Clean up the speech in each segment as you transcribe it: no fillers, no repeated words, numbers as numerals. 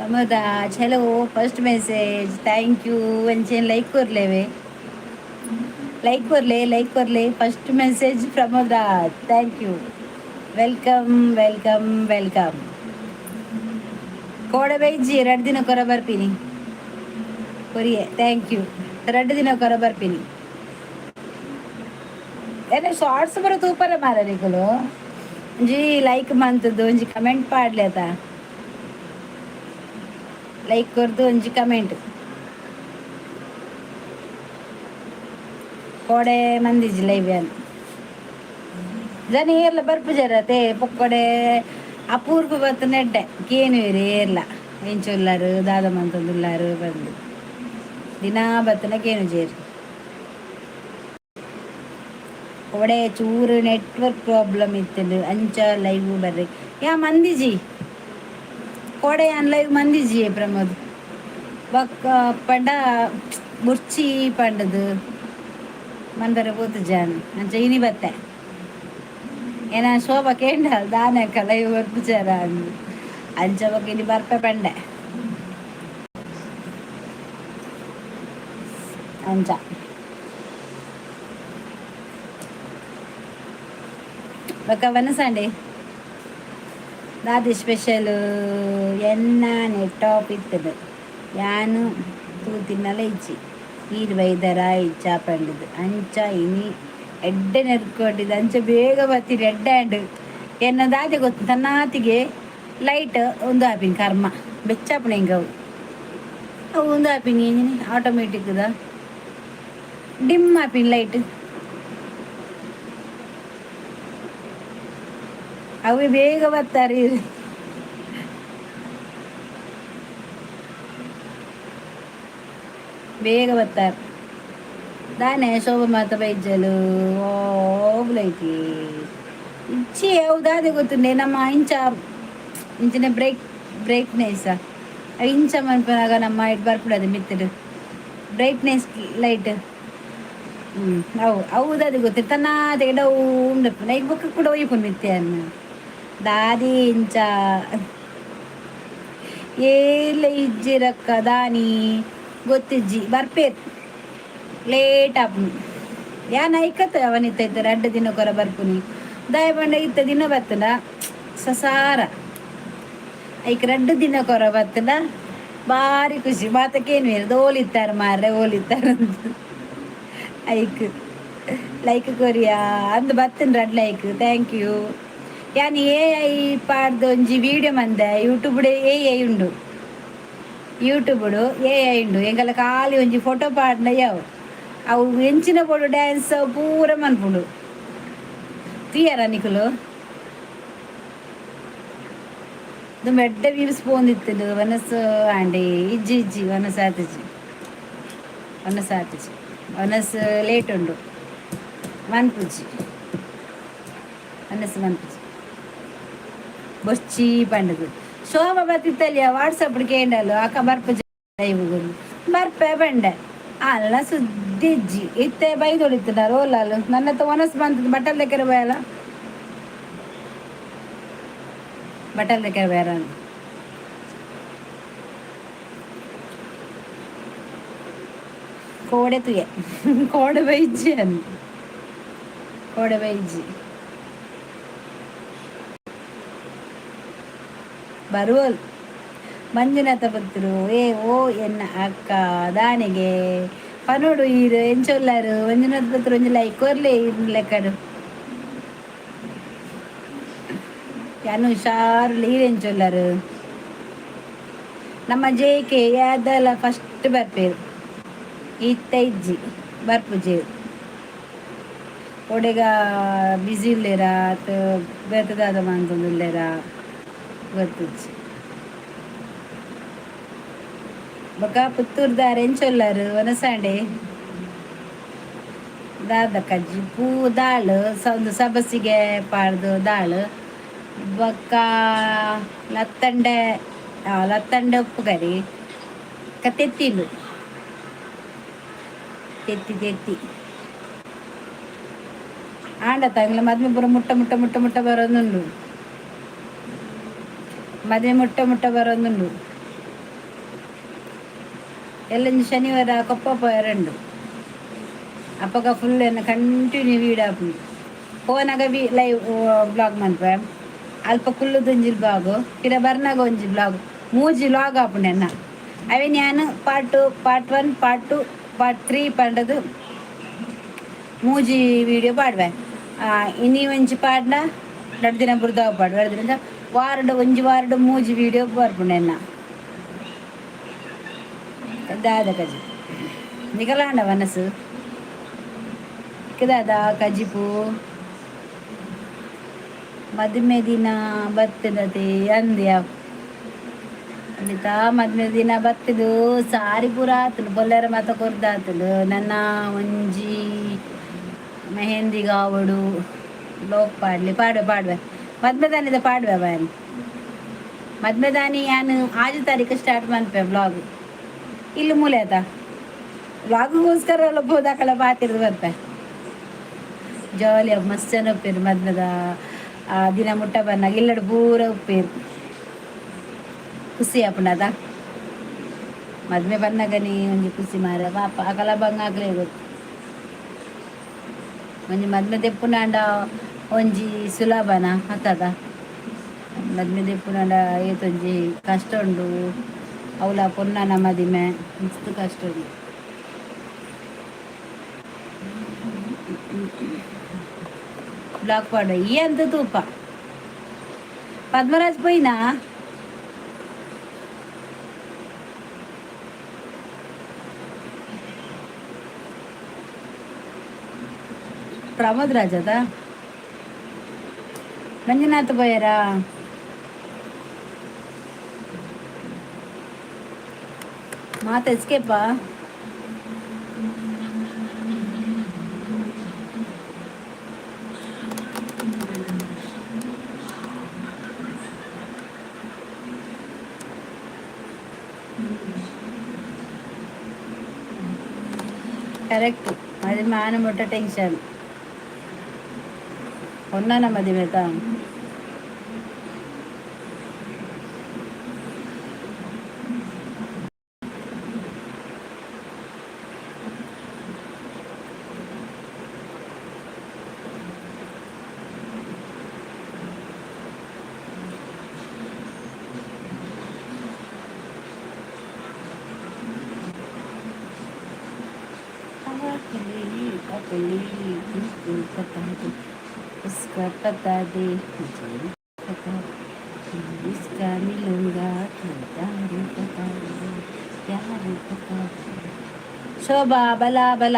Pramodaj, hello, first message, thank you. ಅಂಚೆನ್ like ಕೊರ್ಲೇವೆ, like ಕೊರ್ಲೆ, ಲೈಕ್ ಕೊರ್ಲೆ. First message Pramodraj, thank you, welcome, welcome, welcome. ಕೋಡೆ ಬೈಜಿ, 2 ದಿನ ಕೊರ ಬರ್ಪಿನಿ ಕೊರಿಯೆ. Thank you. 2 ದಿನ ಕೊರ ಬರ್ಪಿನಿ. ಏನ ಶಾರ್ಟ್ಸ್ ಬರೋ ತೂಪರ ಮಾರ ನಿಕುಲು. ಒಂಜಿ ಲೈಕ್ ಮಂತದ್ದು, ಒಂಜಿ ಕಮೆಂಟ್ ಪಾಡ್ಲೆ ಆತ. ಲೈಕ್ ಕೊರ್ದು ಒಂಜಿ ಕಮೆಂಟ್. ಕೋಡೆ ಮಂದಿಜಿ ಲೈವ್ ಯಾನ್. ಜನ ಏರ್ಲ ಬರ್ಪುಜರತೆ ಪೊಕ್ಕಡೆ. ಅಪೂರ್ಪ ಬತ್ತು ನೆಡ್ಡೆ ಕೇನುವೆರ್ ಏರ್ಲ ಎಂಚೊಲ್ಲಾರು, ದಾದ ಮಂತೊಂದುಲ್ಲಾರು ಬಂದು. ದಿನಾ ಬತ್ತನ ಕೇನುಜೇರು. ಕೋಡೆ ಚೂರು ನೆಟ್ವರ್ಕ್ ಪ್ರಾಬ್ಲಮ್ ಇತ್ತಂಡು, ಅಂಚ ಲೈವ್ ಬರ್ರಿ ಯಾ ಮಂದಿಜಿ. ಕೋಡೆ ಯಾನ್ ಲೈವ್ ಮಂದಿಜಿ ಪ್ರಮೋದ್. ಬೊಕ್ಕ ಪಂಡ ಬುರ್ಚಿ ಪಂಡದು ಮಂದರ ಪೋತು ಜಾನ್. ಅಂಚ ಇನಿ ಬತ್ತೆ. ಏನ ಶೋಭಾ ಕೇಂಡ, ದಾನೆ ಅಕ್ಕ ಲೈವ್ ಬರ್ಪುಜಾರ ಅಂದ್. ಅಂಚ ಬೊಕ್ಕ ಇನಿ ಬರ್ಪೆ ಪಂಡೆ ಅಂಚ. ಬೊಕ್ಕ ವನಸಾಂಡೆ ದಾದೆ ಸ್ಪೆಷಲ್? ಎನ್ನಾನೆ ಟಾಪ್ ಇತ್ತದು ಯಾನು ತೂತಿನಲ ಇಜ್ಜಿ. ಈರ್ ಬೈದರ ಇಜ್ಜ ಪಂಡದು. ಅಂಚ ಇನಿ ಎಡ್ಡೆ ನೆರ್ಕೊಂಡಿದ್ದು. ಅಂಚ ಬೇಗ ಬತ್ತೀರಿ. ಎಡ್ಡೆ ಆಂಡ್. ಎನ್ನ ದಾದೆ ಗೊತ್ತು, ತನ್ನಾತಿಗೆ ಲೈಟ್ ಒಂದು ಆಪಿನ ಕರ್ಮ ಬೆಚ್ಚಾಪುಣ ಹಿಂಗೆ ಅವು ಅವು ಒಂದು ಆಪಿನಿ ಆಟೋಮೆಟಿಕ್ದ ಡಿಮ್ ಆಪಿನ ಲೈಟ್. ಅವು ಬೇಗ ಬರ್ತಾರೆ, ಬೇಗ ಬರ್ತಾರೆ. ದಾನೆ ಶೋಭ ಮಾತ ಬೈಜಲು ಓಬ್ಲೈತಿ ಇಚ್ಚಿ. ಅವು ದಾದೆ ಗೊತ್ತುಂಡೆ, ನಮ್ಮ ಇಂಚ ಇಂಚಿನ ಬ್ರೇಕ್ ಬ್ರೈಟ್ನೆಸ್ ಇಂಚ ಮನ್ಪುನಾಗ ನಮ್ಮ it ಬರ್ಪುಡದು ಮಿತ್ತಡು ಬ್ರೈಟ್ನೆಸ್ ಲೈಟ್. ಅವು ಅವು ದಾದೆ ಗೊತ್ತಿಲ್ಲ, ತನ್ನಾತೆಗೆ ಡೌನ್ ಈಗ ಬೊಕ್ಕ ಕೂಡ ಒಯ್ಪುಂಡು ಮಿತ್ತೆ ಅನ್ನ ದಾದಿ. ಇಂಚ ಏಲ ಇಜ್ಜಿರಕ್ಕ ದಾನಿ ಗೊತ್ತಿಜ್ಜಿ. ಬರ್ಪೇರ್ ಲೇಟ್ ಆಪುಂಡು. ಯಾನ್ ಐಕತ್ ಅವನಿತ್ತ ಇತ್ತ 2 ದಿನ ಕೊರ ಬರ್ಪುನಿ. ದಾಯ ಪಂಡ ಇತ್ತ ದಿನ ಬತ್ತುಂಡ ಸಸಾರ. ಐಕ್ 2 ದಿನ ಕೊರ ಬತ್ತುಂಡ ಬಾರಿ ಖುಷಿ. ಮಾತಕ್ಕೇನು ಓಲಿತ್ತಾರ ಮಾರ್ರೆ, ಓಲಿತ್ತಾರ ಅಂತ. ಐಕ್ ಲೈಕ್ ಕೊರಿಯಾ ಅಂದ್ ಬತ್ತನ್ ರಡ್ ಲೈಕ್, thank you. ಯಾನ್ ಎ I ಪಾಡ್ದು ಒಂಜಿ ವೀಡಿಯೋ ಮಂದೆ. ಯೂಟ್ಯೂಬ್ ಎ I ಉಂಡು, ಯೂಟ್ಯೂಬ್ ಎ I ಉಂಡು. ಎಂಕಲ್ಲ ಖಾಲಿ ಒಂಜಿ ಫೋಟೋ ಪಾಡ್ಂಡ ಯಾವು, ಅವು ಎಂಚಿನ ಬೋಡು ಡ್ಯಾನ್ಸ್ ಪೂರ ಮನ್ಪುಂಡು. ತೂಯರ ನಿಕುಲು? ದುಂಬು ಎಡ್ಡೆ ವ್ಯೂಸ್ ಪೋಂದಿತ್ತುಂಡು. ವನಸ್ ಆಂಡಿ ಇಜ್ಜಿ, ಇಜ್ಜಿ, ವನಸ್ ಆತಿಜಿ, ವನಸ್ ಆತಿಜಿ. ವನಸ್ ಲೇಟ್ ಉಂಡು, ಮನ್ಪುಜಿ ವನಸ್, ಮನ್ಪುಜಿ. ಬೊರ್ಚಿ ಪಂಡದು ಶೋಭ ಬತ್ತಿತ್ತಲಿಯ. ವಾಟ್ಸಪ್ ಕೇಂಡಲು, ಅಕ್ಕ ಬರ್ಪುಜಿ ಲೈವ್? ಬರ್ಪೆ ಪಂಡೆ. ಅಲ್ಲ ಸುದ್ದಿ ಇಜ್ಜಿ. ಇತ್ತೆ ಬೈದೊಳಿತ್ತಿನಾರು ಓಲಾಲು ನನ್ನ ವನಸ್ ಬಂತದ್ದು. ಬಟ್ಟಲ್ దగ్గర పోయాల, బట్టల దగ్గర పోయారా? ಕೋಡೆ ತುಯೆ, ಕೋಡೆ ಬೈಜಿ ಅನ್, ಕೋಡೆ ಬೈಜಿ ಬರುವಲ್. ಮಂಜುನಾಥ ಪುತ್ತೂರು. ಏ ಓ ಎನ್ನ ಅಕ್ಕ ದಾನಿಗೆ ಪನೋಡು ಈರು ಎಂಚೊಲ್ಲಾರು? ಮಂಜುನಾಥ ಪುತ್ತೂರು, ಒಂಜಿ ಲೈಕ್ ಕೊರ್ಲೆ ಲೆಕ್ಕಡು. ಯಾನು ಹುಷಾರು, ಈರ್ ಎಂಚೊಲ್ಲಾರು? ನಮ್ಮ ಜೆ ಕೆ ಯಾದಲ ಫಸ್ಟ್ ಬರ್ಪೇರು. ಇತ್ತ ಇಜ್ಜಿ, ಬರ್ಪುಜಿ. ಒಡೆಗ ಬಿಸಿ ಉಲ್ಲೇರಾ ಅತ್ ಬೇತೆ ದಾದ ಮಂತೊಂದುಲ್ಲೇರಾ ಗೊತ್ತಿಜ್ಜಿ. ಬೊಕ ಪುತ್ತೂರ್ದಾರ್ ಎಂಚೊಲ್ಲಾರು? ವನಸಾಂಡೆ ದಾದ ಕಜ್ಜಿ ಪೂ ದಾಳು ಒಂದು ಸಬಸಿಗೆ ಪಾಡ್ದು ದಾಳು. ಬೊಕ್ಕ ಲತ್ತಂಡೆ, ಲತ್ತಂಡೆ ಉಪ್ಪು ಕರಿ ತೆತ್ತಿಂಡು, ತೆತ್ತಿ ತೆತ್ತಿ ಆಂಡ ತಂಗ್ಲ ಮದ್ಮೆ ಪೂರ ಮುಟ್ಟ ಮುಟ್ಟ ಮುಟ್ಟ ಮುಟ್ಟ ಬರೋದುಂಡು. ಮದ್ವೆ ಮುಟ್ಟ ಮುಟ್ಟ ಬರೋದುಂಡು. ಎಲ್ಲೊಂಜಿ ಶನಿವಾರ ಕೊಪ್ಪ ಪೋಯರಂಡು ಅಪ್ಪಗ ಫುಲ್ ಎನ್ನ ಕಂಟಿನ್ಯೂ ವೀಡಿಯೋ ಆಪುಂಡು. ಪೋನಾಗ ವಿ ಲೈವ್ ಬ್ಲಾಗ್ ಮನ್ಪೆ, ಅಲ್ಪ ಕುಲ್ಲುದೊಂಜಿ ಬ್ಲಾಗ್, ಪಿರ ಬರ್ನಾಗ ಒಂಜಿ ಬ್ಲಾಗ್, ಮೂಜಿ ವ್ಲಾಗ್ ಆಪುಂಡು ಎನ್ನ. ಅವೆ ಯಾನ್ part two, part one, part two, part three ಪಂಡದು ಮೂಜಿ ವಿಡಿಯೋ ಪಾಡ್ವೆ. ಇನಿ ಒಂಜಿ ಪಾಡ್ನ ರಡ್ಡ್ ದಿನ ಬುರ್ದಾವ ಪಾಡ್ವೆ. ರಡ್ಡ್ ದಿನ ವಾರಡ್ ಒಂಜಿ ವಾರಡ್ ಮೂಜಿ ವಿಡಿಯೋ ಬರ್ಪುಂಡು ಎನ್ನ. ದಾದ ಕಜಿ ನಿಕಲಾಂಡ ಮನಸ್ಸು ದಾದ ಕಜಿಪು? ಮದಿಮೆ ದಿನ ಬತ್ತದತೆ ಅಂದ್ಯ ಅನಿತಾ. ಮದ್ಮೆ ದಿನ ಬತ್ತದು, ಸಾರಿ ಪೂರ ಆತುಂಡು, ಬೊಲ್ಲೆರ ಮಾತ ಕೊರ್ದಾತುಂಡು. ನನ್ನ ಒಂಜಿ ಮೆಹಂದಿಗಾವಡು ಲೋಕ್ ಪಾಡ್ಲಿ. ಪಾಡ್ವೆ ಪಾಡ್ವೆ, ಮದ್ಮೆದಾನಿದ ಪಾಡ್ವೆ ಬಾಯನ್. ಮದ್ಮೆದಾನಿ ಯಾನ್ 6 ತಾರೀಕು ಸ್ಟಾರ್ಟ್ ಮನ್ಪೆ ಬ್ಲಾಗ್. ಇಲ್ಲಿ ಮೂಲೆ ಆತ ವ್ಲಾಗ್ಗೋಸ್ಕರ ಎಲ್ಲ ಬೋದಾಕಲ ಬಾತಿರ್ದು ಬರ್ಪೆ. ಜಾಲಿ, ಮಸ್ತ್ ಜನ ಉಪ್ಪೇರು. ಮದ್ಮೆದ ಆ ದಿನ ಮುಟ್ಟ ಬಂದಾಗ ಇಲ್ಲಡ್ ಪೂರ ಉಪ್ಪೇರು, ಖುಷಿ ಆಪುಂಡದ. ಮದ್ಮೆ ಬನ್ನಗನಿ ಒಂಜಿ ಖುಷಿ ಮಾರ ಪಾಪ. ಅಕಲ ಬಂಗ ಆಗ್ಲೇ ಗೊತ್ತು. ಒಂಜಿ ಮದ್ಮೆ ದೆಪ್ಪುನಾಂಡ ಒಂಜಿ ಸುಲಭನ ಅತ್ತದ? ಮದ್ಮೆ ದೆಪ್ಪುನಾಂಡ ಏತೊಂಜಿ ಕಷ್ಟ ಉಂಡು. ಅವಲ ಪೊನ್ನನ ಮದಿಮೆ ಮಸ್ತ್ ಕಷ್ಟ ಉಂಡು. ಬ್ಲಾಕ್ ಪಾಡ ಈ ಅಂತ ತೂಪ. ಪದ್ಮರಾಜ್ ಪೋಯಿನಾ? ಪ್ರಮೋದ್ ರಾಜ್ ಅದ? ಮಂಜುನಾಥ್ ಪೋಯರಾ? ಮಾತ ಎಸ್ಕೇಪಾ? ಕರೆಕ್ಟ್. ಅದು ಮಾನ ಮುಟ್ಟ ಟೆನ್ಷನ್ ಪೊನ್ನನ ಮದಿಮೆತ. पतली उसको पता दे, उसका पता दे, मुझे पता उसका मिलूंगा तो दारू पता दे, प्यार पता दे. ಶೋಭಾ, ಬಲ ಬಲ.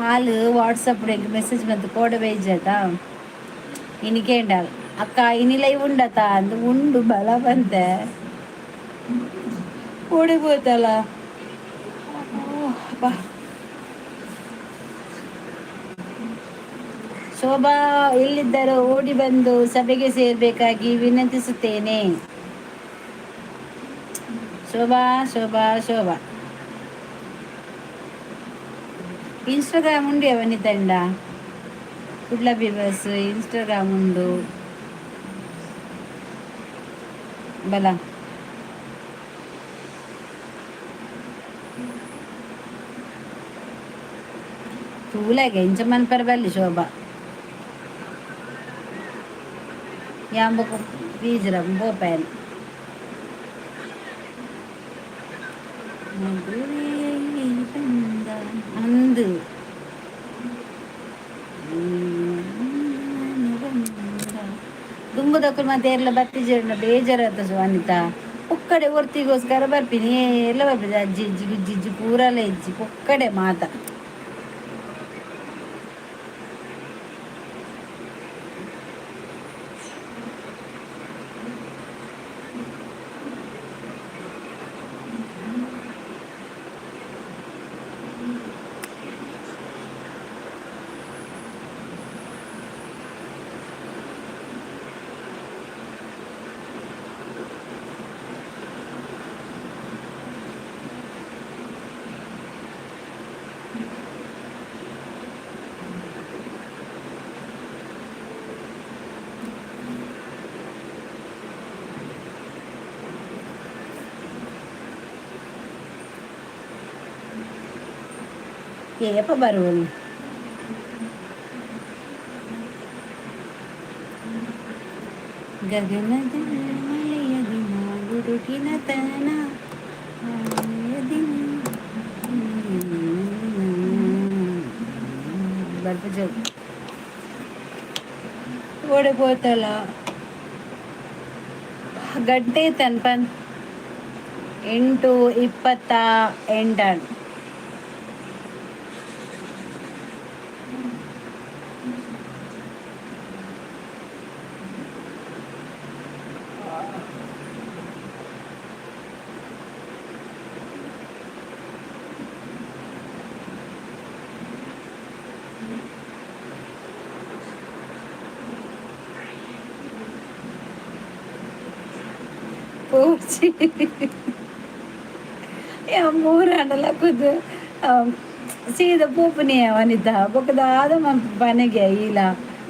ಆಲ್ ವಾಟ್ಸಪ್ ಮೆಸೇಜ್ ಬಂತು ಕೋಡೆ ಬೈಜಾತ. ಇನಿ ಕೇಂಡಾಲ್, ಅಕ್ಕ ಇನಿ ಲೈವ್ ಉಂಡತ ಅಂದು. ಉಂಡು, ಬಲ ಬಂತೆ. ಓಡಿ ಹೋತಲ್ಲ. ಅಪ್ಪ. ಶೋಭಾ ಎಲ್ಲಿದ್ದರೂ ಓಡಿ ಬಂದು ಸಭೆಗೆ ಸೇರ್ಬೇಕಾಗಿ ವಿನಂತಿಸುತ್ತೇನೆ. ಶೋಭಾ, ಶೋಭಾ, ಶೋಭಾ. ಇನ್ಸ್ಟಾಗ್ರಾಮ್ ಉಂಡು ವನಿತಂಡ. ಕುಡ್ಲ ಬಿಬಸ್ ಇನ್ಸ್ಟಾಗ್ರಾಮ್ ಉಂಡು. ಬಲ. ತೂಲಾಗೆ ಇಂಚ ಮನ್ಪರ ಬಲ್ಲಿ ಶೋಭಾ. ಯಾಂಬೊಕ ಬೀಜರ ಬೋಪಾಯನ್. ಅಂದು ದುಂಬುದಕ್ಕಲು ಮತ್ತೆ ಎಲ್ಲ ಬತ್ತಿಜೆಂಡ ಬೇಜಾರಾತ ಅನಿತಾ. ಪೊಕ್ಕಡೆ ಒರ್ತಿಗೋಸ್ಕರ ಬರ್ಪಿನಿ, ಎಲ್ಲ ಬರ್ಪಿನಿ. ಅಜ್ಜಿ ಇಜ್ಜಿ, ಗುಜ್ಜಿ ಇಜ್ಜಿ, ಪೂರಲ ಇಜ್ಜಿ, ಪೊಕ್ಕಡೆ ಮಾತ. ಏಪ ಬರುವಳು? ಗಗನದ ಮಳೆಯ ದಿನ, ಗುಡುಗಿನ ತನ ದಿನ ಬರ್ಪುಜ. ಓಡೆ ಪೋತಲ್ಲ? ಗಂಟೆ ತನ್ಪನ್ 8:28. ಪೋಚಿ ಮೂರಾಂಡಲ ಕುದ್ದು ಸೀದ ಪೋಪುನಿ ವನಿತ. ಬೊಕ್ಕ ದಾದ ಮನ್ಪು ಪನೆಗೆ ಈಲ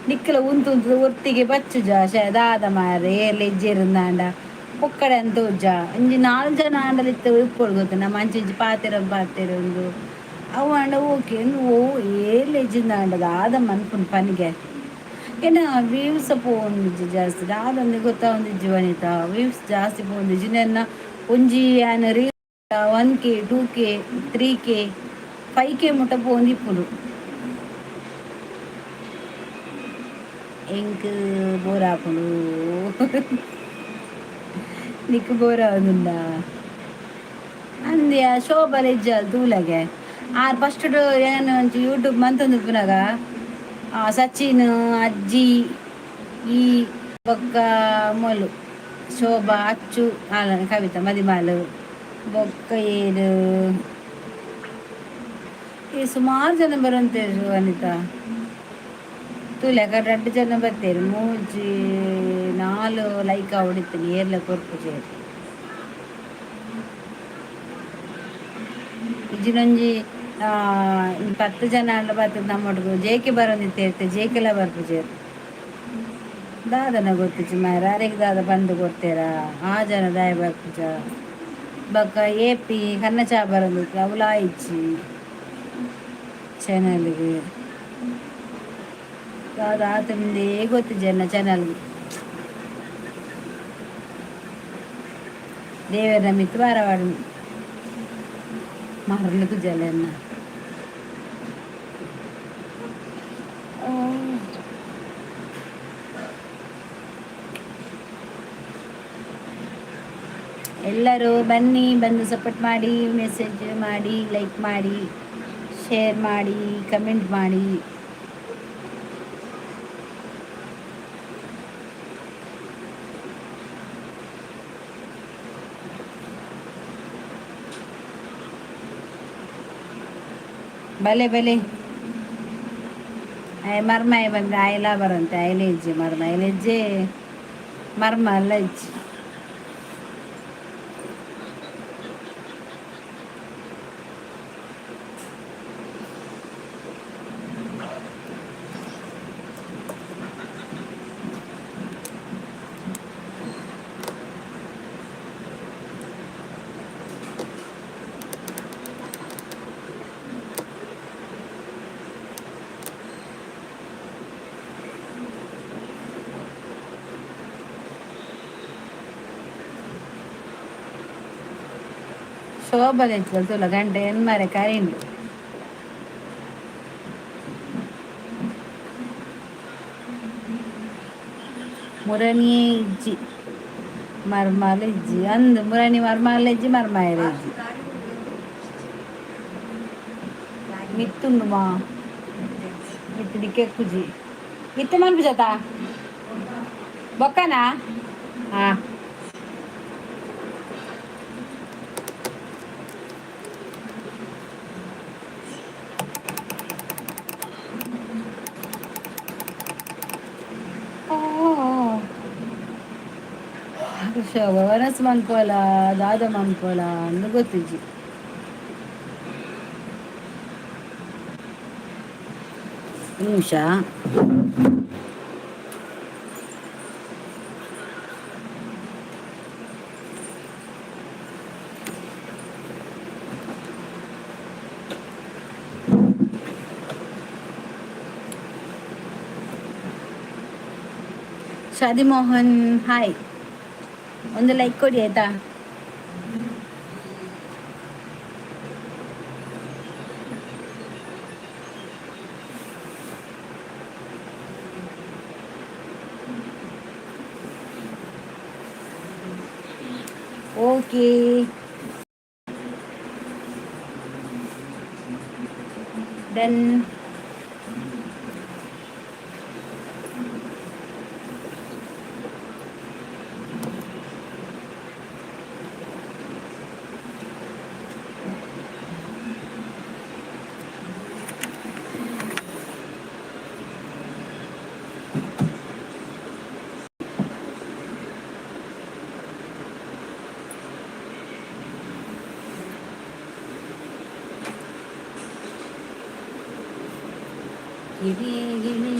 ನಿಕ್ಕಲ ಉಂತು ಉಂತು ಒತ್ತಿಗೆ ಬಚ್ಚುಜ. ಶೇ ದಾದ ಮಾರೆ, ಏರ್ಲ ಇಜ್ಜೆರುಂದಾಂಡ ಪೊಕ್ಕಡೆ ಅಂತ ಉಜ್ಜ. ಒಂಜಿ ನಾಲ್ ಜನ ಆಂಡಲ ಇತ್ತೆ ಇಪ್ಪೊಡು ಗೊತ್ತು. ನಮ್ಮ ಅಂಚಿಂಚಿ ಪಾತೆರ ಪಾತೆರ ಉಂದು ಅವು ಆಂಡ ಓಕೆ. ಓ ಏರ್ಲ ಇಜ್ಜಿಂದಾಂಡ ದಾದ ಮನ್ಪುನು ಪನಿಗೆ? ಏನ ವ್ಯೂಸ್ ಪೋವೊಂದಿಜ್ಜಿ ಜಾಸ್ತಿ. ದಾದಂದು ಗೊತ್ತಾವೊಂದಿಜ್ಜಿ ವನಿತಾ. ವ್ಯೂಸ್ ಜಾಸ್ತಿ ಪೋವೊಂದಿಜ್ಜಿ. ನೆನ್ನ ಒಂಜಿ ಆನ್ ರೀ 1K, 2K, 3K, 5K ಮುಟ್ಟ ಪೋವೊಂದಿಪ್ಪುಂಡು. ಎಂಕ್ ಬೋರ್ ಆಪುಂಡು. ನಿಕ್ಕ್ ಬೋರ್ ಆವೊಂದುಂಡ? ಅಂದ್ಯಾ, ಶೋಭಲ ಇಜ್ಜಲ್ ತೂಲಗೆ. ಆರ್ ಫಸ್ಟ್ ಏನು ಒಂಜಿ ಯೂಟ್ಯೂಬ್ ಮಂತೊಂದಿಪ್ಪುನಗ ಸಚಿನ್ ಅಜ್ಜಿ ಈ ಬೊಕ್ಕ ಮೊಲು ಶೋಭಾ, ಅಚ್ಚು, ಆಲ ಕವಿತಾ ಮದಿಮಾಲು, ಬೊಕ್ಕ ಏರು ಈ ಸುಮಾರು ಜನ ಬರಂತೇರು. ವನಿತಾ, ತೂಲೆ ರಡ್ಡ್ ಜನ ಬತ್ತೇರು. ಮೂಜಿ ನಾಲ್ ಲೈಕ್ ಆವೊಡಿತ್ತುಂಡು. ಏರ್ಲ ಕೊರ್ಪುಜೆರ್. ಇಜ್ಜಿನೊಂಜಿ 10 ಜನ ಆಂಡ ಬತ್ತದ್ ನಮ್ಮೊಟ್ಟುಗು. ಜೇಕೆ ಬರೊಂದಿತ್ತೇರ್ತೆ, ಜೇಕೆಲ ಬರ್ಪುಜೆರ್. ದಾದನ ಗೊತ್ತುಜಿ ಮಾರ್ರೆ. ಅರೆಗ್ ದಾದ ಪಂದ್ ಕೊರ್ತೆರಾ? ಆ ಜನ ದಾಯೆ ಬರ್ಪುಜ? ಬೊಕ್ಕ ಏಪಿ ಕನ್ನ ಚಾ ಬರೊಂದಿತ್ತು, ಅವುಲಾ ಇಜ್ಜಿ ಚಾನಲ್ಗ್. ದಾದ ಆತುಂದೇ ಗೊತ್ತಿಜ್ಜಿ ಎನ್ನ ಚಾನಲ್ಗ್. ದೇವೆರ್ನ ಮಿತ್ತ್ ಬಾರ ಪಾಡುನು. ಮರ್ಲ್ ಕುಜಲ್ ಎನ್ನ. ಎಲ್ಲರೂ ಬನ್ನಿ, ಬಂದು ಸಪೋರ್ಟ್ ಮಾಡಿ, ಮೆಸೇಜ್ ಮಾಡಿ, ಲೈಕ್ ಮಾಡಿ, ಶೇರ್ ಮಾಡಿ, ಕಮೆಂಟ್ ಮಾಡಿ. ಬಲೆ ಬಲೆ. ಆಯ್ ಮರ್ಮಾಯಿ ಬಂದ್ರೆ ಆಯ್ಲಾ ಬರಂತೆ. ಆಯ್ಲೆ ಇಜ್ಜಿ ಮರ್ಮ, ಆಯ್ಲೆ ಇಜ್ಜೆ ಮರ್ಮ ಅಲ್ಲ ಇಜ್ಜಿ. ಶೋಭಲ ತೂಲ, ಗಂಟೆ ಎನ್ಮರೆ ಕರಿಂಡು. ಮುರಣಿಯೇ ಇಜ್ಜಿ, ಮರ್ಮಾಲ ಇಜ್ಜಿ. ಅಂದ್ ಮುರಣಿ ಮರ್ಮಾಲ ಇಜ್ಜಿ, ಮರ್ಮಾಯರ ಇಜ್ಜಿ. ಮಿತ್ತುಂಡು ಮಾ ಮಿತ್ತು ದಿಕ್ಕೆಕ್ಕುಜಿ. ಮಿತ್ತು ಮನ್ಪುಜತ ಬೊಕ್ಕನಾ? ಹಾ. ವನಸ್ ಮನ್ಪೋಲ, ದಾದ ಮನ್ಪೋಲ ಅಂದ್ ಗೊತ್ತಿಜ್ಜಿ. ನಿಮಿಷ. ಶಾದಿ ಮೋಹನ್, ಹಾಯ್. ಒಂದು ಲೈಕ್ ಕೊಡಿ ಆಯ್ತಾ? ಓಕೆ. ಡನ್. ಗಿಳಿ ಗಿಳಿ.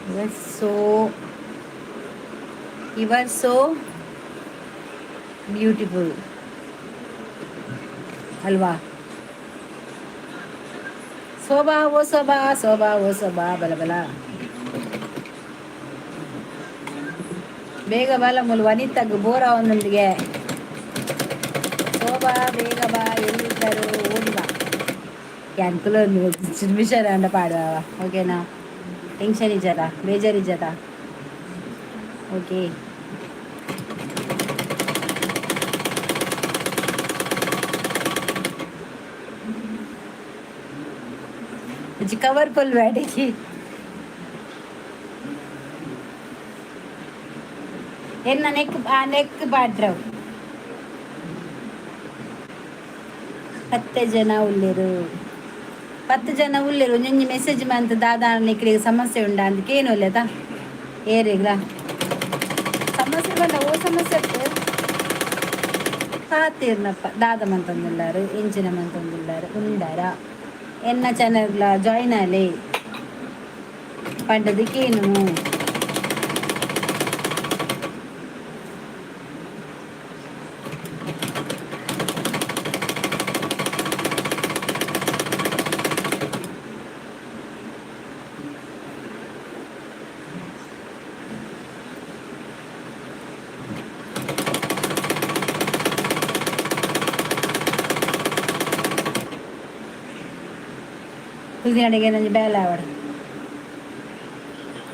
You are so you are so beautiful ಅಲ್ವಾ ಶೋಭಾ? ಓ ಶೋಭಾ, ಶೋಭಾ, ಓ ಶೋಭಾ, ಬಲ ಬಲ ಬೇಗ ಬಲ ಮುಲ್ ವನಿತಾಗ್ ಬೋರ ಒಂದೊಂದಿಗೆ. ಶೋಭಾ, ಬೇಗ ಬಾ, ಎಲ್ಲಿದ್ದರು ಓಡಿ ಬಾ. ಕ್ಯಾನ್ಕುಲ ನಿಮಿಷ ಅಂಡ ಪಾಡುವ, ಓಕೆನಾ? ಟೆನ್ಷನ್ ಇಜ್ಜದ, ಬೇಜಾರಿಜ್ಜದ? ಓಕೆ. ಕವರ್ ಫುಲ್ ಬ್ಯಾಟಿಗೆ ಎನ್ನ ನೆಕ್, ಆ ನೆಕ್ ಪಾಡ್ರವ್. 10 ಜನ ಉಲ್ಲೇರು, 10 ಜನ ಉಲ್ಲೇರು. ಒಂಜೊಂಜಿ ಮೆಸೇಜ್ ಮಂತ್ ದಾದ ನಿಕ್ಲೆಗ್ ಸಮಸ್ಯೆ ಉಂಡಾ ಅಂದ್ ಕೇನೊಲ್ಲೆತ. ಏರೆಗ್ಲ ಸಮಸ್ಯೆ ಬಂದ ಓ ಸಮಸ್ಯೆ ಪಾತೀರ್ನಪ್ಪ. ದಾದ ಮಂತೊಂದುಲ್ಲಾರು, ಎಂಚಿನ ಮಂತೊಂದುಲ್ಲಾರು, ಉಂಡಾರ, ಎನ್ನ ಚಾನಲ್ಗ್ಲ ಜಾಯ್ನ್ ಆಲೆ ಪಂಡದು ಕೇನು. ಕುಲ್ದಿನಡೆಗೆ ನಂಜಿ ಬೇಲೆ ಆವಡ್,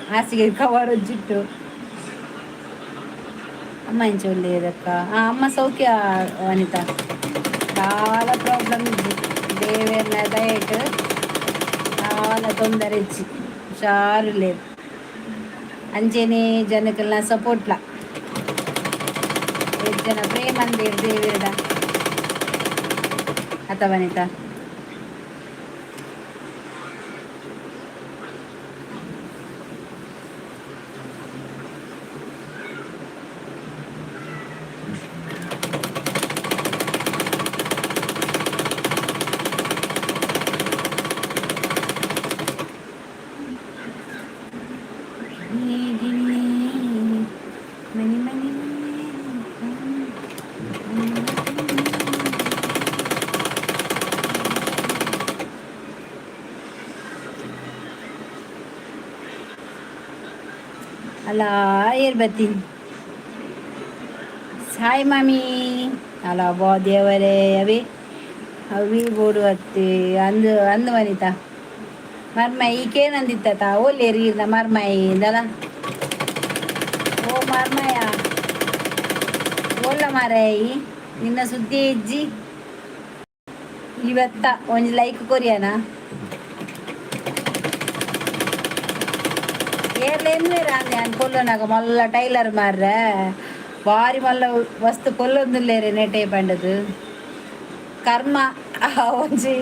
ಹಾಸಿಗೆ ಕವರ್ ಜಿಟ್ಟು. ಅಮ್ಮ ಎಂಚ ಉಲ್ಲೇರಕ್ಕ? ಆ ಅಮ್ಮ ಸೌಖ್ಯ ವನಿತಾ. చాలా ಪ್ರಾಬ್ಲಮ್ ಇಜ್ಜಿ, ದೇವೆರ್ನ ದಯಟ್ చాలా ತೊಂದರೆ ಇಜ್ಜಿ, ಹುಷಾರು లేదు. ಅಂಚೆನೆ ಜನಕ್ಕೆಲ್ಲ ಸಪೋರ್ಟ್ಲ ಜನ ಪ್ರೇಮಂದಿರ್ ದೇವಿರ್ಡ ಅತ ವನಿತಾ. ಮನಿ ಮನಿ. ಅಲ್ಲ, ಏರ್ ಬತ್ತೀನಿ. ಹಾಯ್ ಮಾಮಿ. ಅಲ್ಲ ಬಾ ದೇವರೇ, ಅವಿ ಅವಿ ಬೋಡು ಅತ್ತಿ ಅಂದು ಅಂದು ವನಿತಾ. ಮರ್ಮಾಯಿ ಈಕೇನಂದಿತ್ತ? ಓಲೇರಿ ಇರ್ನ ಮರ್ಮಾಯಿ ಇಂದಲ್ಲ. ಓ ಮರ್ಮಾಯ, ಓಲ್ಲ ಮಾರಾಯಿ, ನಿನ್ನ ಸುದ್ದಿ ಇಜ್ಜಿ. ಇವತ್ತ ಒಂಜಿ ಲೈಕ್ ಕೊರಿಯನಾ? ಏರ್ಲೇನು ರಾಂದೆ ಅನ್ ಪೊಲ್ಲುನಾಗ ಮಲ್ಲ ಟೈಲರ್ ಮಾರ್ರೆ, ಬಾರಿ ಮಲ್ಲ ವಸ್ತು ಪೊಲ್ಲೊಂದುಲ್ಲೇರೆ ನೆಟೆ ಪಂಡದು. ಕರ್ಮ, ಒಂಜಿ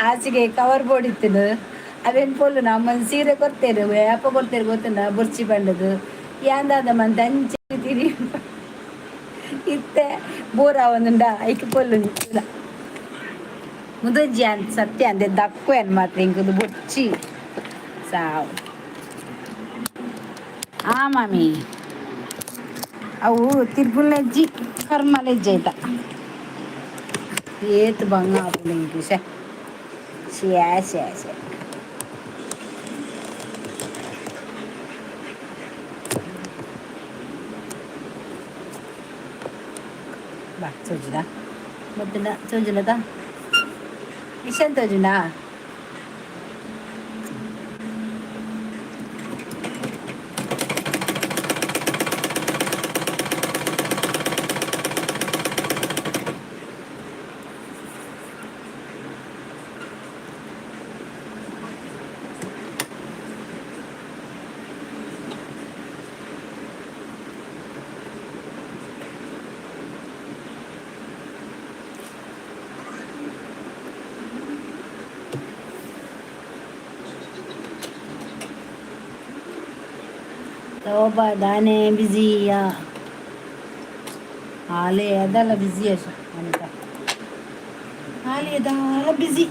ಆಚೆಗೆ ಕವರ್ ಬೋರ್ಡ್ ಅವೇನು ಪೊಲ್ಲು ನಮ್ಮೊಂದು ಸೀರೆ ಕೊರ್ತೇರು, ಯಾಪ ಕೊರ್ತೇರು ಗೊತ್ತುಂಡ? ಬುರ್ಚಿ ಪಂಡದು ಯಾಂದಾದ ಮಂತ ಅಂಚೆ ತಿರಿ ಇತ್ತೆ ಬೋರ ಒಂದುಂಡ ಐಕ್ ಪೊಲ್ಲು ಮುದಜ್ಜಿ ಅಂತ ಸತ್ಯ ಅಂದೆ ದಕ್ಕು ಅನ್ ಮಾತ್ರ ಇಂಕುದು ಬೊಚ್ಚಿ ಸಾವು. ಆ ಮಾಮಿ. ಅವು ತಿರ್ಗುಲೆಜ್ಜಿ ಕರ್ಮಲೆಜ್ಜಿ ಆಯ್ತಾ ಏತ್ ಬಂಗ ಆಪುಂಡು ಎಂಕ್ ಶೇ ಶೇ ಶೇ ಶೇ. ಬಾ ತೋಜುಂಡ ಬತ್ತುಂಡ ತೋಜುಂಡದ ಮಿಷನ್ ತೋಜುಂಡಾ. ತೋಬಾ ದಾನೆ ಬಿಸಿಯಾ ಆಲೆ ಅದಲ್ಲ ಬಿಸಿ ಅಶ ಅನಿತಾ ಆಲೆ ದಾಲ ಬಿಸಿ.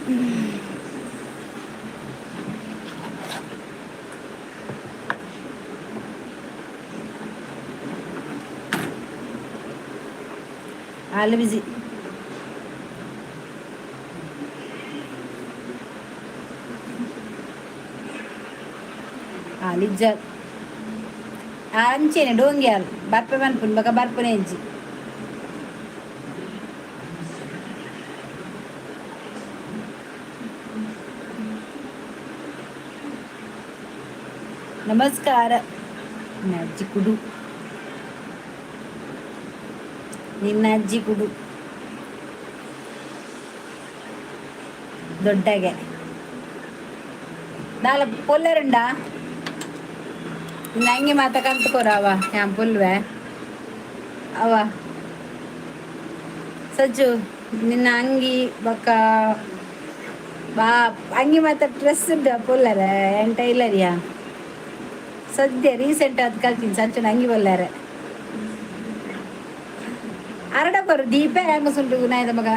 ಆಲೆ ಬಿಸಿ. ಆಲಿಜ್ಜ ಅಂಚೆನೆ ಡೋಂಗ್ಯಾಲ್ ಬರ್ಪೆ ಮನ್ಪುನ್ ಬೊಕ ಬರ್ಪುನೆ ಇಜ್ಜಿ. ನಮಸ್ಕಾರ ನಿನ್ನ ಅಜ್ಜಿ ಕುಡು, ನಿನ್ನ ಅಜ್ಜಿ ಕುಡು ದೊಡ್ಡಗೆ ದಾಲ ಪೊಲ್ಲೆರುಂಡಾ ನಿನ್ನ ಅಂಗಿ ಮಾತ ಕಂತುಕೊರ ಅವ ಯಾನ್ ಪೊಲ್ವೆ ಅವ ಸಜ್ಜು ನಿನ್ನ ಅಂಗಿ ಬೊಕ್ಕ ಬಾ ಅಂಗಿ ಮಾತ ಡ್ರೆಸ್ ಉಂಟು ಪೊಲ್ಲರೆ ಏನ್ ಟೈಲರಿಯಾ ಸದ್ಯ ರೀಸೆಂಟ್ ಆದ್ ಕಲ್ತೀನಿ ಸಂಚುನ ಅಂಗಿ ಬೊಲ್ಲಾರೆ ಅರಡ ಕೊರು ದೀಪ ಹ್ಯಾಂಗ ಸುಂಟು ನಾಯ್ದ ಮಗ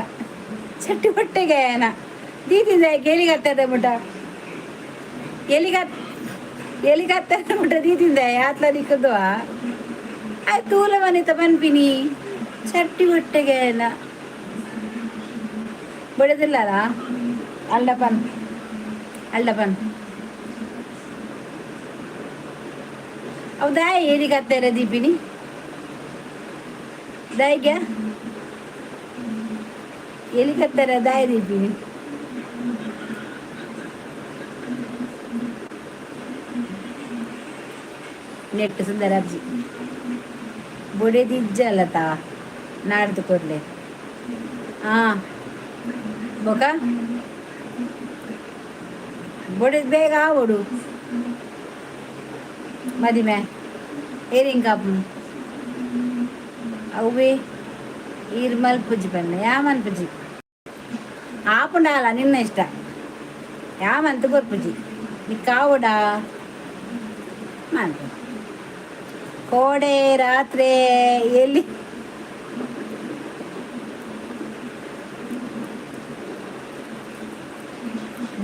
ಚಟ್ಟಿ ಹೊಟ್ಟೆಗೆ ಏನ ದೀತಿಂದ ಕೇಳಿಗತ್ತದ ಮುಟ ಎಲಿಗತ್ ಎಲಿಗತ್ತದ ಮುಟ ದೀತಿಂದ ಯಾತ್ಲ ನಿಕ್ಕದು ಆಯ್ ತೂಲ ಮನಿತ ಪನ್ಪಿನಿ ಚಟ್ಟಿ ಹೊಟ್ಟೆಗೆ ಏನ ಬಡದಿಲ್ಲಲ್ಲ ಅಲ್ಡಪನ್ ಅಲ್ಡಪನ್ ಅವು ದಾಯ ಏನಿಗತ್ತಾರೆ ದೀಪಿನಿ ದಾಯಿಗೆ ಎಲಿಗತ್ತಾರೆ ದಾಯ ದೀಪಿನಿ. ನೆಟ್ ಸುಂದರ ಅಬ್ಜಿ ಬೊಡೆದಿಜ್ಜಲ್ಲ ತಾ ನಾಡ್ದು ಕೊರ್ಲೆ ಆ ಬೊಕ ಬೊಡೆದ್ ಬೇಗ ಆವೊಡು ಮದಿಮೆ ಏರಿಂಗ್ ಕಾಪು ಅವುವೆ ಈರ್ ಮಲ್ಪುಜಿ ಪನ್ನೆ ಯಾ ಮಲ್ಪುಜಿ ಆಪುಂಡಾಲ ನಿನ್ನ ಇಷ್ಟ ಯಾಮಂತ ಕೊರ್ಪುಜಿ ನಿಕ್ಕಾವೊಡಾ ಮಲ್ಪು ಕೋಡೆ ರಾತ್ರಿ ಎಲ್ಲಿ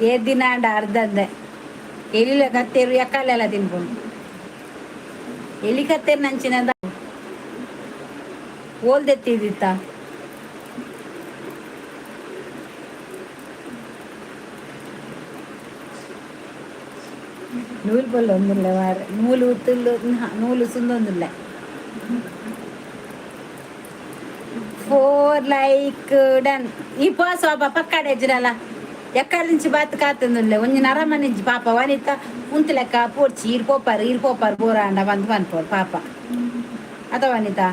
ఏ ದಿನ ಅಂಡ ಅರ್ಧಂದೆ ಎಲಿಲ ಕತ್ತೇರು ಎಕ್ಕಾಲೆಲ್ಲ ತಿನ್ಕೊಂಡು ಎಲಿ ಕತ್ತೇರು ನಂಚಿನ ಓಲ್ದೆತ್ತಿದ್ದಿತ್ತ ನೂಲು ಪೊಲ್ಲ ಒಂದಿಲ್ಲ ಮಾರ್ರೆ ನೂಲು ತುಲ್ಲು ನೂಲು ಸುಂದೊಂದಿಲ್ಲ. ಫೋರ್ ಲೈಕ್ ಡನ್ ಈ ಪೋಸ ಪಕ್ಕಡೆ ಎಜ್ರಲ್ಲ ಎಕ್ಕಡ నుంచి ಬಾತ್ ಕಾತಂದುಲ್ಲೆ ಒಂಜಿ ನರಮನಿಜ್ಜಿ ಪಾಪ ವನಿತ ಉಂತು ಲೆಕ್ಕ ಪೋಡ್ಚಿ ಈರ್ ಪೋಪಾರು ಈರ್ ಪೋಪಾರು ಬೋರಾಂಡ ಬಂದು ಪನ್ಪೋಡು ಪಾಪ ಅತ ವನಿತಾ.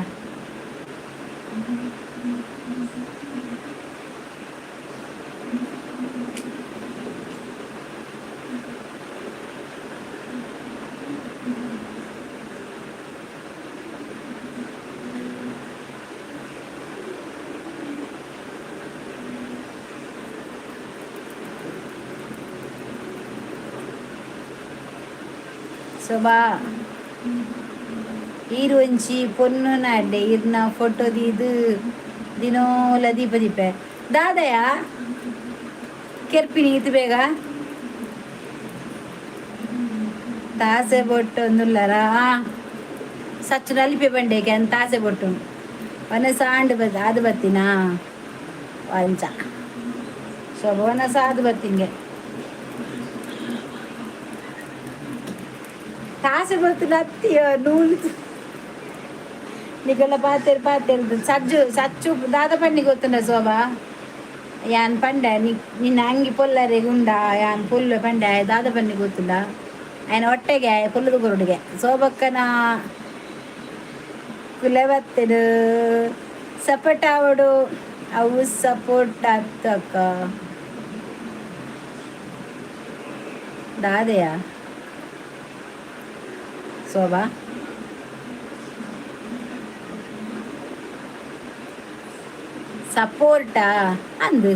ಶೋಭಾ ಈರ್ ಒಂಜಿ ಪೊನ್ನು ನಾಡ್ಡೆ ಇರ್ನ ಫೋಟೋ ದೀದ್ ದಿನೋಲ ದೀಪ ದೀಪೆ ದಾದಯ ಕೆರ್ಪಿನಿ ಈತ್ ಬೇಗ ತಾಸೆ ಬೊಟ್ಟೊಂದುಲ್ಲರಾ. ಸಚ್ಚು ನಲಿಪೆ ಬಂಡೆಗೆ ಅಂತ ಆಸೆ ಪಟ್ಟು ವನಸ ಆಂಡ್ ಬತ್ ಅದು ಬತ್ತಿನಾ ವಂಚ ಶೋಭ ವನಸ ಅದು ಬತ್ತಿಂಗೆ ತಾಸೆ ಬತ್ತು ನತ್ತಿಯ ನೂಲು ನಿಗಲ ಪಾತೆರ್ ಪಾತೆರ್ ಸಜ್ಜು ಸಚ್ಚು ದಾದ ಪಂಡಿ ಗೊತ್ತುಂಡ ಶೋಭಾ? ಯಾನ್ ಪಂಡ ನಿನ್ನ ಅಂಗಿ ಪೊಲ್ಲರೆ ಗುಂಡ ಯಾನ್ ಪೊಲ್ಲು ಪಂಡ ದಾದ ಪನ್ನಿ ಗೊತ್ತುಂಡ? ఆయన ಒಟ್ಟೆಗೆ ಪೊಲ್ಲುದು ಗುರುಡಿಗೆ ಸೋಬಕ್ಕನ ಕುಲೆ ಬತ್ತೆಡು ಸಪೋರ್ಟ್ ಆವಡು ಅವು ಸಪೋರ್ಟ್ ಆಗ್ತಕ್ಕ ದಾದೆಯ ಶೋಭಾ. ಸಪೋರ್ಟಾ ಅಂದು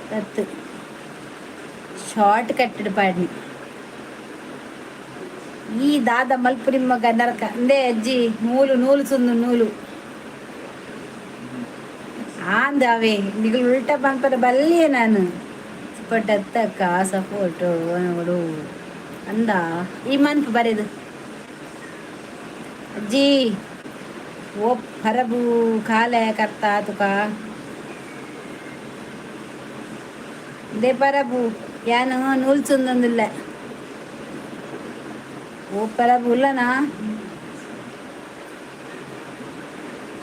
ತತ್ತು ಶಾರ್ಟ್ ಕಟ್ಟಡ್ ಪಾಡ್ನಿ ಈ ದಾದ ಮಲ್ಪುರಿ ಮಗ ನರಕ ಅಂದೇ ಅಜ್ಜಿ ನೂಲು ನೂಲು ಸುಂದು ನೂಲು ಆಂದ ಅವೇ ನಿಗಲು ಉಲ್ಟಾ ಪನ್ಪರ ಬಲ್ಲಿಯೇ ನಾನು ಸಪೋರ್ಟ್ ಅತ್ತಕ್ಕ ಸಪೋರ್ಟ್ ನೋಡು ಅಂದ ಈ ಮನ್ಪು ಬರೆದು ಅಜ್ಜಿ ಓ ಪರಬು ಕಾಲೆ ಕರ್ತಾ ತುಕ they ಪರಬು ಯಾನು ನೂಲು ಸುಂದೊಂದಿಲ್ಲ ಓ ಪರಬು ಉಲ್ಲನಾ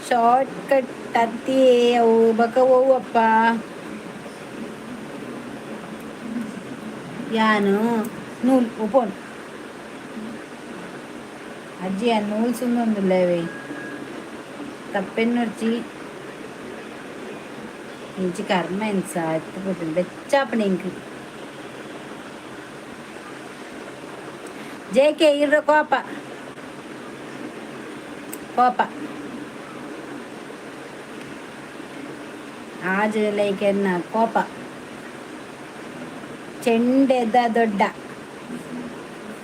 ಶಾರ್ಟ್ ಕಟ್ ಅತ್ತಿ ಅವು ಬಕ ಅಪ್ಪ ಯಾನು ನೂಲ್ ಉಪೋನ್ ಅಜ್ಜಿ ಆ ನೂಲ್ ಸುಂದೊಂದಿಲ್ಲವೇ ತಪ್ಪೆನ್ನೊರ್ಚಿ ಇಂಚಿ ಕರ್ಮ ಎಂಚ ಎತ್ತಪೋతుంది ಬೆಚ್ಚಾಪಣೆ ಇಂಕ್ ಜೆ ಕೆ ಇರ್ರ ಕೋಪ ಕೋಪ ಆಜ್ ಲೈಕ್ ಎನ್ನ ಕೋಪ ಚೆಂಡೆದ ದೊಡ್ಡ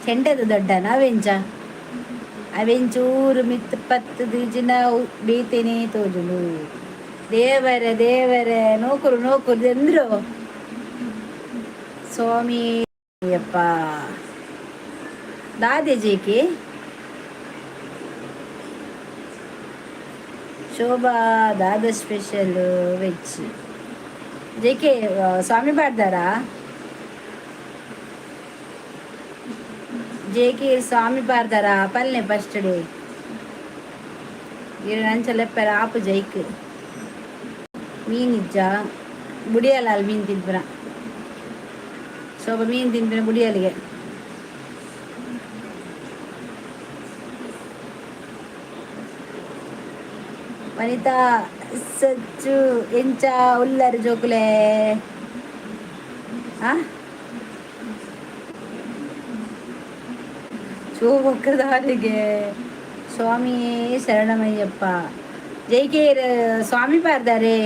ಚೆಂಡೆದ ದೊಡ್ಡ ನಾವೆಂಚ ಅವೆಂಚೂರು ಮಿತ್ ಪತ್ತು ದಿಜಿನ ಬೀತಿನಿ ತೋಜುಂಡು ದೇವರೇ ದೇವರೇ ನೂಕುರು ನೂಕುರು ಎಂದ್ರು ಸ್ವಾಮಿ ಅಯ್ಯಪ್ಪ ದಾದಿಜಿకి ಶೋಭಾ ದಾದ ಸ್ಪೆಷಲ್ ವೆಜ್ ಜೆ ಕೆ ಸ್ವಾಮಿ ಪಾಡ್ದಾರಾ? ಜೆ ಕೆ ಸ್ವಾಮಿ ಪಾಡ್ದಾರಾ? ಪಲ್ಲೆ ಫಸ್ಟ್ ಡೇ ಇರು ಅಂಚ ಲೆಪ್ಪರ ಆಪು ಜೈಕ್ ಮೀನ್ ಇಜ್ಜ ಬುಡಿಯಲ್ಲ ಅಲ್ಲಿ ಮೀನು ತಿನ್ಪುನ ಶೋಭ ಮೀನು ತಿನ್ಪಿನ ಬುಡಿಯಲ್ಲಿಗೆ ವನಿತಾ ಸಜ್ಜು ಎಂಚ ಉಲ್ಲರು ಜೋಕುಲೆ ಆ ಶೋಭಕ್ಕದಾರಿಗೆ ಸ್ವಾಮಿಯೇ ಶರಣಮಯ್ಯಪ್ಪ ಜೈ ಕೆ ಸ್ವಾಮಿ ಪಾಡ್ದಾರೆ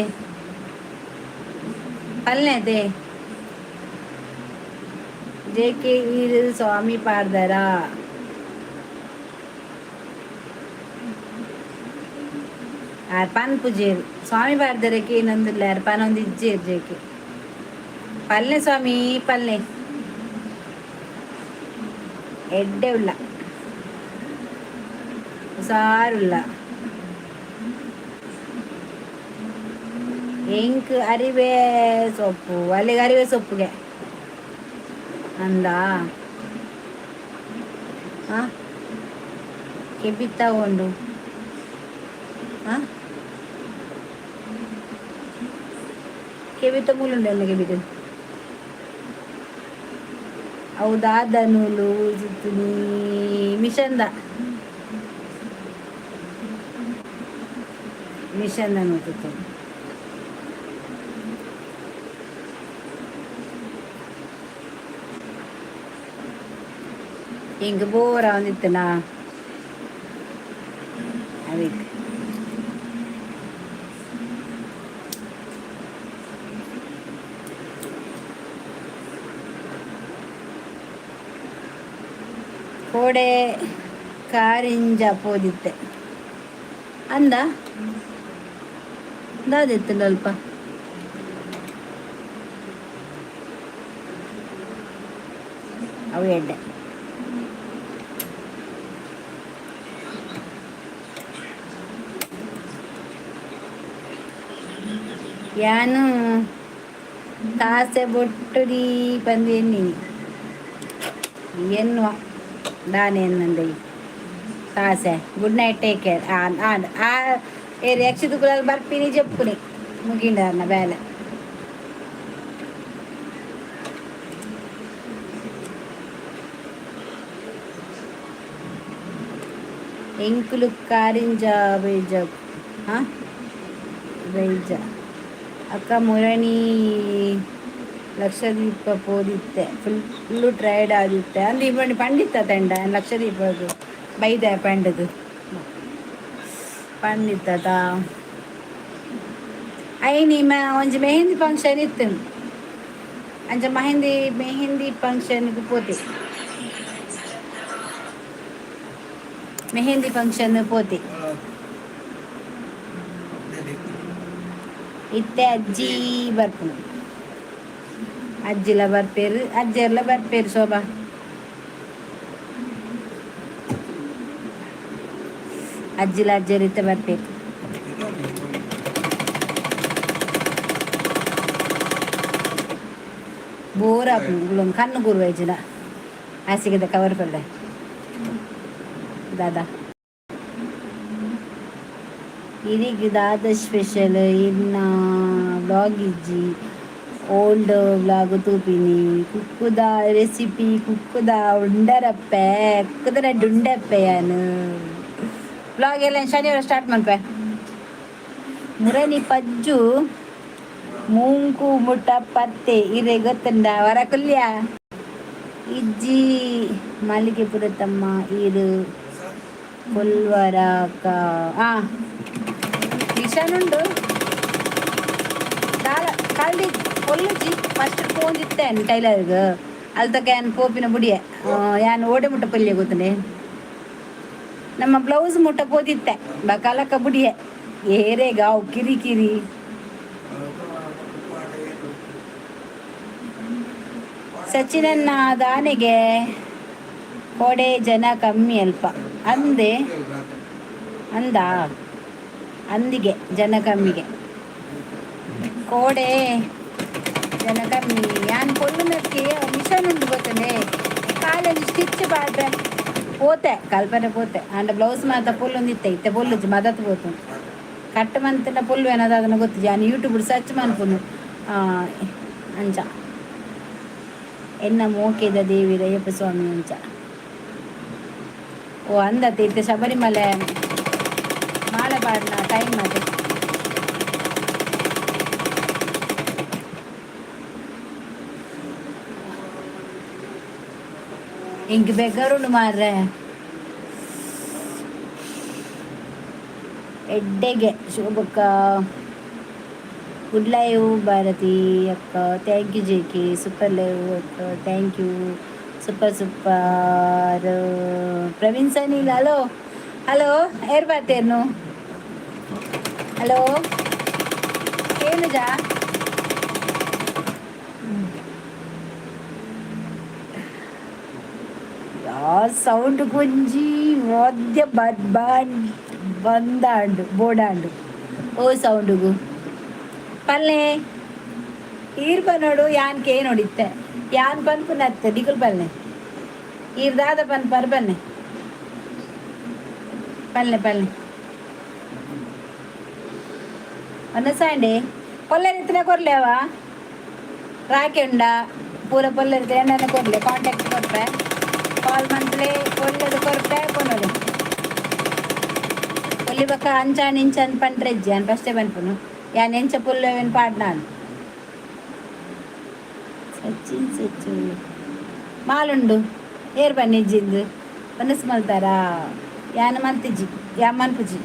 ಪಲ್ಲೆ ಜೆ ಕೆ ಈರ್ ಸ್ವಾಮಿ ಪಾಡ್ದಾರಾ? ಆರ್ ಪನ್ ಪೂಜೇರು ಸ್ವಾಮಿ ಪಾಡ್ದಾರಕ್ಕೆ ಏನೊಂದಿಲ್ಲ ಆರ್ ಪನೊಂದು ಇಜ್ಜೇರು ಜೇಕೆ ಪಲ್ಲೆ ಸ್ವಾಮಿ ಪಲ್ಲೆ ಎಡ್ಡೆ ಉಲ್ಲ ಹುಷಾರುಲ್ಲ ಎಂಕ್ ಅರಿವೆ ಸೊಪ್ಪು ಅಲ್ಲಿಗೆ ಅರಿವೆ ಸೊಪ್ಪುಗೆ ಅಂದ ಆ ಕೆಬಿತ್ತ ಉಂಡು ಆ ಕೆಬಿತ ಮೂಲುಂಡು ಕೆಬಿತ ಅವು ದಾದ ನೂಲು ಸುತ್ತುನಿ ಮಿಷನ್ದ ಮಿಷನ್ ನೂಲು ಸುತ್ತು ಎಂಕ್ ಬೋರ್ ಆವೊಂದಿತ್ತನಾ ಅವೇಕ್ ಕೋಡೆ ಕಾರಿಂಜ ಪೋದಿತ್ತೆ ಅಂದ ದಾದಿತ್ತುಂಡ ಅಲ್ಪ ಅವು ಎಡ್ಡೆ. ಯಾನು ತಾಸೆ ಬೊಟ್ಟುಡಿ ಪಂದು ಎನ್ನಿನಿ. ಎನ್ನುವ ದಾನೆ ಎನ್ನಂದೈ ತಾಸೆ. Good night, take care. ಆನ್ ಆ ಏರ್ ಯಕ್ಷದ ಬರ್ಪಿನಿ ಜಪ್ಪುನಿ ಮುಗಿಂಡ ಬೇಲೆ. ಎಂಕುಲು ಕಾರಿಂಜ ಬೈಜ. ಹಾಂ, ಬೈಜ ಅಕ್ಕ. ಮುರಣಿ ಲಕ್ಷದ್ವೀಪ ಪೋದಿತ್ತೆ, ಫುಲ್ಲು ಟಯರ್ಡ್ ಆದಿತ್ತೆ ಅಂದು ಇಬ್ಬಂಡಿ ಪಂಡಿತ್ತ ತಂಡ. ಲಕ್ಷದ್ವೀಪದು ಬೈದ ಪಂಡದು ಪಂಡಿತ್ತ. ಐನಿ ಒಂಜಿ ಮೆಹಂದಿ ಫಂಕ್ಷನ್ ಇತ್ತು. ಅಂಚ ಮೆಹಂದಿ ಮೆಹಂದಿ ಫಂಕ್ಷನ್ಗೆ ಪೋತೆ, ಮೆಹಂದಿ ಫಂಕ್ಷನ್ ಪೋತೆ. ಇತ್ತೆ ಅಜ್ಜಿ ಬರ್ಪುನು. ಅಜ್ಜಿಲ ಬರ್ಪೇರು, ಅಜ್ಜೆರ್ಲ ಬರ್ಪೇರು. ಶೋಭಾ, ಅಜ್ಜಿಲ ಅಜ್ಜೆರ್ ಇತ್ತೆ ಬರ್ಪೇರು. ಬೋರ್ ಆಪುಂಡು. ಕಣ್ಣು ಗುರು ಐಜಿನ ಹಾಸಿಗೆದ ಕವರ್ ಪಲ್ಲೆ ದಾದಾ ಇರಿಗ್ ದಾದ ಸ್ಪೆಷಲ್? ಇನ್ನ ವ್ಲಾಗ್ ಇಜ್ಜಿ, ಓಲ್ಡ್ ವ್ಲಾಗ್ ತೂಪಿನಿ. ಕುಕ್ಕುದ ರೆಸಿಪಿ, ಕುಕ್ಕುದ ಉಂಡರಪ್ಪೆ, ಕುಕ್ಕುದ ರಡ್ಡ್ ಉಂಡಪ್ಪೆ. ಯಾನು ವ್ಲಾಗ್ ಎಲ್ಲ ಶನಿವಾರ ಸ್ಟಾರ್ಟ್ ಮನ್ಪೆ. ಮುರನಿ ಪಜ್ಜು ಮೂಂಕು ಮುಟ್ಟ ಪತ್ತೆ ಇರೆ ಗೊತ್ತುಂಡ ವರ ಕುಲ್ಯ ಇಜ್ಜಿ. ಮಾಲಿಕೆಪುರತಮ್ಮ ಈರು ಕೊಲ್ವರಾಕ. ಆ ಮಿಷನ್ ಉಂಡು. ದಾಲ ಕಲ್ದಿ ಪೊಲ್ಲುಜಿ. ಫಸ್ಟ್ ಪೋಂದಿತ್ತೆ ಟೈಲರ್ಗ್. ಅಲ್ತಕ ಯಾನ್ ಪೋಪಿನ ಬುಡಿಯೆ. ಯಾನ್ ಓಡೆ ಮುಟ್ಟ ಪೊಲ್ಯ ಗೊತ್ತುಂಡೆ? ನಮ್ಮ ಬ್ಲೌಸ್ ಮುಟ್ಟ ಪೋದಿತ್ತೆ, ಬಕಲಕ ಬುಡಿಯೆ. ಏರೆಗಾವ್ ಕಿರಿ ಕಿರಿ. ಸಚಿನನ್ನ ದಾನೆಗೆ ಕೋಡೆ ಜನ ಕಮ್ಮಿ ಅಲ್ಪ ಅಂದೆ ಅಂದ. ಅಂದಿಗೆ ಜನ ಕಮ್ಮಿಗೆ, ಕೋಡೆ ಜನ ಕಮ್ಮಿ. ಯಾನ್ ಪೊಲ್ಲುನಕ್ಕೆ ಮಿಷನ್ ಉಂಡು ಗೊತ್ತನೆ. ಕಾಲಲ್ಲಿ ಸ್ಟಿಚ್ ಪಾಡ್ರೆ ಪೋತೆ, ಕಲ್ಪನೆ ಪೋತೆ. ಆಂಡ ಬ್ಲೌಸ್ ಮಾತ ಪೊಲ್ಲೊಂದಿತ್ತೆ, ಇತ್ತೆ ಪೊಲ್ಲುಜಿ, ಮದತ್ ಪೋತು. ಕಟ್ಟ ಮಂತಿನ ಪೊಲ್ಲು ಏನದ ಅದನ್ನ ಗೊತ್ತಿಜಿ. ಯಾನ್ ಯೂಟ್ಯೂಬ್ ಸರ್ಚ್ ಮನ್ಪುನು ಅಂಚ. ಎನ್ನ ಮೋಕೆದ ದೇವಿ ಅಯ್ಯಪ್ಪ ಸ್ವಾಮಿ ಅಂಚ. ಓ ಅಂದತ್ತೆ. ಇತ್ತೆ ಶಬರಿಮಲೆ ಮಾಲೆ ಪಾಡ್ನ ಟೈಮ್ ಅದು. ಇಂಕ್ ಬೆಗರುಂಡು ಮಾರ್ರೆ ಎಡ್ಡೆಗೆ. ಶೋಭಕ್ಕ ಗುಡ್ ಲೈವ್. ಭಾರತಿ ಅಕ್ಕ thank you. J K super live ಅಕ್ಕ, thank you. Super super. Praveen Sanil, hello hello. ಏರ್ ಬಾತೇರ್ನು? ಹಲೋ, ಕೇನುಜಾ? ಯಾ ಸೌಂಡ್ ಕೊಂಜಿ ಮಧ್ಯ ಬಾಂಡ್ ಬಂದಾಂಡು ಬೋಡಾಂಡು. ಓ ಸೌಂಡುಗು ಪಲ್ಲೆ ಈರ್ ಪನೋಡು. ಯಾನ್ ಕೇ ನೋಡಿತ್ತೆ, ಯಾನ್ ಪನ್ಪುನತ್ತೆ. ನಿಕುಲ್ ಪಲ್ಲೆ, ಈರ್ ದಾದ ಪನ್ಪರ್ ಬನ್ನೆ. ಪಲ್ಲೆ ಪಲ್ಲೆ ಒನ್ನಸಾಂಡೆ ಪೊಲ್ಲೆರಿತ್ತಿನ ಕೊರ್ಲೆವ ರಾಕೆ ಉಂಡ ಪೂರ ಪೊಲ್ಲೆರಿತ್ತಿನ ಎಣ್ಣೆ ಕೊರ್ಲೆ. ಕಾಂಟ್ಯಾಕ್ಟ್ ಕೊರ್ಪೆ, ಕಾಲ್ ಮಂತ್ಲೆ ಪೊಲ್ಲೆದು ಕೊರ್ಪೆ ಕೊನೊಡು. ಪೊಲ್ಲಿ ಬೊಕ್ಕ ಅಂಚಾನ್ ಇಂಚಾನ್ ಪಂಡ್ರೆಜ್ಜಿ. ಯಾನ್ ಫಸ್ಟೇ ಪನ್ಪುನು. ಯಾನ್ ಎಂಚ ಪುಲ್ಲೆವೆನ್ ಪಾಡ್ನಾನ್. ಸಚಿನ್ ಸಚ್ಚು ಮಾಲುಂಡು. ಏರ್ ಬನ್ನಿ ಇಜ್ಜಿಂದು ಮನಸ್ಸು ಮಲ್ತಾರಾ? ಯಾನ್ ಮಲ್ತಿಜ್ಜಿ, ಯಾನ್ ಮನ್ಪುಜಿ.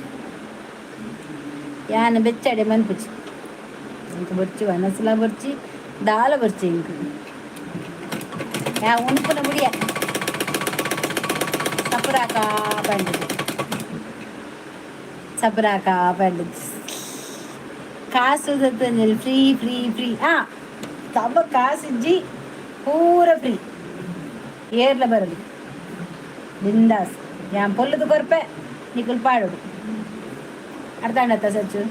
ಯಾನ್ ಬೆಚ್ಚಡೆ ಮನ್ಪುಜಿ. ಇಂಕ್ ಬೊರ್ಚಿ, ವನಸುಲ ಬೊರ್ಚಿ, ದಾಲ ಬೊರ್ಚಿ ಇಂಕ್. ಯಾ ಉಣ್ಪುನ ಬುಡಿಯ ಸಪುರಾಕ ಪಂಡುದು, ಸಪುರಾಕ ಪಂಡುದು. ಕಾಸು ಫ್ರೀ ಫ್ರೀ ಫ್ರೀ. ಆ ತಮ್ಮ ಕಾಸಿಜ್ಜಿ, ಪೂರ ಫ್ರೀ. ಏರ್ಲ ಬರಲಿ ಬಿಂದಾಸ್. ಯಾನ್ ಪೊಲ್ಲುದು ಕೊರ್ಪೆ, ನಿಕುಲ್ ಪಾಡೋಡು. ಅರ್ಥ ಆಂಡತ್ತ ಸಚ್ಚು?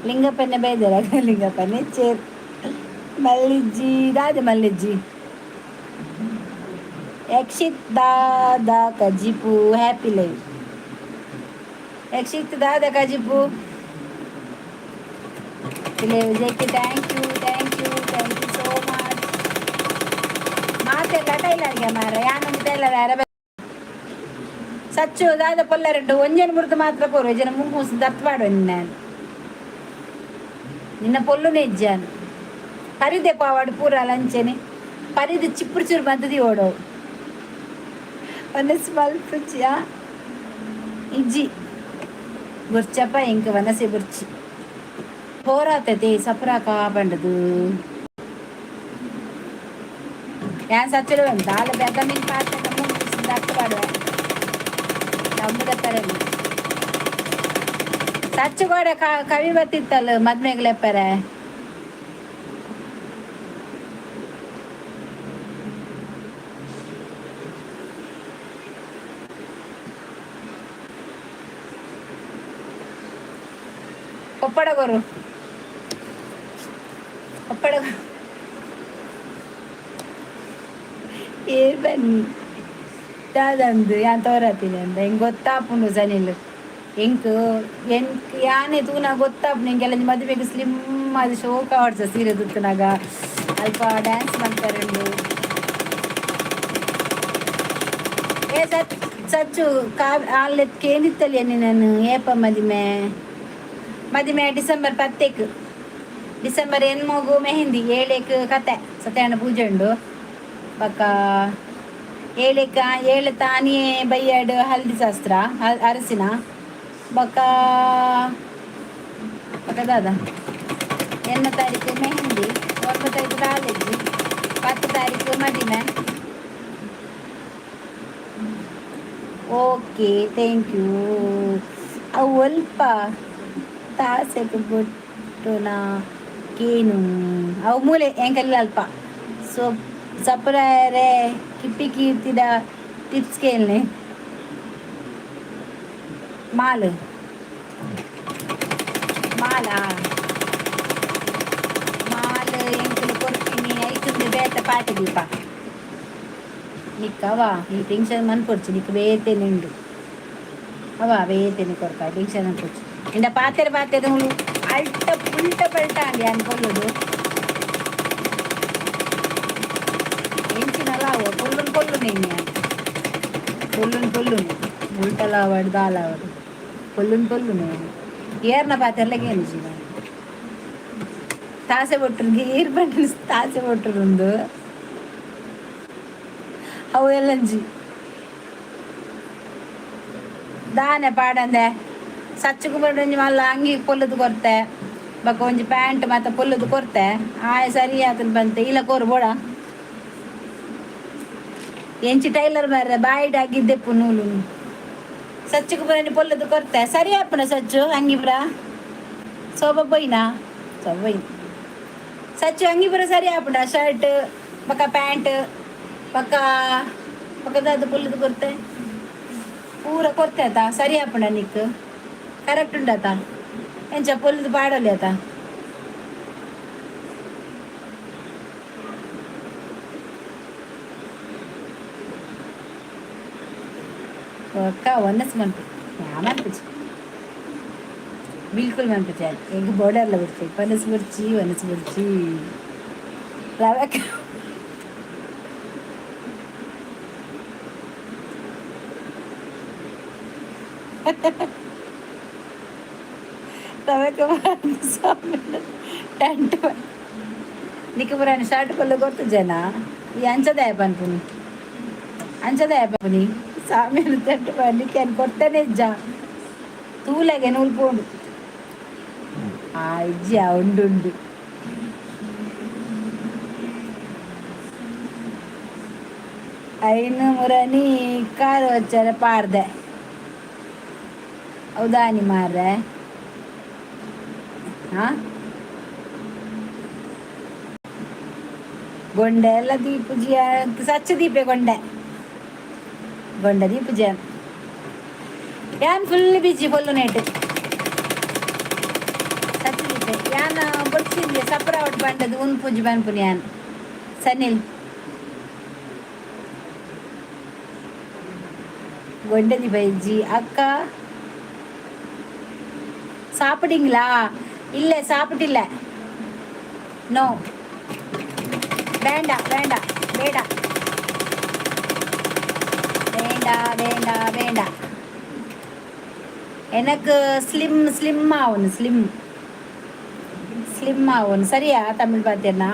ಲಿಂಗಪ್ಪನೆ ಬೈದರ ಲಿಂಗಪ್ಪನೆ ಚೇರ್ ಮಲ್ಲಿಜ್ಜಿ ದಾದ ಮಲ್ಲಿಜ್ಜಿ. ಯಕ್ಷಿತ್ ದಾದ ಕಜಿಪು ಹ್ಯಾಪಿ ಲೈಫ್. ಯಕ್ಷಿತ್ ದಾದ ಕಜಿಪು ವಿಜಯ್ಗೆ. Thank you, thank you, thank you so much. ಮಾತೆಲ್ಲ ಟೈಲರ್ಗೆ ಮಾರ ಯಾನೊಂದು ಟೈಲರ್ ಯಾರ ಸಚ್ಚು ದಾದ ಪೊಲ್ಲರೆಡ್ಡು ಒಂಜನ ಮುರ್ದು ಮಾತ್ರ ಪೋರು ಜನ ಮುಂಗು ದತ್ಪಾಡು. ನಾನು ನಿನ್ನ ಪೊಲ್ಲುನೇ ಇಜ್ಜಾನು ಪರಿದೆ ಪಾವಾಡು ಪೂರ ಲಂಚನೆ ಪರಿದು ಚಿಪ್ಪುರು ಚೂರು ಬಂತದಿ ಓಡವು ವನಸ್ ಮಲ್ಪುಚಿ. ಇಜ್ಜಿ ಬುರ್ಚಪ್ಪ ಇಂಕ ವನಸೆ ಬುರ್ಚಿ ಹೋರಾತತೆ ಸಪುರ ಕಾಪಂಡದು. ಯಾನ್ ಸಚ್ಚಲು ದಾಲ ಬೆದ ಮೀನ್ ಪಾತ್ರ ಮುಂಗು ದತ್ಪಾಡುವೆ ನಮ್ಮದ. ಸಚ್ಚು ಕೂಡ ಕವಿ ಬತ್ತಿತ್ತಲ್ಲ ಮದ್ಮೆಗ್ಲೆಪ್ಪರೆ. ಪಪ್ಪಡ ಕೊರು, ಪಪ್ಪಡ ಏರ್ ಬನ್ನಿ ದಾದಂದು ಯಾನ್ ತೋರತೀನಿ ಅಂದ. ಹಿಂಗೆ ಗೊತ್ತಾಪುಂಡು ಸನಿಲ್ ಎಂಕ್ ಎಂಕ್ ಯಾನೆ ತೂನ ಗೊತ್ತಾಪುಂಡು. ಎಂಕೆಲ್ಲ ಮದುವೆಗೆ ಸ್ಲಿಮ್ ಅದು ಶೋಕ ಆಡ್ಸ ಸೀರೆ ತುತ್ತುನಾಗ ಅಲ್ಪ ಡ್ಯಾನ್ಸ್ ಮಲ್ಪರುಂಡು. ಏ ಸಚ್ ಸಚ್ಚು ಕಾ ಅಲ್ಲೆ ಕೇಂದಿತ್ತಲ್ಲಿ ನಾನು. ಏಪ ಮದಿಮೆ? ಮದಿಮೆ ಡಿಸೆಂಬರ್ 10ಕ್. ಡಿಸೆಂಬರ್ ಎನ್ಮೊಗು ಮೆಹಂದಿ, 7ಕ್ ಕತೆ, ಸತ್ಯನಾರಾಯಣ ಪೂಜೆ ಉಂಡು. ಬೊಕ್ಕ 7ಕ್ 7 ತಾನಿಯೇ ಬಯ್ಯಾಡು ಹಲ್ದಿ ಶಾಸ್ತ್ರ, ಅರಸಿನ. ಬೊಕ್ಕ ಬೊಕ್ಕ ದಾದ, 8 ತಾರೀಕು ಮೆಹಂದಿ, 9 ತಾರೀಕು ಕಾಲೇಜು, 10 ತಾರೀಕು ಮದಿಮೆ. Okay, thank you. ಅವು ಅಲ್ಪ ತಾಸೆಗ್ ಬೊಟ್ಟುನ ಕೇನು ಅವು ಮೂಲೆ ಎಂಕಲ್ಲ ಅಲ್ಪ. ಸೊ ಸಪ್ರಾಯರೆ ಕಿಪ್ಪಿ ಕೀರ್ತಿದ ಟಿಪ್ಸ್ ಕೇಳನೆ. ಮಾಲು ಮಾಲಾ ಮಾಲ್ ಎಂಕುಲು ಕೊರ್ಪಿನಿ ಐತುಂದು ಬೇತೆ ಪಾತೆ ದೀಪ ನಿಕ್ಕವ. ಈ ಟೆನ್ಷನ್ ಮನ್ಪೊಡ್ಚಿ, ನಿಕ್ ಬೇತೆನೆ ಉಂಡು ಅವ ಬೇತೆನೆ ಕೊರ್ಕ. ಟೆನ್ಷನ್ ಅನ್ಪೊಡ್ಚಿ. ಇಂದ ಪಾತೆರ ಪಾತೆರ ಅಲ್ಟ ಪುಲ್ಟ ಪಲ್ಟ ಅಂడి ಅನ್ಕೊಳ್ಳೋದು ಎಂಚಿನಲ್ಲ ಅವ ಪೊಲ್ಲುನ್ ಪೊಲ್ಲು ನೆನ್ನೆ ಪೊಲ್ಲುನ್ ಪೊಲ್ಲುನೆ ಉಲ್ಟಲಾವಡ್ ದಾಲಾವಡ್ ಪೊಲ್ಲುನ್ ಪೊಲ್ಲುನೆ. ಏರ್ನ ಪಾತೆರ್ಲಗೆ ಏನು ಜೀವ ತಾಸೆ ಬೊಟ್ಟರು ಗೀರ್ ಬಂಡ ತಾಸೆ ಬೊಟ್ಟರುಂದು ಅವು ಎಲ್ಲಂಜಿ ದಾನೆ ಪಾಡಂದೆ. ಸಚ್ಚುಕು ಒಂಜಿ ಮಲ್ಲ ಅಂಗಿ ಪೊಲ್ಲುದು ಕೊರ್ತೆ, ಬೊಕ್ಕ ಒಂಜಿ ಪ್ಯಾಂಟ್ ಮಾತ ಪೊಲ್ಲುದು ಕೊರ್ತೆ. ಆಯ್ ಸರಿ ಆತನ ಬಂತೆ ಇಲ್ಲ ಕೊರು ಬೋಡ. ಎಂಚಿ ಟೈಲರ್ ಮಾರ್ರೆ ಬಾಯಿಡ್ ಆಗಿದ್ದೆಪ್ಪು ನೂಲು. ಸಚ್ಚುಕು ಬರಂಜಿ ಪೊಲ್ಲುದು ಕೊರ್ತೆ, ಸರಿ ಆಪುನ. ಸಚ್ಚು ಅಂಗಿ ಪುರ ಸೋಬ ಪೋಯಿನಾ? ಸೋಬ ಪೋಯಿನ. ಸಚ್ಚು ಅಂಗಿ ಪುರ ಸರಿ ಆಪುಂಡ? ಶರ್ಟ್ ಬೊಕ್ಕ ಪ್ಯಾಂಟ್ ಬೊಕ್ಕ ಬೊಕ್ಕ ದಾದ ಪೊಲ್ಲುದು ಕೊರ್ತೆ ಪೂರ ಕೊರ್ತೆ ಆತ. ಸರಿ ಆಪುಂಡ ನಿಕ್? ಕರೆಕ್ಟ್ ಉಂಡಾತ? ಎಂಚ ಪೊಲ್ಲುದು ಪಾಡೊಲಿ ಆತ? ಒಕ್ಕ ಒನ್ನಸ್ ಮನ್ಪು ಯಾ ಮನ್ಪುಜಿ, ಬಿಲ್ಕುಲ್ ಮನ್ಪುಜಿ. ಎಂಕ್ ಬೋರ್ಡರ್ಲ ಬುಡ್ಚಿ ಒನಸ್ ಬುಡ್ಚಿ ಒನಸ್ ಬುಡ್ಚಿ ರವಕ. ರವಕ ಟೆಂಟ್ ನಿಕ್ ಪುರಾಣ ಶರ್ಟ್ ಪೊಲ್ಲ ಗೊತ್ತುಜನ. ಈ ಅಂಚದಾಯ ಪನ್ಪುನಿ, ಅಂಚದಾಯ ಪನ್ಪುನಿ. ಸಾಮ್ಯಾನ ಟೆಂಟ್ ನಿಕ್ಕೆ ಕೊಡ್ತೇನೆ ಇಜ್ಜ? ತೂಲೆಗೆ ನೂಲು ಪೋಂಡು. ಆ ಇಜ್ಜಿ ಉಂಡು ಉಂಡು. ಐನು ಮುರನಿ ಕಾರ್ ವಚ್ಚರ ಪಾಡ್ದೆ. ಹೌದಾನಿ ಮಾರ್ರೆ? ಹಾ ಗೊಂಡೆ ಎಲ್ಲ ದೀಪುಜಿಯ ಸಚ್ಚ ದೀಪೆ ಗೊಂಡೆ ಗೊಂಡೆ ದೀಪುಜ. ಯಾನ್ ಫುಲ್ ಬಿಜಿ ಫುಲ್ ನೇಟ್ ಸಚ್ಚ ದೀಪ. ಯಾನ ಬೊಡ್ಚಿಂದೆ ಸಪ್ರ ಅವಟ್ ಬಂಡದು ಉನ್ಪುಜಿ ಪನ್ಪುನಿ ಯಾನ್ ಸನಿಲ್. ಗೊಂಡದಿ ಬೈಜಿ ಅಕ್ಕ. சாப்பிட்டீங்களா? இல்லை, சாப்பிட்டில்ல. நோ, வேண்டாம் வேண்டாம், வேடா வேண்டா வேண்டா வேண்டா. எனக்கு ஸ்லிம் ஸ்லிம் ஆகணும், ஸ்லிம் ஸ்லிம் ஆகணும். சரியா தமிழ் பார்த்தேன்னா?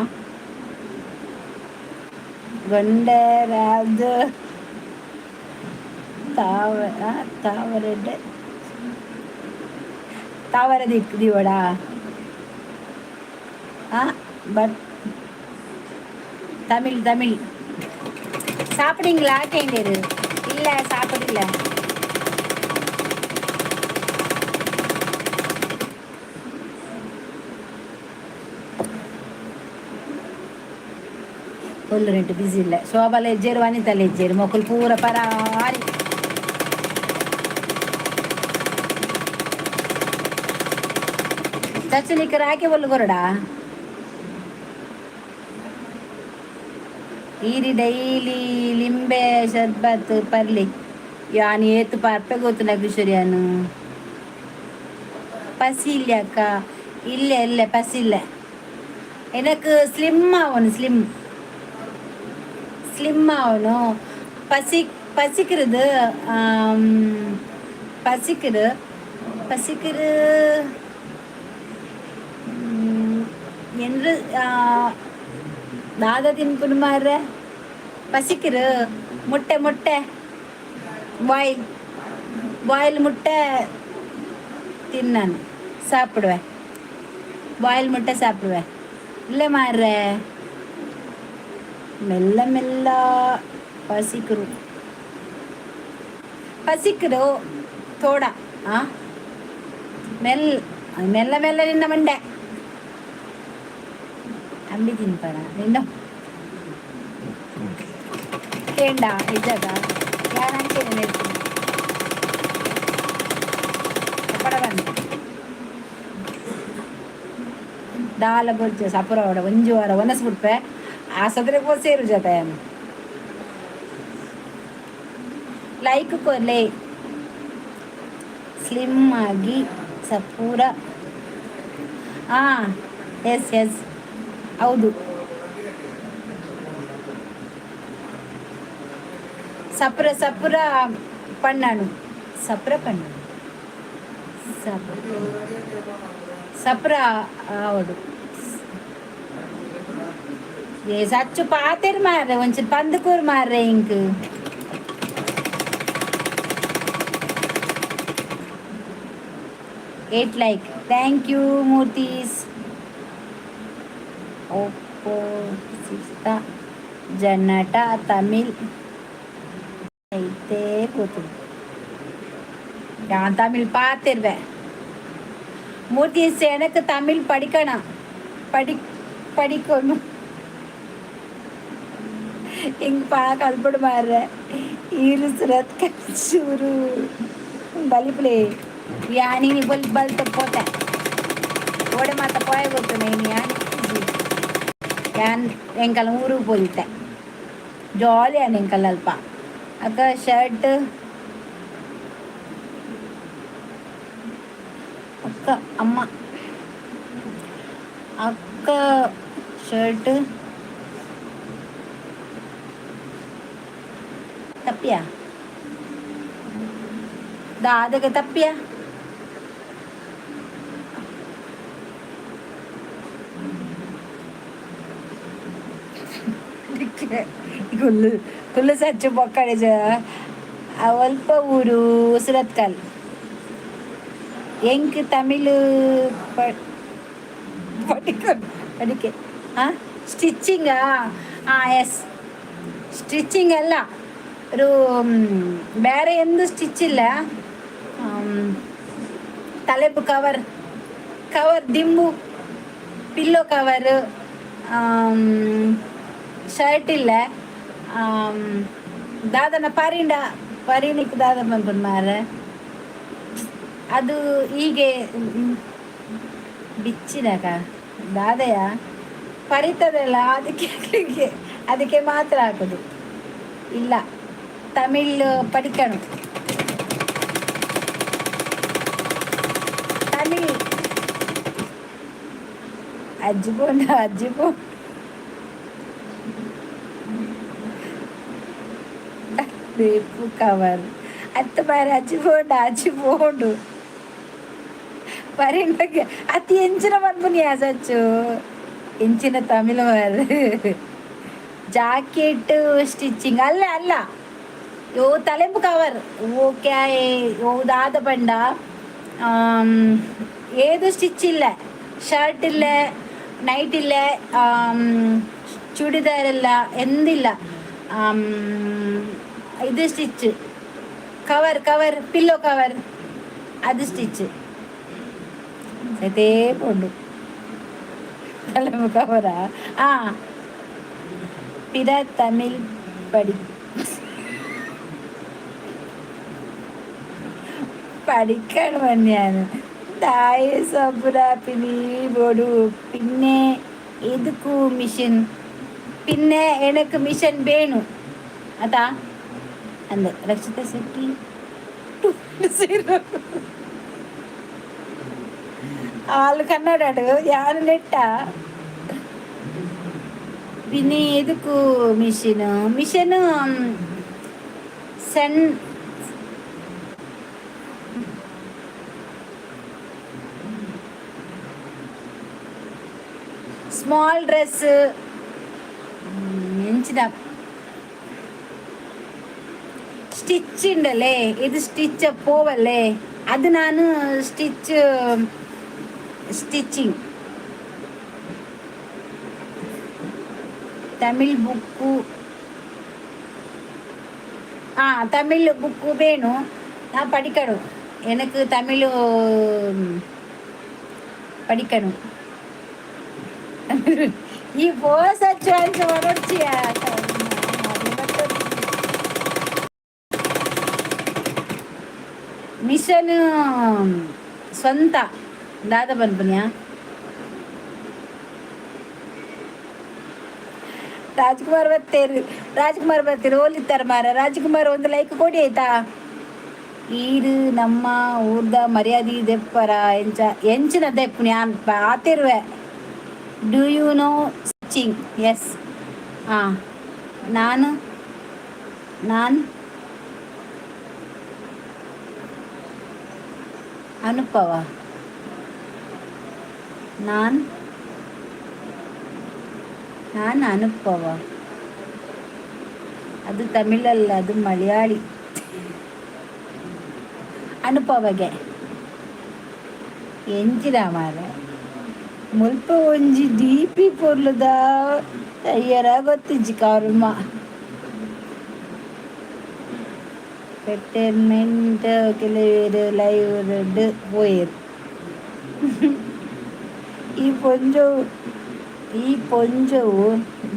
கொண்டராஜ தாவ தாவரட ತಾವರ ದಿವಡ. பட் தமிழ் தமிழ். சாப்பிட்டீங்களா கேண்டேரு? இல்லை, சாப்பிடல. ಫುಲ್ ರೆಂಟು ಬಿಸಿ ಇಲ್ಲ. ಶೋಭಾಲ ಇಜ್ಜೇರು, ವನಿತಲ್ಲ ಇಜ್ಜೇರು, ಮೊಕ್ಕಲು ಪೂರ ಪರಾರಿ. ಚಚ್ಚನಿಕ್ಕೆ ರಾಕೆ ಒಲ್ಲು ಕೊರಡ. ಈರಿ ಡೈಲಿ ಲಿಂಬೆ ಶರ್ಬತ್ ಪರ್ಲಿ. ಯಾನ್ ಏತು ಪರ್ಪೆ ಗೊತ್ತುನ ಕಿಶೋರಿಯಾನು. பசி இல்லையாக்கா? இல்லை இல்லை, பசி இல்லை. எனக்கு ஸ்லிம் ஆகணும், ஸ்லிம் ஸ்லிம் ஆகணும். பசி பசிக்கிறது, பசிக்குது, பசிக்குது என்று தாதா தின்புன்னு மாற பசிக்குது. முட்டை முட்டை பாயில் பாயில் முட்டை தின்னாను, சாப்பிடுவேன். பாயில் முட்டை சாப்பிடுவேன். இல்லை மாற, மெல்ல மெல்ல பசிக்கிறோம், பசிக்கிறோ தோடா. ஆ மெல் மெல்ல மெல்ல நின்ன மண்டை ಅಂಬಿ ತಿನ್ಪರ ನಿನ್ನ ಕೇಂಡ ಇದ್ದಾಗ ಯಾರು ಅಂಚೆನೆ ನೇರ್ತೀನಿ ಪಡ ಬಂದು ದಾಲ ಬೊಲ್ಚೆ ಸಪುರವಡ ಒಂಜಿ ವಾರ ಒನಸ್ ಬಿಡ್ಪೆ ಆಸದ್ರೆ ಪೋ ಸೇರು ಜೊತೆ. ಲೈಕ್ ಕೊರ್ಲೆ. ಸ್ಲಿಮ್ ಆಗಿ ಸಪೂರ. ಹಾಂ, ಎಸ್ ಎಸ್, ಹೌದು. ಸಪ್ರ ಸಪ್ರ ಪಣ್ಣಾಣು, ಸಪ್ರ ಪಣ್ಣು, ಸಪ್ರ ಆವಡು. ಏ ಸಚ್ಚು ಪಾತೆರ್ ಮಾರ್ರೆ, ಒಂಚೂರು ಪಂದುಕೂರು ಮಾರ್ರೆ ಇಂಕ್. 8 like, thank you ಮೂರ್ತೀಸ್. Oppo ಸಿಸ್ತಾ ಜನ್ನಟ ತಮಿಳ್ ಐತೆ ಕೂತು. நான் தமிழ் பார்த்துருவேன் மூர்த்திஸ். எனக்கு தமிழ் படிக்கணும், படிக்கணும். ಹಿಂಗೆ ಪಾ ಕಲ್ಪಡು ಮಾರ್ರೆ. ಈರು ಸುರತ್ ಚೂರು ಬಲಿಪ್ಲೆ. ಯಾನಿ ಬಲ್ ಬಲ್ತ ಪೋತೆ ಓಡೆ ಮಾತ ಪೋಯ ಗೊತ್ತು. ನೀನು ಯಾನ್ ಯಾನ್ ಎಂಕಲ್ ಊರಿಗೆ ಪೋಯಿತೆ, ಜಾಲಿ ಆನ್ ಎಂಕಲ್ ಅಲ್ಪ. ಅಕ್ಕ ಶರ್ಟ್ ಅಕ್ಕ ಅಮ್ಮ ಅಕ್ಕ ಶರ್ಟ್ ತಪ್ಪಿಯಾ? ದಾದಗ ತಪ್ಪಿಯಾ? ಕುಲ್ಲು ಕುಲ್ಲು ಸಚ್ಚು ಬೊಕ್ಕಡೆ. ಅಲ್ಪ ಊರು ಸುರತ್ಕಲ್. ಎಂಕ್ ತಮಿಳು படிக்க படிக்க. ಆ ಸ್ಟಿಚಿಂಗಾ? ಹಾಂ, ಎಸ್, ಸ್ಟಿಚಿಂಗ್ ಅಲ್ಲ ஒரு ಬೇರೆ ಎಂದು ಸ್ಟಿಚ್ ಇಲ್ಲ. ತಲೆಪು ಕವರ್, ಕವರ್ ದಿಂಬು, ಪಿಲ್ಲೋ ಕವರ್, ಶರ್ಟ್ ಇಲ್ಲ. ದಾದನ ಪರಿಂಡ ಪರಿಣಿಕ್ ದಾದ ಪನ್ಪುನ ಮಾರ್ರೆ. ಅದು ಹೀಗೆ ಬಿಚ್ಚಿನಕ ದಾದಯ ಪರಿತದಲ್ಲ, ಅದಕ್ಕೆ ಅದಕ್ಕೆ ಅದಕ್ಕೆ ಮಾತ್ರ ಹಾಕೋದು. ಇಲ್ಲ, ತಮಿಳ್ ಪಡಿಕಣು. ತಮಿಳ್ ಅಜ್ಜಿ ಪೋಂಡ, ಅಜ್ಜಿ ಪೋ. ರೇಪು ಕವರ್ ಅತ್ತ ಬಾರ. ಅಜ್ಜಿ ಪೋಂಡ, ಅಜ್ಜಿ ಪೋಂಡು. ಪರಿಂಡಕ್ಕೆ ಅತಿ ಎಂಚಿನ ಪನ್ಪುನಿ ಸಚ್ಚು ಎಂಚಿನ ತಮಿಳು ಮಾರ್ರೆ. ಜಾಕೆಟ್ ಸ್ಟಿಚಿಂಗ್ ಅಲ್ಲ ಅಲ್ಲ, ಯೋ ತಲೆಂಬು ಕವರ್. ಓಕೆ, ಓ ದಾದ ಪಂಡ ಏದು ಸ್ಟಿಚ್ ಇಲ್ಲ, ಶರ್ಟ್ ಇಲ್ಲ, ನೈಟ್ ಇಲ್ಲ, ಚೂಡಿದಾರ್ ಇಲ್ಲ, ಎಂದಿಲ್ಲ. ಇದು stitch cover, cover, pillow cover, ಅದು ಸ್ಟಿಚ್ ಅದೇ ಪೋಂಡು. ತಲೆಂಬು ಕವರ. ಆ ಪಿರ ತಮಿಳ್ ಪಡಿ പഠിക്കണം ഞാൻ. തായ സബുരാപ്പിനി ബോഡു. പിന്നെ എതുക്കു മിഷൻ? പിന്നെ എനക്ക് മിഷൻ വേണു അതാ ಅಂದ ರಕ್ಷಿತಾ ಶೆಟ್ಟಿ 0. ಆಲ್ ಕನ್ನಡ ಯಾರು ನೆಟ್ಟ. പിന്നെ ಎದಕ್ಕೂ ಮಿಷಿನ್? ಮಿಷನ್ ಸಣ್ಣ ಸ್ಮಾಲ್ ಡ್ರೆಸ್ ಎಂಚಿನ ಸ್ಟಿಚ್ ಉಂಡല്ലേ, ಇದು ಸ್ಟಿಚ್ ಪೋವಲ್ಲೇ, ಅದು ನಾನು ಸ್ಟಿಚ್ ಸ್ಟಿಚಿಂಗ್. ತಮಿಳ್ ಬುಕ್ಕು, ಆ ತಮಿಳ್ ಬುಕ್ಕು ವೇಣು. ನಾ படிக்கணும். எனக்கு தமிழ் படிக்கணும். ಈ ಪೋಸ ಚಾನ್ಸ್ ಬರೋಡ್ಚಿಯ. ಮಿಷನ್ ಸ್ವಂತ ದಾದ ಪನ್ಪುನ್ಯಾ. ರಾಜ್ಕುಮಾರ್ ಬತ್ತೇರು, ರಾಜ್ಕುಮಾರ್ ಬತ್ತೀರು. ಓಲಿತ್ತಾರೆ ಮಾರ. ರಾಜ್ಕುಮಾರ್, ಒಂದು ಲೈಕ್ ಕೊಡಿ ಆಯ್ತಾ? ಈರು ನಮ್ಮ ಊರ್ದ ಮರ್ಯಾದೆ ದೆಪ್ಪರ ಎಂಚ ಎಂಚಿನ ದೆಪ್ಪು ಯಾನ್ ಆತಿರುವೆ. Do you know stitching? Yes. ಹಾಂ, ನಾನು ನಾನು ಅನುಪವ ನಾನು ನಾನು ಅನುಪವ. ಅದು ತಮಿಳಲ್ಲ, ಅದು ಮಲಯಾಳಿ. ಅನುಪವಗೆ ಎಂಚಿನ ಮಾರೆ. ಮುಲ್ಪ ಒಂಜಿ ಡಿ ಪಿ ಪೊರ್ಲುದ ತಯ್ಯರ ಗೊತ್ತಿಜ್ಜಿ ಕರ್ಮ. ಪೆಟ್ಟೆರ್ಮೆಂಟ್ ಕೆಲವೇರು ಲೈವ್ ರೆಡ್ ಪೋಯೆರ್. ಈ ಪೊಂಜೋವು, ಈ ಪೊಂಜೋವು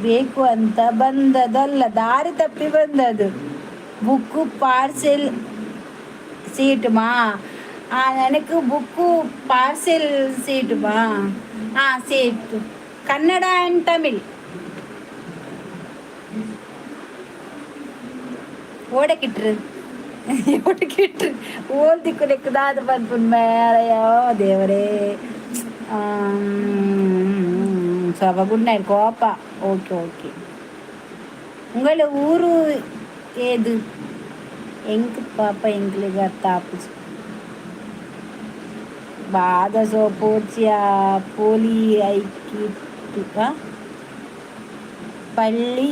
ಬೇಕು ಅಂತ ಬಂದದಲ್ಲ, ದಾರಿ ತಪ್ಪಿ ಬಂದದ್ದು. ಬುಕ್ಕು ಪಾರ್ಸೆಲ್ ಸೀಟುಮಾ? ಆ ನನಗೆ ಬುಕ್ಕು ಪಾರ್ಸೆಲ್ ಸೀಟುಮಾ? ಹಾಂ, ಸೀಟು ಕನ್ನಡ ಆ್ಯಂಡ್ ತಮಿಳ್. ಓಡಕಿಟ್ರು, ಓಡಕಿಟ್ರು. ಓಲ್ ದಿಕ್ಕು ಲೆಕ್ಕ ದಾದ ಪನ್ಪುನ್ ಮೇರಯ್ಯೋ ದೇವರೇ. ಸ್ವಲ್ಪ ಗುಡ್ ನೈಟ್ ಕೋಪ. Okay okay. உங்கள ಊರು ಏದು? ಎಂಕ್ ಪಾಪ ಎಂಕ್ಲೆಗ್ ಅರ್ಥ ಆಪುಜಿ. ಬಾದ ಸೋಪೋಚಿಯ ಪೋಲಿ ಐಕಿಟ್ಟು ಪಳ್ಳಿ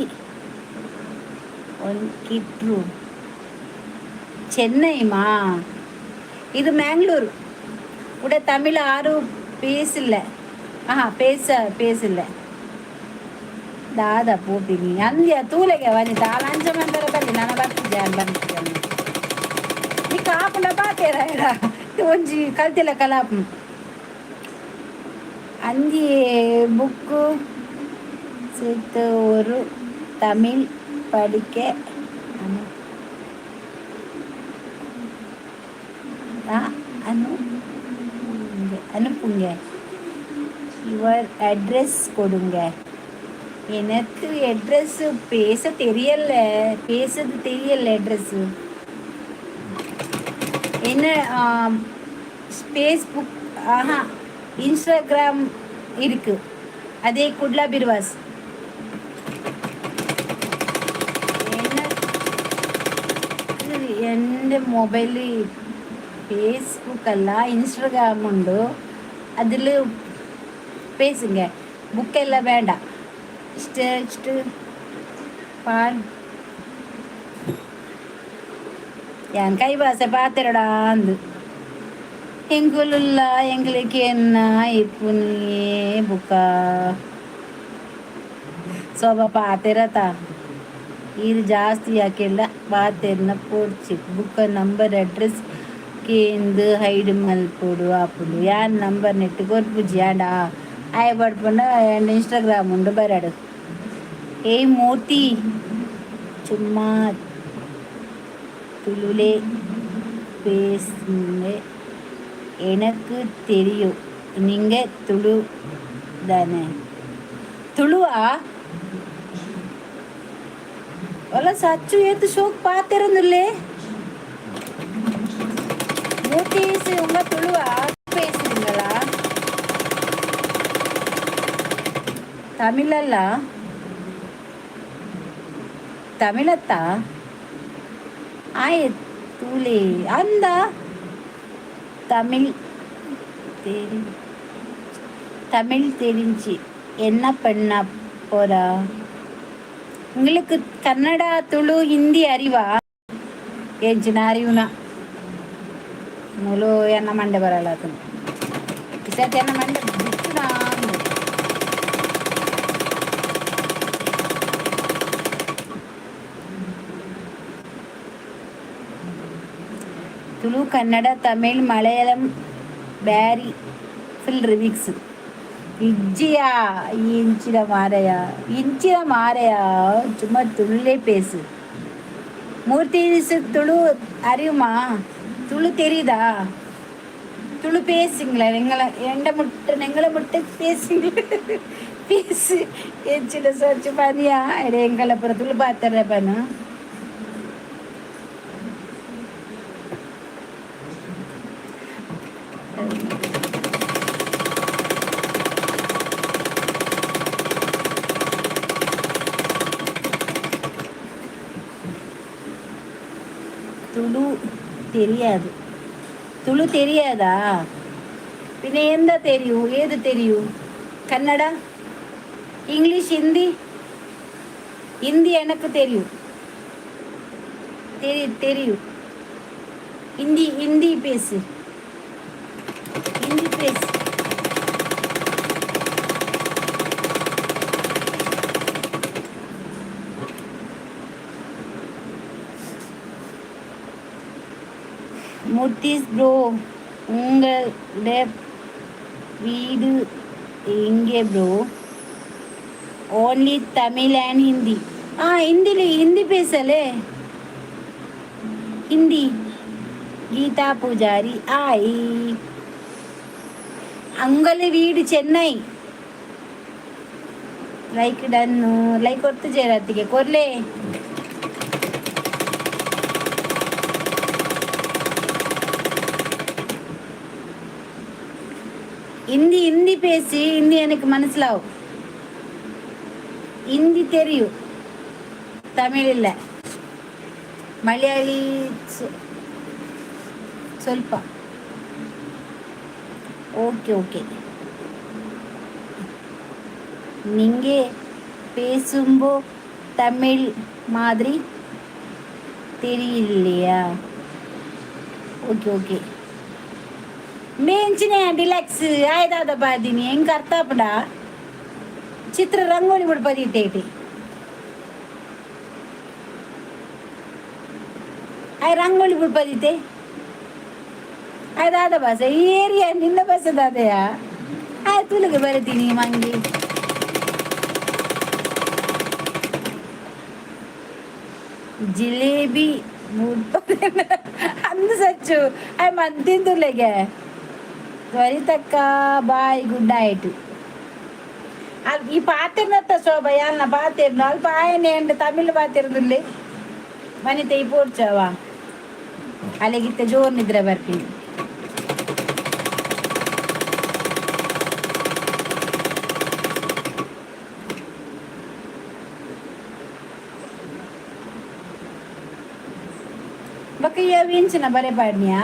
ಕಿಟ್ರು ಚೆನ್ನೈಮಾ? ಇದು ಮ್ಯಾಂಗ್ಳೂರು. ಕೂಡ ತಮಿಳ್ ಆರು ಪೇಸಿಲ್ಲ. ಆಹಾ, ಪೇಸ ಪೇಸಿಲ್ಲ. ದಾದ ಪೋಪಿನಿ ಅಂದ್ಯ ತೂಲೆಗೆ ವನಿತಾ ಲಂಚ ಮಂದರ ಬಲ್ಲಿ. ನಾನು ಬರ್ತಿದ್ದೆ, ಬರ್ತಿದ್ದೆ. ನೀ ಕಾಪುಂಡ ಪಾತೇರ ಒಂಜಿ ಕಲ್ತಿಲ್ಲ ಕಲಾಪ್ ಅಂಜಿ. ಬುಕ್ಕು சேர்த்து ஒரு தமிழ் படிக்க அனு அனு அனுப்புங்க. Your address கொடுங்க. எனக்கு அட்ரஸ் பேச தெரியல, பேசுறது தெரியல. அட்ரஸ் என்ன? ஃபேஸ்புக், ஆஹா, இன்ஸ்டாகிராம் இருக்கு. அதே குட்லா பிர்வாஸ். எனக்கு എൻ്റെ മൊബൈലിൽ ഫേസ്ബുക്ക് അല്ല, ഇൻസ്റ്റാഗ്രാം ഉണ്ട്. അതിൽ பேசுங்க. ബുക്കെല്ലാം വേണ്ട. ഇഷ്ട പാൽ என் கைபாசை பார்த்துடா. ಅಂದು ಎಂಕುಲುಲ್ಲ, ಎಂಗ್ಲಿಕ್ಕೆ ಎನ್ನ ಇಪ್ಪುನಿಯೇ ಬುಕ್ಕ ಸೊಬ ಪಾತೆರತ ಇದು ಜಾಸ್ತಿ ಯಾಕೆಲ್ಲ ಪಾತೆರ್ನ ಪೋಡ್ಚಿ. ಬುಕ್ಕ ನಂಬರ್ ಅಡ್ರೆಸ್ ಕೇಂದು ಹೈಡ್ ಮಲ್ಪೊಡು ಆಪುಂಡು. ಯಾನ್ ನಂಬರ್ ನೆಟ್ ಕೊರ್ಪುಜಿ. ಆಂಡ ಆಯೆ ಪಡ್ಪುಂಡ ಆಂಡ್ ಇನ್ಸ್ಟಾಗ್ರಾಮ್ ಉಂಡು, ಬರಡು. ಏಯ್ ಮೂರ್ತಿ, சும்மா துளுலே பேசுங்க, எனக்கு தெரியும் நீங்க துளு தானே. ತುಳುವಾ? ಒಲ್ಲ ಸಚ್ಚು ಏತು ಶೋಕ್ ಪಾತೆರೊಂದುಲ್ಲೆ. ಮೂರ್ತಿ, உங்க துளுவா பேசுறீங்களா? தமிழல்ல, தமிழತ್ತಾ? ಆಯ್ ತೂಲೆ ಅಂದ. தமிழ் தெரி தமிழ் தெரிஞ்சு என்ன பண்ண போறா? உங்களுக்கு கன்னடா, துளு, ஹிந்தி அறிವಾ? ಎಂಚಿನ ಅರಿವುನ ಮೂಲು ಎನ್ನ ಮಂಡೆ ಬರಲ್ಲ. ಆತನು ಇಸತಿ ಎನ್ನ ಮಂಡೆ ಬಿಚ್ಚುನ. Tulu, Kannada, Tamil, Malayalam, Beary full remix. ಇಜ್ಜಿಯಾ ಇಂಚಿನ ಮಾರಯ, ಇಂಚಿನ ಮಾರಯ, சும்மா துளுலே பேசு. மூர்த்தி, துளு அறியுமா? துளு தெரியுதா? துளு பேசுங்களேன். எங்களை எண்ட முட்டை எங்களை முட்டை பேசுங்க, பேசு. ಎಂಚಿನ ಸೊಚ್ಚು ಪನಿಯಾ ಎಂಕಲ ಪುರ ತುಳು ಪಾತ್ರೆ ಪನ. துளு தெரியாது? துளு தெரியாதா? பின்ன எந்த தெரியும்? ஏது தெரியும்? கன்னடா, இங்கிலீஷ், ஹிந்தி? ஹிந்தி எனக்கு தெரியும். தெரியும், தெரியும். ஹிந்தி, ஹிந்தி பேசு, ஹிந்தி பேசு. மூர்த்திஸ் ப்ரோ, உங்களோட வீடு எங்கே bro? Only Tamil and Hindi. Ah, ஹிந்தில, ஹிந்தி பேசலே. ஹிந்தி. கீதா பூஜாரி ஆய். அங்கள வீடு சென்னை. Like done. ಲೈಕ್ ಕೊಡ್ತು ಜಯರಾತಿಗೆ ಕೊರ್ಲೆ. ஹிந்தி, ஹிந்தி பேசி. ஹிந்தி எனக்கு மனசிலாகும். ஹிந்தி தெரியும், தமிழ் இல்லை. மலையாளி ಸ್ವಲ್ಪ. Okay okay. நீங்க பேசும்போ தமிழ் மாதிரி தெரியலையா? Okay okay. ಮೇಂಚಿನ ಡಿಲಕ್ಸ್ ಆಯ್ದಾದ ಬಾದಿನಿ ಹೆಂಗ್ ಅರ್ಥ ಆಪುಂಡ? ಚಿತ್ರ ರಂಗೋಲಿ ಬಿಡ್ಪದಿ ಇಟ್ಟೇಟಿ. ಆಯ್ ರಂಗೋಲಿ ಬಿಡ್ಪದಿತ್ತೆ. ಆಯ್ದಾದ ಭಾಷೆ ಈ ಏರಿಯಾ ನಿನ್ನ ಭಾಷೆ ದಾದೆಯ. ಆಯ್ ತುಳುಗೆ ಬರತೀನಿ ಮಂಗಿ. ಜಿಲೇಬಿ ಅಂದು ಸಚ್ಚು ಆಯ್ ಮಂತಿಂದುಲೆಗೆ. ತ್ವರಿತಕ್ಕ, ಬಾಯ್, ಗುಡ್ ನೈಟ್. ಅಲ್ ಈ ಪಾತೆರ್ನತ್ತ ಶೋಭಾ ಯಾಲ್ನ ಪಾತೆರ್ನು ಅಲ್ಪ ಆಯನೆ ಅಂಡ ತಮಿಳ್ ಪಾತೆರ್ದುಲ್ಲೆ ವನಿತೆ ಈ ಪೋಡ್ಚವ ಅಲೆಗಿತ್ತೆ ಜೋರ್ ನಿದ್ರೆ ಬರ್ತೀನಿ. ಬೊಕ್ಕ ಇಂಚಿನ ಬರೆ ಪಾಡ್ನಿಯಾ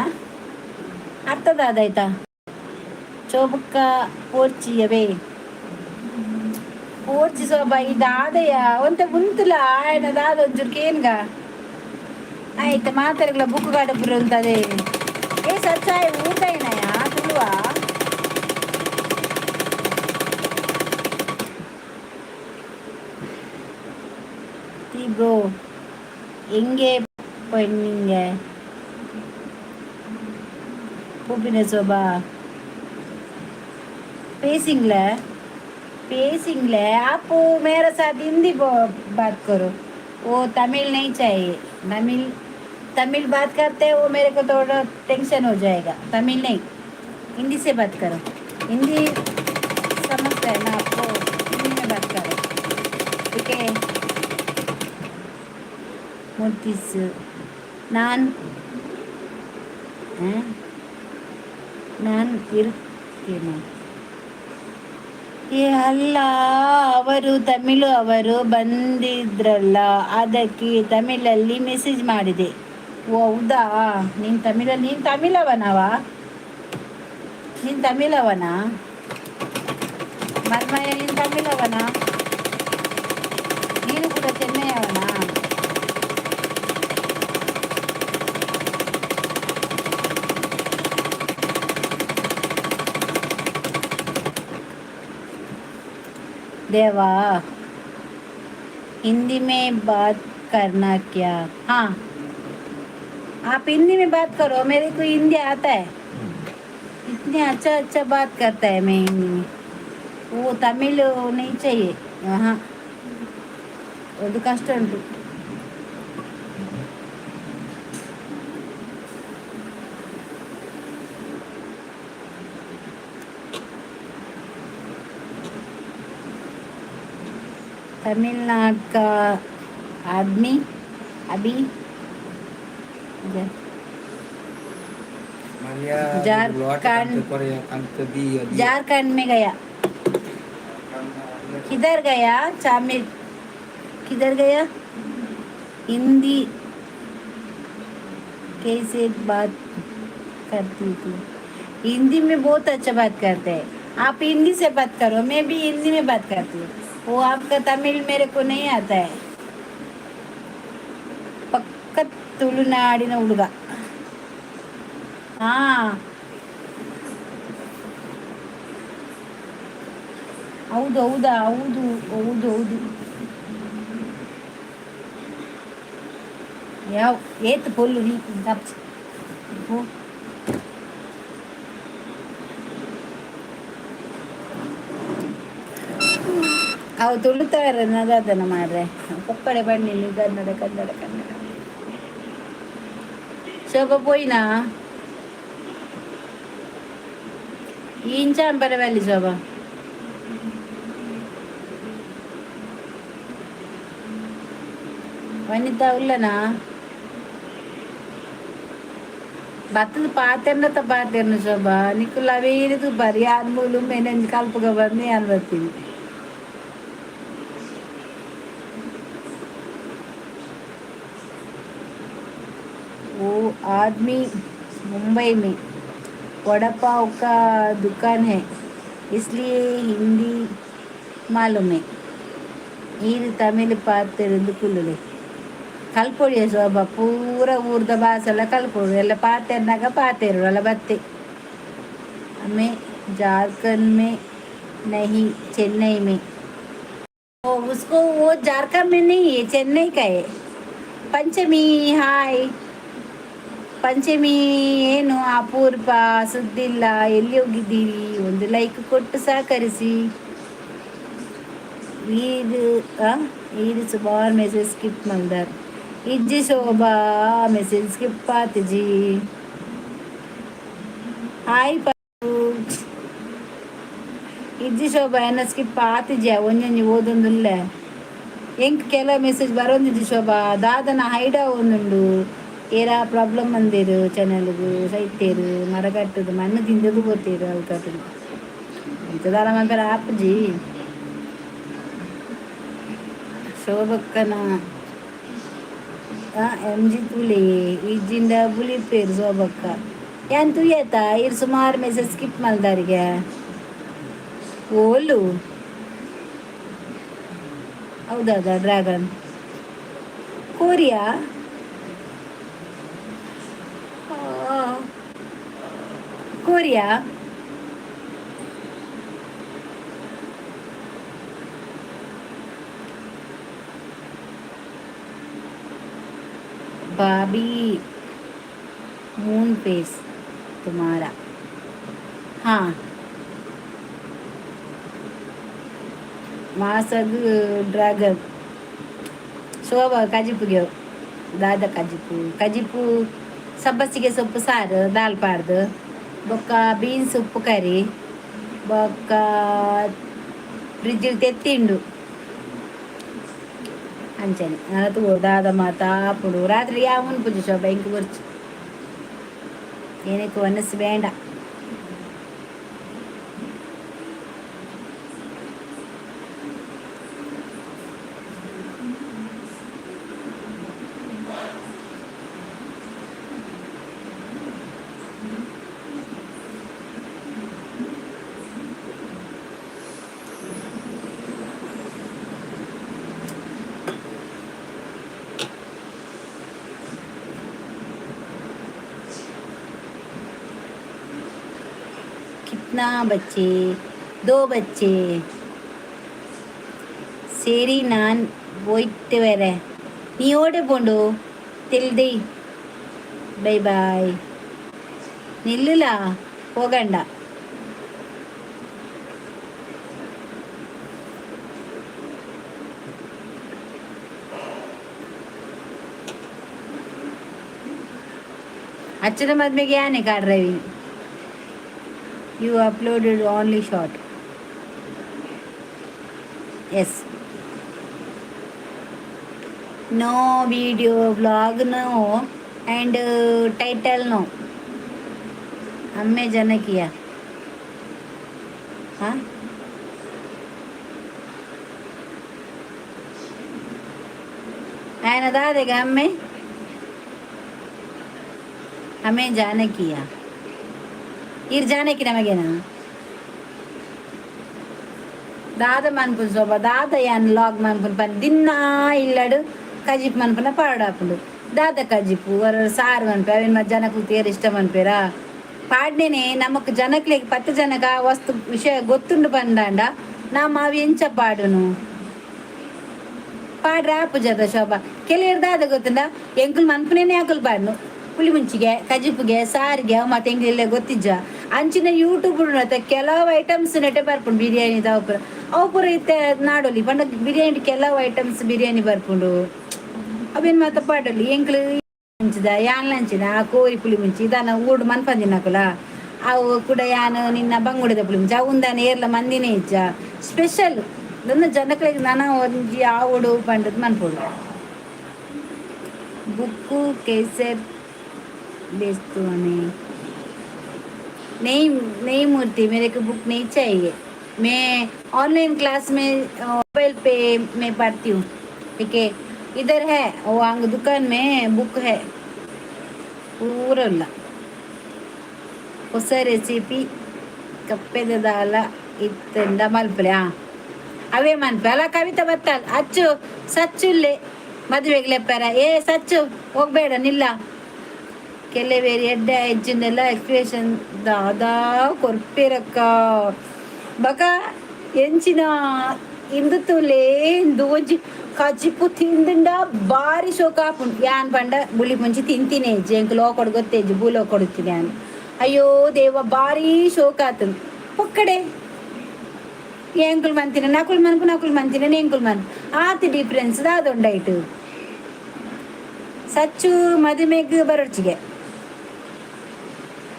ಅರ್ಥದಾದಾಯ್ತಾ ಚೋಬುಕ್ಕ ಪೋರ್ಚಿಯವೇ ಪೋರ್ಚಿ ಸೋಬ ಈ ದಾದಯ ಒಂತೆ ಉಂತುಲ ಆಯನ ದಾದ ಒಂಚೂರು ಕೇನ್ಗ ಆಯ್ತು ಮಾತಾಡಗ್ಲ ಬುಕ್ ಗಾಡ ಉಂತದೆ. ಏ ಸಚ್ಚಾಯ ಊರ್ದೈನಯ ತುಳುವ ಬ್ರೋ எங்கே பண்ணீங்க பூப்பின சோபா பேசிங்கள பேसिंगले आप मेरे साथ हिंदी बात करो, वो तमिल नहीं चाहिए। तमिल तमिल बात करते हैं, वो मेरे को थोड़ा टेंशन हो जाएगा। तमिल नहीं, हिंदी से बात करो। हिंदी समझते है ना आपको? हिंदी में बात करो, ठीक है? ಮೂರ್ತಿಸ್ ನಾನು ನಾನು ಇರ್ತೇನೆ. ಏ ಅಲ್ಲ, ಅವರು ತಮಿಳು ಅವರು ಬಂದಿದ್ರಲ್ಲ, ಅದಕ್ಕೆ ತಮಿಳಲ್ಲಿ ಮೆಸೇಜ್ ಮಾಡಿದೆ. ಓ ಹೌದಾ? ನೀನು ತಮಿಳಲ್ಲಿ, ನೀನು ತಮಿಳವನವ? ನೀನು ತಮಿಳವನಾ ಮರ್ಮಯ್ಯ? ನೀನು ತಮಿಳವನಾ? ನೀನು ಕೂಡ ಚೆನ್ನೈಯವನಾ? देवा, हिंदी में बात करना क्या? हाँ, आप हिंदी में बात करो, मेरे को हिंदी आता है। इतने अच्छा अच्छा बात करता है मैं हिंदी में। वो तमिल नहीं चाहिए। हाँ, ಅದು ಕಷ್ಟ ಉಂಟು. तमिलनाडु का आदमी अभी झारखंड झारखंड में गया। किधर गया चामिर? किधर गया? हिंदी कैसे बात करती थी? हिंदी में बहुत अच्छा बात करते हैं। आप हिंदी से बात करो, मैं भी हिंदी में बात करती हूँ। वो आपका तमिल मेरे को नहीं आता है। ಪಕ್ಕ ತುಳುನಾಡಿನ ಹುಡುಗ. ಹಾ, ಹೌದು, ಹೌದಾ? ಹೌದು ಹೌದು ಹೌದು. ಯಾವ ಏತ್ ಪೊಲ್ಲು ನೀ ತಪ್ಸ್ ಪೋ. ಅವು ತುಳುತಾರೆ ಅದನ್ನ ಮಾರ್ರೆ. ಕೊಕ್ಕಡೆ ಬನ್ನಿ, ಕನ್ನಡ ಕನ್ನಡ ಕನ್ನಡ. ಶೋಭ ಪೋಯಿನಾ? ಇಂಚಾಂಬರ ವ್ಯಾಲಿ ಶೋಭಾ. ವನಿತಾ ಉಲ್ಲನಾ? ಬತ್ತದ ಪಾತೆರ್ನತ ಪಾತೆರ್ನ ಶೋಭಾ. ನಿಕುಲ್ ಅವೇರಿದು ಬರಿ ಯಾನ್ ಮೂಲು ಮೇನಂಜಿ ಕಲ್ಪಗ ಬಂದು ಯಾನ್ ಬರ್ತೀನಿ. वो आदमी मुंबई में वड़ा पाव का दुकान है, इसलिए हिंदी मालूम है. ಇದು ತಮಿಳ್ ಪಾತೆರಂದು ಕುಲ್ಲುಲೆ ಕಲ್ಪೊಡಿಯ ಶೋಭ. ಪೂರ ಊರ್ದ ಭಾಷೆಲ್ಲ ಕಲ್ಪೊಡು. ಎಲ್ಲ ಪಾತೆರ್ನಾಗ ಪಾತೆರು ಅಲ್ಲ ಬತ್ತೆ. हमें झारखंड में नहीं, चेन्नई में. वो उसको वो झारखंड में नहीं है, चेन्नई का है. ಪಂಚಮಿ ಹಾಯ್ ಪಂಚಮಿ. ಏನು ಅಪೂರ್ಪ ಸುದ್ದಿಲ್ಲ, ಎಲ್ಲಿ ಹೋಗಿದ್ದೀರಿ? ಒಂದು ಲೈಕ್ ಕೊಟ್ಟು ಸಹಕರಿಸಿ. ಇದು ಇದು ಸುಮಾರು ಮೆಸೇಜ್ ಸ್ಕಿಪ್ ಮಲ್ದಾರ್. ಇಜ್ಜಿ ಶೋಭಾ, ಮೆಸೇಜ್ ಸ್ಕಿಪ್ ಆತಿಜಿ. ಹಾಯ್. ಇಜ್ಜಿ ಶೋಭಾ, ಎನ್ನ ಸ್ಕಿಪ್ ಆತಿಜ, ಒಂಜೊಂಜಿ ಓದೊಂದುಲ್ಲೆ. ಎಂಕ್ ಕೆಲವು ಮೆಸೇಜ್ ಬರೋಂದಿಜ್ಜಿ ಶೋಭಾ, ದಾದನ ಹೈಡ್ ಆವೊಂದುಂಡು. ಏರಾ ಪ್ರಾಬ್ಲಮ್ ಬಂದೇರು ಚಾನಲ್ಗು, ಸೈತೇರು, ಮರ ಕಟ್ಟುದು, ಮಣ್ಣು ತಿಂದದು ಪೋತೇರು, ಅವು ಕಟ್ಟುದು ಇಂಥದಾಲ ಮನ್ಪೆರ ಆಪುಜಿ. ಶೋಭಕ್ಕನ ಎಮ್ ಜಿ ತುಲೆ ಇಜ್ಜಿಂಡ ಬುಲಿಪೇರು. ಶೋಭಕ್ಕ, ಯಾನ್ ತೂಯತ, ಇರ್ ಸುಮಾರು ಮೆಸೇಜ್ ಸ್ಕಿಪ್ ಮಲ್ದಾರಿಗೆ. ಓಲು ಹೌದಾ? Dragon Korea, Korea. Bobby moon face तुम्हारा। हाँ, ಮಾಸಗ್ ಡ್ರ್ಯಾಗನ್. ಶೋಭಾ, ಕಜಿಪುಗೆ ದಾದ ಕಜಿಪು? ಕಜಿಪು ಸಬ್ಬಸಿಗೆ ಸೊಪ್ಪು ಸಾರು, ದಾಲ್ ಪಾಡ್ದು, ಬೊಕ್ಕ ಬೀನ್ಸ್ ಉಪ್ಪು ಕರಿ, ಬೊಕ್ಕ ಫ್ರಿಜ್ ತೆತ್ತಿಂಡು. ಅಂಚನೆ ತೂ ದಾದ ಮಾತ ಆಪುಂಡು. ರಾತ್ರಿ ಯಾವ ಉನ್ಪುಜಿ ಶೋಭಾ, ಇಂಕ್ ಬೊರ್ಚಿ, ಏನಕ್ಕೆ ಒನಸ್ ಬೇಡ. कितना बच्चे? दो बच्चे. சரி, நான் போயிட்டு வரேன். நீ ஓட போண்டு தெல்தி. Bye bye. ನಿಲ್ಲುಲಾ, ಹೋಗಂಡ. ಅಚ್ಚನ ಮದ್ಮೆಗೆ Yane car driving. You uploaded only short. Yes, no video, vlog no and title no. ಅಮ್ಮೆ ಜನಕಿಯ. ಹಾಂ, ఆయన दादेगा हमें हमें ಜಾನಕಿಯ. ಇರ್ ಜಾನಕಿ ನಮಗೇನ? ದಾದ ಮನ್ಪುನ್ ಶೋಭ, ದಾದ ಯಾನ್ ಲಾಗ್ ಮನ್ಪುನ್ ಪನ್? ದಿನ್ನ ಇಲ್ಲಡು ಕಜಿಪ್ ಮನ್ಪುನ ಪಾಡಾಪುಂಡು. ದಾದ ಕಜಿಪು ಸಾರು ಮನ್ಪೆ, ಅವೇನು ಮತ್ತೆ ಜನಕ್ಕೆ ತೇರ್ ಇಷ್ಟ ಮನ್ಪೇರಾ? ಪಾಡ್ನೇನೆ ನಮಕ್ ಜನಕ್ಲೆಗ್ ಪತ್ತು ಜನಕ ಆ ವಸ್ತು ವಿಷಯ ಗೊತ್ತುಂಡು ಪಂಡಾಂಡ ನಮ್ಮ ಅವು ಎಂಚ ಪಾಡುನು? ಪಾಡ್ರ ಆಪುಜದ ಶೋಭಾ. ಕೆಲವರು ದಾದ ಗೊತ್ತುಂಡ, ಎಂಕುಲು ಮನ್ಪುನೇನೆ ಅಕುಲು ಪಾಡ್ನು. ಪುಳಿ ಮುಂಚಿಗೆ, ಕಜಿಪುಗೆ, ಸಾರಿಗೆ ಅವು ಮತ್ತೆ ಎಂಕ್ಲೆಲ್ಲ ಗೊತ್ತಿಜ್ಜ. ಅಂಚಿನ ಯೂಟ್ಯೂಬ್ ಕೆಲವು ಐಟಮ್ಸ್ ನೆಟೆ ಬರ್ಪುಂಡು. ಬಿರಿಯಾನಿ ಅವು ಪೂರ, ಅವು ಪೂರ ಇತ್ತೆ ನಾಡೊಲಿ ಪಂಡ ಬಿರಿಯಾನಿ, ಕೆಲವು ಐಟಮ್ಸ್ ಬಿರಿಯಾನಿ ಬರ್ಪುಂಡು. ಅವೇನು ಮಾತ ಪಾಡೊಲಿ. ಎಂಕ್ಲು ಮುಂಚಿದ ಯಾನ್ಲ ಅಂಚಿನ ಆ ಕೋರಿ ಪುಳಿ ಮುಂಚಿ ಇದಾನ ಊಡು ಮನ್ಪಂದಿನಕುಲ. ಅವು ಕೂಡ ಯಾನ್ ನಿನ್ನ ಬಂಗುಡೆದ ಪುಳಿ ಮುಂಚಿ ಅವು ಉಂದಾನ ಏರ್ಲ ಮಂದಿನೇ ಇಜ್ಜ. ಸ್ಪೆಷಲ್ ನನ್ನ ಜನಕ್ಲೆಗ್ ನನ ಒಂಜಿ ಆವೊಡು ಪಂಡದ್ ಮನ್ಪೊಡು. बुक कैसे बेचते हमें? नहीं नहीं मूर्ति, मेरे को बुक नहीं चाहिए. मैं ऑनलाइन क्लास में मोबाइल पे मैं पढ़ती हूँ. ठीक है, इधर है वो आंग दुकान में बुक है पूरा. ಹೊಸ ರೆಸಿಪಿ ಕಪ್ಪೆದ ದಾಲ ಇತ್ತಂಡ ಮಲ್ಪಲೆ. ಹಾಂ, ಅವೇ ಮನ್ಪೆ ಅಲ್ಲ. ಕವಿತಾ ಬತ್ತಾಲ್. ಅಚ್ಚು ಸಚ್ಚುಲ್ಲೆ ಮದುವೆಗೆ ಲೆಪ್ಪರ. ಏ ಸಚ್ಚು, ಹೋಗ್ಬೇಡ, ನಿಲ್ಲ. ಕೆಲವೇರು ಎಡ್ಡೆ ಎಜ್ಜಿಂದೆಲ್ಲ ಎಕ್ಸ್ಪ್ರೆಷನ್ ದಾದಾ ಕೊರ್ಪೇರಕ್ಕ. ಬಕ ಎಂಚಿನ ಇಂದು ತುಲೇ ಇಂದು ಒಂಜಿ ಕಜಿಪು ತಿಂದಿಂಡ ಬಾರಿ ಶೋಕ ಆಪುಂಡು. ಯಾನ್ ಪಂಡ ಬುಳಿ ಮುಂಚಿ ತಿಂತೀನಿ ಇಜ್ಜಿ. ಎಂಕ್ ಲೋಕೊಡು ಗೊತ್ತೇಜಿ, ಭೂಲೋಕ ಕೊಡುತ್ತೀನಿ ಯಾನ್. ಅಯ್ಯೋ ದೇವ, ಬಾರಿ ಶೋಕ ಆತುಂಡು. ಪೊಕ್ಕಡೆ ಎಂಕುಲು ಮಂತಿನ ನಕುಲ್ ಮನ್ಪು, ನಕುಲ್ ಮಂತಿನ ಎಂಕುಲು ಮನ್ ಆತಿ ಡಿಫ್ರೆನ್ಸ್ ದಾದೊಂಡೈಟು. ಸಚ್ಚು ಮದುಮೆಗ್ ಬರೊಡ್ಚಿಗೆ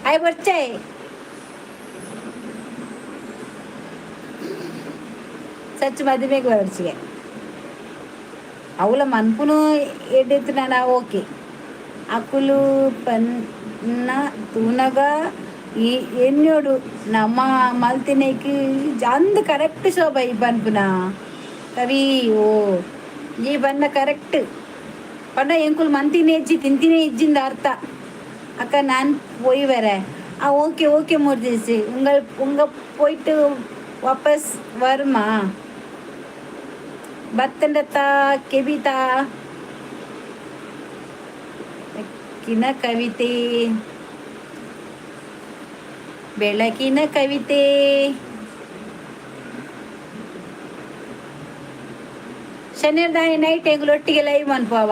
ಆಯ್ ಬರ್ಚಾಯ್. ಸಚ್ಚು ಮದುವೆಗೆ ಬರಡ್ಸಿಗೆ ಅವಳ ಮನ್ಪುನು ಎಡ್ಡೆತ್ತಿನ. ಓಕೆ, ಅಕುಲು ಪನ್ನ ತೂನಗ ಈ ಎನ್ನೋಡು ನಮ್ಮ ಮಲ್ತಿನೈಕ್ ಅಂದ್. ಕರೆಕ್ಟ್ ಶೋಭಾ, ಈ ಪನ್ಪುನ ಕವಿ. ಓ, ಈ ಬನ್ನ ಕರೆಕ್ಟ್ ಪಂಡ ಎಂಕುಲು ಮಂತಿನೇ ಇಜ್ಜಿ, ತಿಂತಿನೇ ಇಜ್ಜಿಂದ ಅರ್ಥ. ಅಕ್ಕ, ನಾನು போய் வரேன். ஆ, ஓகே ஓகே மூர்த்தி. உங்கள் உங்க போயிட்டு வாபஸ் வருமா? ಬತ್ತಂಡತ್ತ ಕೆಬಿತಾ ಬೆಳಕಿನ ಕವಿತೆ, ಬೆಳಕಿನ ಕವಿತೆ. ಶನಿವಾರ ನೈಟ್ ಎಂಗುಲು ಒಟ್ಟಿಗೆ ಲೈವ್ ಮನ್ಪುವ.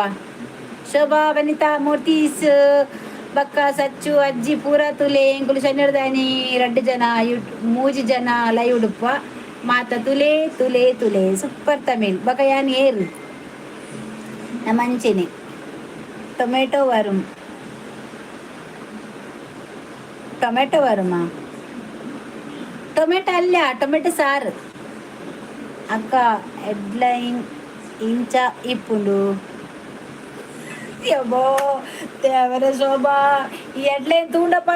ಶೋಭಾ, ವನಿತಾ, ಮೂರ್ತೀಸ್, ಬಕ್ಕ ಸಚ್ಚು, ಅಜ್ಜಿ ಪೂರ ತುಲೆ. ಎಂಕುಲು ಶನಿವಾರದಾನಿ ರಡ್ಡು ಜನ, ಮೂಜಿ ಜನ ಲೈವ್ ಉಡುಪ ಮಾತ. ತುಲೆ ತುಲೆ ತುಲೆ. ಸೂಪರ್ ತಮಿಳ್. ಬಕ ಯಾನ್ ಏರು ಮಂಚಿನಿ. ಟೊಮೆಟೊ ವರುಮ್, ಟೊಮೆಟೊ ವರುಮಾ? ಟೊಮೆಟೊ ಅಲ್ಲ, ಟೊಮೆಟೊ ಸಾರು. ಅಕ್ಕ, ಹೆಡ್ಲೈನ್ ಇಂಚ ಇಪ್ಪುಂಡು. ಯಬ್ಬೋ ದೇವರ, ಶೋಭಾ, ಈ ಹೆಡ್ಲೈನ್ ತೂಂಡಪ್ಪ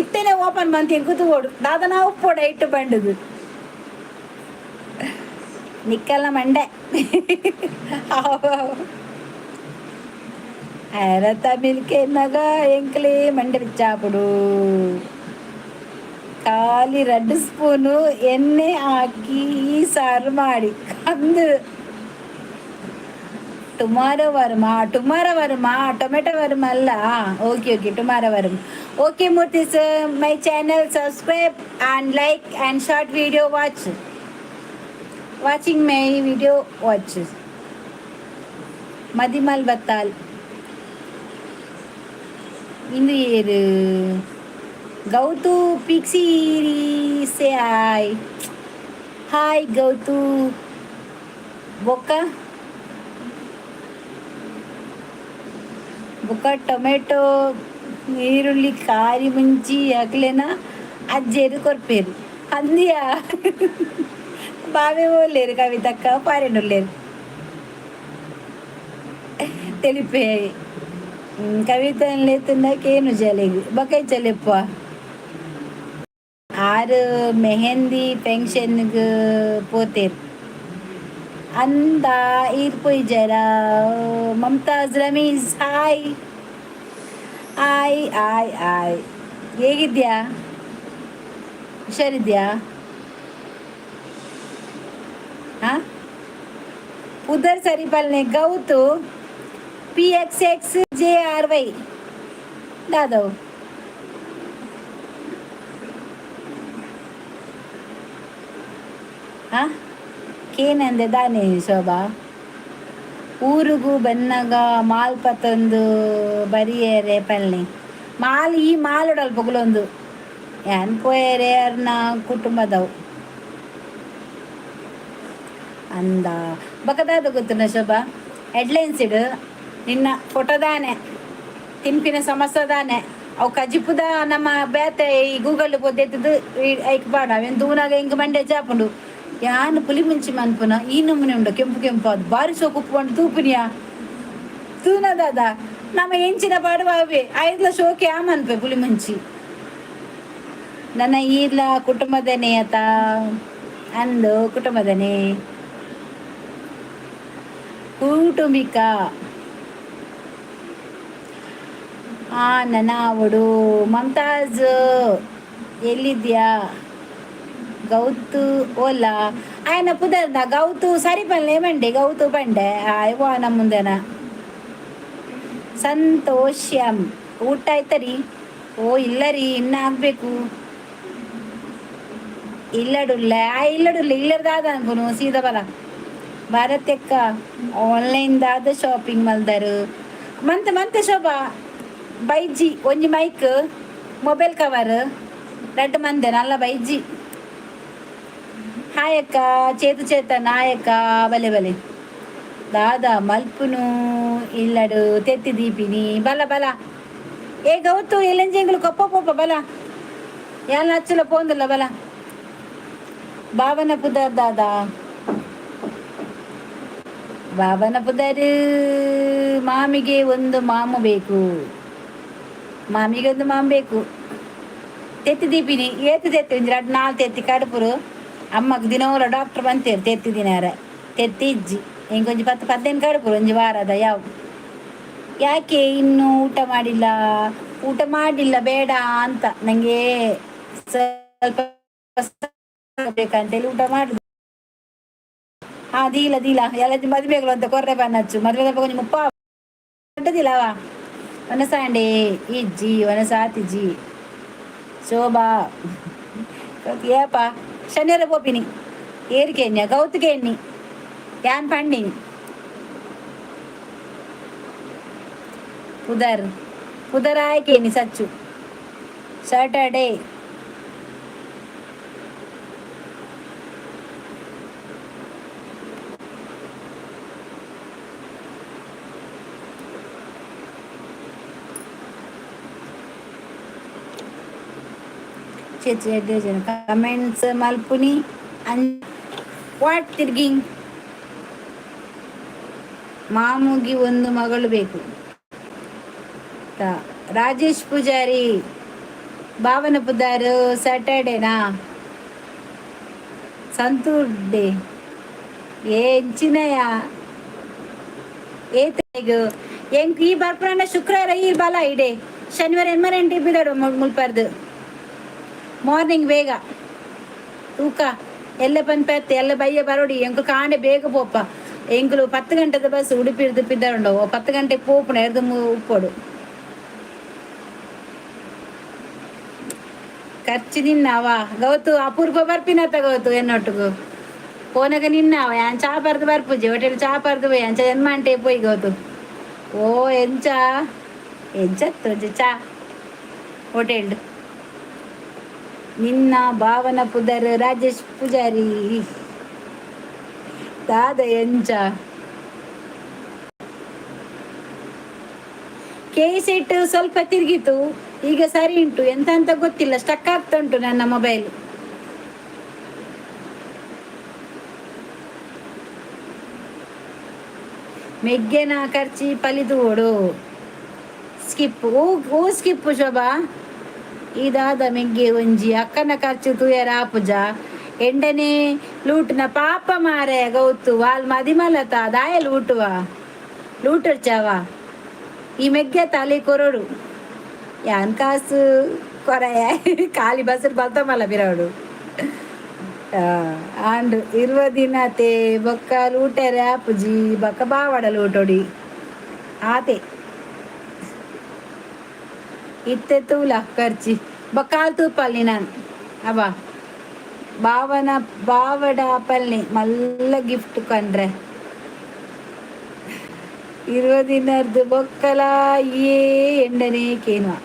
ಇತ್ತೇನೆ ಓಪನ್ ಮಂತ್ ಎಂಕುತು ಓಡು ದಾದನ ಉಪ್ಪೋಡ ಇಟ್ಟು ಬಂಡುದು ನಿಕ್ಕಲ್ಲ ಮಂಡೆ. ಅರ ತಮಿಳ್ಕೆನ್ನಗ ಎಂಕ್ಲೇ ಮಂಡೆ ಬಿಚ್ಚಾಪುಡು. ಖಾಲಿ 2 ಸ್ಪೂನು ಎಣ್ಣೆ ಹಾಕಿ ಈ ಸಾರು ಮಾಡಿ ಕಂದು. ಟುಮಾರೋ வருமா? టుమారో வருமா? ಟೊಮೆಟೊ வருமா ಅಲ್ಲ. ಓಕೆ ಓಕೆ, ಟುಮಾರೋ வரும். Okay Murthy sir, my channel subscribe and like and short video watch, watching my video watch. ಮದಿಮಲ್ ಬತ್ತಾಲ್ ಇಂದು ಏರು? Gautu ಪಿಕ್ಸಿರಿ, say hi. Hi Gautu. ಬೊಕ್ಕ ಬೊಕ್ಕ ಟೊಮೆಟೊ, ಈರುಳ್ಳಿ, ಕಾರಿ ಮುಂಚಿ ಅಕ್ಲೆನ ಅಜ್ಜೇರು ಕೊರ್ಪೇರು ಅಂದಿಯಾ. ಬಾವೆ ಓಲ್ಲೇರು ಕವಿತಕ್ಕ, ಪಾರೆನುಲ್ಲೇರು తెలిపే ಕವಿತ ಲೇತುಂಡಕೇನು ಜಲೆಗ್ ಬಕೈ ಚಲೆಪ್ಪ. ಆರು ಮೆಹಂದಿ ಫಂಕ್ಷನ್ಗ್ ಪೋತೇರು ಅಂದ. ಈರ್ ಪೋಯಿಜರ? Mumtaz Ramees, hi hi hi hi. ಹೇಗಿದ್ಯಾ? ಹುಷಾರಿದ್ಯಾ? ಹಾಂ, ಪುದರ್ ಸರಿ ಪಲ್ನೆ. ಗೌತು PXXJRY ದಾದವ್. ಹಾಂ, ಕೇನಂದೆ ದಾನೆ ಶೋಭಾ? ಊರುಗು ಬನ್ನಗ ಮಾಲ್ ಪತ್ತೊಂದು ಬರಿಯರೆ ಪಲ್ನೆ. ಮಾಲ್ ಈ ಮಾಲುಡಲ್ ಪೊಗುಲೊಂದು ಯಾನ್ ಪೋಯರೆ ಅರ್ನ ಕುಟುಂಬದವು ಅಂದ. ಬಕದಾದ ಗೊತ್ತುನ ಶೋಭಾ? ಹೆಡ್ಲೈನ್ಸ್ ಇಡು ನಿನ್ನ ಫೋಟೋ ದಾನೆ, ತಿನ್ಪಿನ ಸಮಸ್ಯೆ ದಾನೆ, ಅವು ಕಜಿಪುದ ನಮ್ಮ ಬೇತೆ ಈ ಗೂಗಲ್ ಪೊದ್ದೆತ್ತದು ಐಕ್ ಪಾಡ. ಅವೇನು ದೂನಾಗ ಇಂಕ ಮಂಡೆ ಚಾಪುಂಡು. ಯಾನ್ ಪುಲಿ ಮುಂಚಿ ಮನ್ಪುನ ಈ ನಮೂನೆ ಉಂಡು. ಕೆಂಪು ಕೆಂಪು ಅದು ಬಾರಿ ಸೋಕು ಉಪ್ಪು ತೂಪುನಿಯಾ ತೂನ ದಾದ ನಮ್ಮ ಎಂಚಿನ ಪಾಡುವ ಅವೇ ಐದ್ಲ ಶೋಕೆ ಆ ಮನ್ಪೆ ಪುಲಿ ಮುಂಚಿ. ನನ್ನ ಈರ್ಲ ಕುಟುಂಬದನೇ ಆತ ಅಂದು. ಕುಟುಂಬದನೇ ಕೌಟುಂಬಿಕ. ಆ ನನಾವಡು. ಮಮ್ತಾಜ್, ಎಲ್ಲಿದ್ಯಾ? ಗೌತು ಓಲಾ ఆయన ಪುದರ್ದ ಗೌತು ಸರಿ ಪಲ್ಲೆ ಬಂಡೆ ಗೌತು ಬಂಡೆ ಆಯ್ವಾ ನಮ್ಮ ಮುಂದೆನ. ಸಂತೋಷ್ಯಂ, ಊಟ ಆಯ್ತರಿ? ಓ, ಇಲ್ಲ ರೀ, ಇನ್ನ ಆಗ್ಬೇಕು. ಇಲ್ಲಡುಲ್ಲ ಆ ಇಲ್ಲಡುಲ್ಲ ಇಲ್ಲದಾದ ಅನ್ಪುನು. ಸೀದಾ ಬಲ. ಭಾರತ್ಯಕ್ಕ, ಆನ್ಲೈನ್ ದಾದ ಶಾಪಿಂಗ್ ಮಲ್ದರು ಮಂತೆ ಮಂತೆ ಶೋಭಾ. ಬೈಜಿ ಒಂಜಿ ಮೈಕ್, ಮೊಬೈಲ್ ಕವರ್ ರಡ್ಡ್ ಮಂದೆ ನಲ್ಲ ಬೈಜಿ. ಹಾಯ್ ಅಕ್ಕ. ಚೇತು ಚೇತ ನಾಯಕ, ಬಲೆ ಬಲೆ. ದಾದಾ ಮಲ್ಪುನು ಇಲ್ಲಡು ತೆತ್ತಿ ದೀಪಿನಿ. ಬಲ ಬಲ. ಏ ಗೌತು, ಎಲ್ಲಂಜೆಂಗಳು ಕೊಪ್ಪ ಪೊಪ್ಪ ಬಲ. ಯಾನ್ ಅಚ್ಚಲ ಪೋಂದಿಲ್ಲ ಬಲ. ಭಾವನ ಪುದರ್ ದಾದಾ? ಬಾಬನ ಪುದರ್. ಮಾಮಿಗೆ ಒಂದು ಮಾಮು ಬೇಕು, ಮಾಮಿಗೆ ಒಂದು ಮಾಮು ಬೇಕು. ತೆತ್ತಿ ದೀಪಿನಿ. ಏತು ತೆತ್ತಿ? ಒಂಜಿ ರಡ್ಡ್ ನಾಲ್ ತೆತ್ತಿ ಕಡುಪುರು. ಅಮ್ಮಗ್ ದಿನೋಲ ಡಾಕ್ಟರ್ ಬಂತೇರು, ತೆತ್ತಿ ದಿನಾರ ತೆತ್ತಿ ಇಜ್ಜಿ. ಎಂಕೊಂಜಿ 10 15 ಕಡುಪುರು ಒಂಜಿ ವಾರದ ಯಾವ. ಯಾಕೆ ಇನ್ನೂ ಊಟ ಮಾಡಿಲ್ಲ? ಊಟ ಮಾಡಿಲ್ಲ, ಬೇಡ ಅಂತ. ನಂಗೆ ಸ್ವಲ್ಪ ಬೇಕಂತೇಳಿ ಊಟ ಮಾಡುದು. ಹಾ, ದೀಲ ದೀಲ ಎಲ್ಲ ಮದುವೆಗಳು ಅಂತ ಕೊರ್ರೆ ಬನ್ನಚ್ಚು. ಮದುವೆ ಕೊಂಚ ಮುಪ್ಪ ದಿಲವಾ. ವನಸಾಂಡೆ ಇಜ್ಜಿ, ವನಸಾತಿಜಿ. ಶೋಭಾ, ಏಪ ಶನಿವಾರ ಪೋಪಿನಿ? ಏರಿಕೆನ್ಯ ಗೌತಿಗೆ ಎಣ್ಣಿ ಯಾನ್ ಪಂಡಿನಿ. ಪುದರ್ ಪುದರ್ ಆಯ್ಕೇನಿ ಸಚ್ಚು. ಸ್ಯಾಟರ್ಡೇ ಕಮೆಂಟ್ಸ್ ಮಲ್ಪುನಿ. What ತಿರ್ಗಿಂಗ್? ಮಾಮುಗಿ ಒಂದು ಮಗಳು ಬೇಕು. ರಾಜೇಶ್ ಪೂಜಾರಿ, ಭಾವನ ಪುದಾರು ಸ್ಯಾಟರ್ಡೇನಾ? Saturday. ಏ ಎಂಚಿನಯ ಏತೆಗ್ ಎಂಕ್ ಈ ಬರ್ಪುನ ಶುಕ್ರವಾರ ಈ ಬಲ ಇಡೆ. ಶನಿವಾರ ಎನ್ಮರೆಂಟಿ ಬಿಡೋಡು ಮುಲ್ಪರ್ದು ಮಾರ್ನಿಂಗ್ ಬೇಗ ತೂಕ ಎಲ್ಲ ಪನ್ಪತ್ತೆ ಎಲ್ಲ ಬಯ್ಯ ಬರೋಡಿ. ಎಂಕು ಕಾಂಡೆ ಬೇಗ ಪೋಪ. ಎಂಕುಲು 10 ಗಂಟೆದ ಬಸ್ ಉಡುಪಿ ಪಿದರುಂಡು. 10 ಗಂಟೆ ಪೋಪುಣ ಎರ್ದು ಉಪ್ಪೊಡು. ಖರ್ಚು ನಿನ್ನವ ಗೌತು. ಅಪೂರ್ವ ಬರ್ಪಿನತ್ತ ಗೌತು ಎನ್ನೊಟ್ಟುಗು ಪೋನಗ ನಿನ್ನವ. ಯಾನ್ ಚಾ ಪರ್ದು ಬರ್ಪುಜಿ, ಹೋಟೆಲ್ ಚಾ ಪರ್ದು ಪೋಯಿ. ಅಂಚ ಎನ್ಮಾಂಟೆ ಪೋಯಿ ಗೌತು. ಓ ಎಂಚ ಎಂಚತ್ತು ಒಂಜಿ ಚಾ ಹೋಟೆಲ್ಡ್. ನಿನ್ನ ಭಾವನ ಪುದರ್. ರಾಜೇಶ್ ಪೂಜಾರಿ, ದಾದ ಎಂಚ? ಕೇಸೆಟ್ ಸ್ವಲ್ಪ ತಿರುಗಿತು, ಈಗ ಸರಿ ಉಂಟು. ಎಂತ ಅಂತ ಗೊತ್ತಿಲ್ಲ, ಸ್ಟಕ್ ಆಗ್ತಾ ಉಂಟು ನನ್ನ ಮೊಬೈಲ್. ಮೆಗ್ಗೆನ ಖರ್ಚಿ ಪಲಿದು ಸ್ಕಿಪ್. ಓ ಓ ಸ್ಕಿಪ್. ಶೋಭಾ, ಇದಾದ ಮೆಗ್ಗೆ ಒಂಜಿ ಅಕ್ಕನ ಖರ್ಚು ತೂಯರ ಆಪುಜ. ಎಂಡನೆ ಲೂಟ್ನ ಪಾಪ ಮಾರೆ ಗೌತು. ವಾಲ್ ಮದಿಮಲತ ದಾಯ ಲೂಟುವ ಲೂಟರ್ಚಾವ. ಈ ಮೆಗ್ಗೆ ತಾಲಿ ಕೊರಡು. ಯಾನ್ ಕಾಸು ಕೊರಯ? ಖಾಲಿ ಬಸ್ಸು ಬಲ್ತಮಲ್ಲ ಬಿರವಡು ಆಂಡ್ ಇರುವ ದಿನತೆ ಬೊಕ್ಕ ಲೂಟೆರೆ ಆಪುಜಿ. ಬೊಕ್ಕ ಬಾವಡ ಲೂಟೊಡಿ ಆತೆ. ಇತ್ತೆ ತೂಲ ಖರ್ಚಿ ಬೊಕ್ಕಾಲ್ ತೂಪಲ್ಲಿ ನಾನು ಅವ ಬಾವನ ಬಾವಡ ಪಲ್ನಿ ಮಲ್ಲ ಗಿಫ್ಟ್ ಕಂಡ್ರೆ. ಇರುವ ದಿನರ್ದು ಬೊಕ್ಕಲ ಏ ಎಂಡನೆ ಕೇನುವ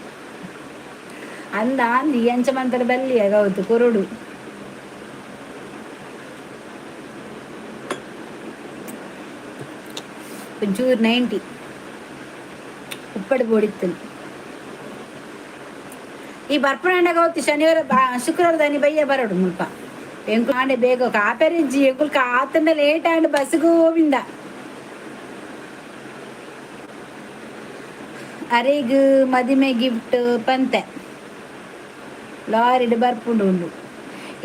ಅಂದ ಅಂದಿ ಎಂಚ ಮಂತರ ಬಲ್ಲಿ ಗೌತು ಕುರುಡು. ಒಂಚೂರು 90 ಉಪ್ಪಡು ಬೋಡಿತ್ತು. ಈ ಬರ್ಪುನಂಡ ಗೌತಿ ಶನಿವಾರ ಶುಕ್ರವಾರ ದಾನಿ ಬಯ್ಯ ಬರೋಡು ಮುಲ್ಪ. ಎಂಕುಲು ಆಂಡೆ ಬೇಗ ಕಾಪೆರಿಜ್ಜಿ. ಎಂಕುಲು ಕಾತಂಡ ಲೇಟ್ ಆಂಡ್ ಬಸ್ಗು ಗೋವಿಂದ. ಅರೆಗ್ ಮದಿಮೆ ಗಿಫ್ಟ್ ಪಂತೆ ಲಾರಿಡ್ ಬರ್ಪುಂಡು ಉಂಡು.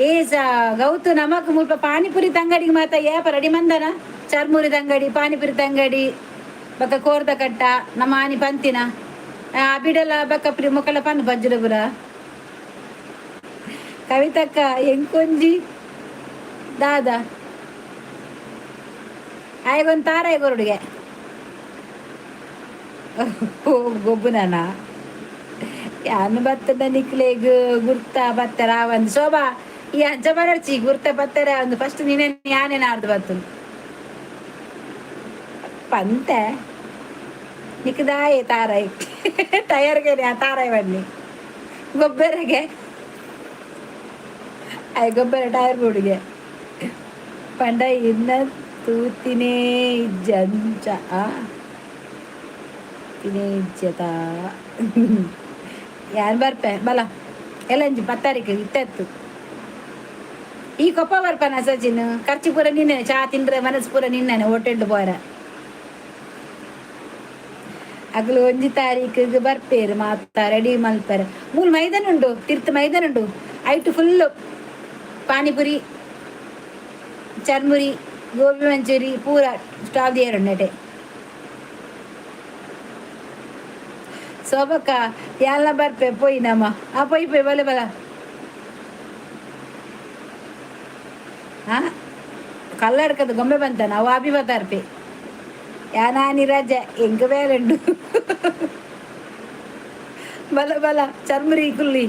ಏ ಸ ಗೌತು, ನಮಕ್ ಮುಲ್ಪ ಪಾನಿಪುರಿ ತಂಗಡಿಗೆ ಮಾತ ಏಪ ರೆಡಿ ಮಂದನ? ಚರ್ಮುರಿ ತಂಗಡಿ, ಪಾನಿಪುರಿ ತಂಗಡಿ, ಬೊಕ್ಕ ಕೋರ್ದ ಕಟ್ಟ ನಮ್ಮ ಆನಿ ಪಂತಿನ ಆ ಬಿಡಲ ಬೊಕ್ಕ ಪ್ರಿ ಮೊಕಲ ಪನ್ ಪಜ್ಜುರ. ಕವಿತಕ್ಕ, ಎಂಕೊಂಜಿ ದಾದ ಆಯ್ಗೊಂದು ತಾರಾಯಿ ಕೊರಡುಗೆ. ಓ ಗೊಬ್ಬುನನ ಯಾನು ಬತ್ತದ ನಿಕ್ಲೆಗ್ ಗುರ್ತ ಬತ್ತರ ಒಂದು. ಶೋಭಾ, ಈ ಅಂಚ ಬರಡ್ಚಿ, ಗುರ್ತ ಬತ್ತರ ಒಂದು. ಫಸ್ಟ್ ನೀನೆ ಯಾನೇ ನಾಡ್ದು ಬತ್ತು ಪಂತೆ. ನಿಕ್ದಾಯೆ ತಾರಾಯಿ ಟಯರ್ಗೆ ತಾರಾಯಿ ಬನ್ನಿ ಗೊಬ್ಬರಗೆ. ಆಯ್ ಗೊಬ್ಬರ ಟೈರ್ ಬೋಡಿಗೆ ಪಂಡ ಇನ್ನ ತೂತಿನೇ ಇಜ್ಜಂಚ ತಿನೇ ಇಜ್ಜತ. ಯಾರು ಬರ್ಪೆ ಬಲ ಎಲ್ಲಂಜಿ 10 ತಾರೀಕು ಇತ್ತೆತ್ತು. ಈ ಕೊಪ್ಪ ಬರ್ಪನ ಸಚಿನ್? ಖರ್ಚು ಪೂರ ನಿನ್ನೆ. ಚಾ ತಿಂದ್ರೆ ಮನಸ್ಸು ಪೂರ ನಿನ್ನೆ. ಹೋಟೆಲ್ ಪೋರ. ಅಗಲು ಒಂಜಿ ತಾರೀಕಿಗೆ ಬರ್ಪೇರು ಮಾತ ರೆಡಿ ಮಲ್ಪೆರೆ. ಮೂಲು ಮೈದಾನ ಉಂಡು, ತಿರ್ತು ಮೈದಾನ ಉಂಡು. ಐಟು ಫುಲ್ಲು ಪಾನಿಪುರಿ, ಚರ್ಮುರಿ, ಗೋಬಿ ಮಂಚೂರಿ ಪೂರ ಸ್ಟಾಲ್ ದಿಯರುಂಡಟೆ. ಶೋಭಕ್ಕ ಎಲ್ಲ ಬರ್ಪೆ ಪೋಯಿ ನಮ್ಮ. ಆ ಪೋಯಿ ಪೋಯಿ, ಬಲೆ ಬಲ. ಹಾ ಕಲ್ಲಡ್ಕದ ಗೊಂಬೆ ಬಂತ ನಾವು ಅಭಿ ಬತ್ತಾರ್ಪೆ. ಯಾನಾನಿ ರಜೆ ಎಂಕ ಬೇಲೆಂಡು. ಬಲ ಬಲ ಚರ್ಮುರಿ ಕುಲ್ಲಿ.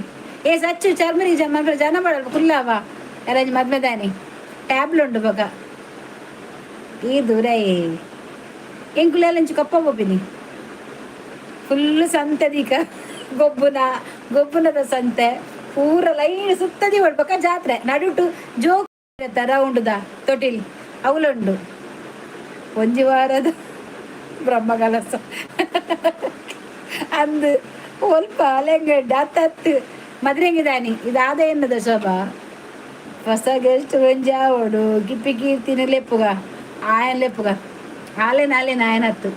ಏ ಸಚ್ಚು, ಚರ್ಮುರಿ ಜನ ಜನ ಬಡಲ್ ಕುಲ್ಲಾವ ಅರೇಂಜ್ ಮದ್ಮೆದಾನಿ ಟ್ಯಾಬ್ಲು ಉಂಡು ಬೊಕ ಈ ದೂರ. ಎಂಕುಲೆಲ್ಲ ಕಪ್ಪ ಪೋಪಿನಿ. ಫುಲ್ ಸಂತೆ ದೀಕ, ಗೊಬ್ಬುನ ಗೊಬ್ಬುನದ ಸಂತೆ ಪೂರ ಲೈನ್ ಸುತ್ತದಿ ಬೊಕ ಜಾತ್ರೆ. ನಡುಟು ಜೋಕ್ ರೌಂಡುದ ತೊಟಿಲ್ ಅವಲುಂಡು. ಒಂಜಿ ವಾರದ ಬ್ರಹ್ಮಕಲಸ ಅಂದು ಒಲ್ಪ ಅಲೆಂಗಡ್ಡೆ ಅತ್ತತ್ತು ಮದ್ರೆಂಗಿದಾನಿ. ಇದು ಎನ್ನದ ಶೋಭಾ. ಹೊಸ ಗೆಸ್ಟ್ ಒಂಜಿ ಆವೊಡು. ಗಿಪ್ಪಿ ಕೀರ್ತಿನ ಲೆಪ್ಪುಗ, ಆಯನ್ ಲೆಪ್ಪುಗ. ಆಲೇನ ಆಲೇನ ಆಯನತ್ತು.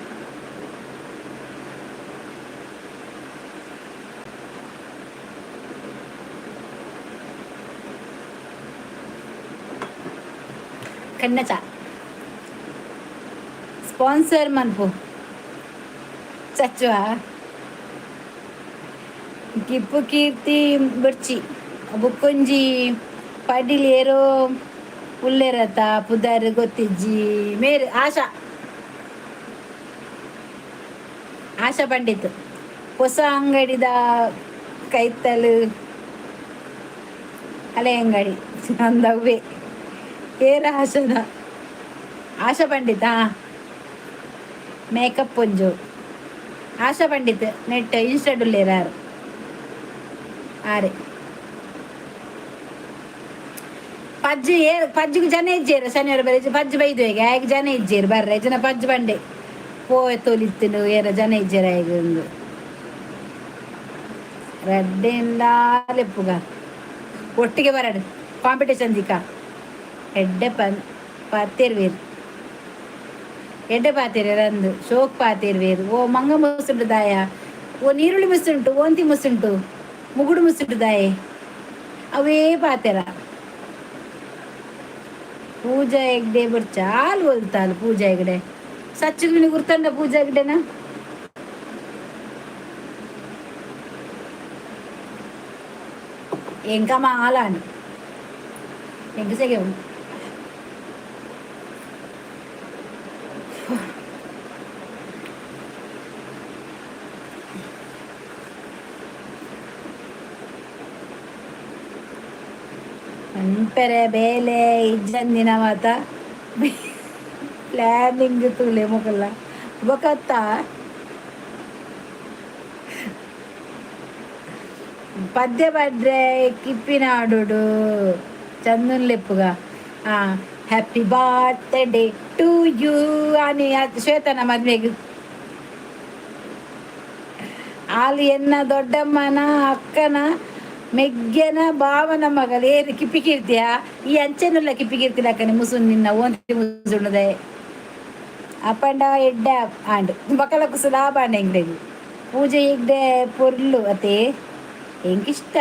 ಕಣ್ಣಚ ಸ್ಪಾನ್ಸರ್ ಮನ್ಪು ಚಚ್ಚುವ. ಕಿಪ್ಪು ಕೀರ್ತಿ ಬೊರ್ಚಿ. ಬುಕ್ಕೊಂಜಿ ಪಡಿಲ್ ಏರೋ ಉಲ್ಲೇರತ, ಪುದರ್ ಗೊತ್ತಿಜ್ಜಿ. ಮೇರ್ ಆಶಾ, ಆಶಾ ಪಂಡಿತ್. ಹೊಸ ಅಂಗಡಿದ ಕೈತಲು ಹಳೆ ಅಂಗಡಿ ಅಂದವೇ. ಏರ ಆಶನ? ಆಶಾ ಪಂಡಿತ ಮೇಕಪ್ ಒಂಜು. ಆಶಾ ಪಂಡಿತ್ ನೆಟ್ ಇನ್ಸ್ಟಾಡ್ ಉಲ್ಲೇರಾರು ಆರೆ. ಪಜ್ಜು ಏ ಪಜ್ಜುಗು ಜನ ಇಜ್ಜೇರು. ಶನಿವಾರ ಬರೀ ಪಜ್ಜು ಬೈದು ಹೇಗೆ ಆಯ್ಕೆ ಜನ ಇಜ್ಜೇರು ಬರ್ರೆ ಜನ. ಪಜ್ಜು ಬಂಡೆ ಪೋಯ್ ತೊಲಿತ್ತಿನು. ಏರ ಜನ ಇಜ್ಜೇರು ಆಯ್ಗೆ ಒಂದು ರಡ್ಡೆಂಡ ಲೆಪ್ಪುಗ. ಒಟ್ಟಿಗೆ ಬರಡು ಕಾಂಪಿಟೇಷನ್ ದಿಕ್ಕ. ಎಡ್ಡೆ ಪನ್ ಪಾತೇರ್ವೇರು, ಎಡ್ಡೆ ಪಾತೇರು ರಂದು ಶೋಕ್ ಪಾತೇರ್ವೇರು. ಓ ಮಂಗ ಮುಸುಂಟು ದಾಯ, ಓ ನೀರುಳ್ಳಿ ಮುಸುಂಟು, ಓಂತಿ ಮುಸುಂಟು, ಮುಗುಡು ಮುಸುಂಟು ದಾಯೆ, ಅವೇ ಪಾತೆರ. ಪೂಜಾ ಹೆಗ್ಡೆ ಬಟ್ ಚಾಲು ಬೋಲ್ತಾಲ್. ಪೂಜಾ ಹೆಗ್ಡೆ ಸಚ್ಚು ಗುರ್ತಂಡ ಪೂಜಾ ಹೆಗ್ಡೆನಾ? ಎಂಕ ಮಾಲಾನು ಎಂಕ ಸೆಗೆ. ಪನ್ಪೆರೆ ಬೇಲೆ ಇಜ್ಜಂದಿನ ಮಾತ ಪ್ಲಾನಿಂಗ್ ತೂಲೆ ಮೊಕಲ್ಲ ಬೊಕತ್ತ. ಪದ್ಯ Padre ಕಿಪ್ಪಿನಾಡುಡು Chandan ಲೆಪ್ಪುಗ. Happy birthday to you అని ಶ್ವೇತನ ಮದ್ವೆಗ್. ಆಲು ಎನ್ನ ದೊಡ್ಡಮ್ಮನ ಅಕ್ಕನ ಮೆಗ್ಗೆನ ಭಾವನ ಮಗಲ್ ಏರು ಕಿಪ್ಪಿ ಕೀರ್ತಿಯ. ಈ ಅಂಚೆನುಲ್ಲ ಕಿಪ್ಪಿ ಕೀರ್ತಿ ಅಕ್ಕನೆ ಮುಸುನ್ ನಿನ್ನ ಓಂತಿ ಮುಸುಣದೆ ಅಪ್ಪಂಡ ಎಡ್ಡೆ ಆಂಡ್ ಬಕಲ ಕುಸುಲಾ ಬಾಂಡ ಎಂಗ್ಲೆಗ್. ಪೂಜೆ ಎಗ್ಡೆ ಪೊರ್ಲು ಅತೆ, ಎಂಕಿಷ್ಟ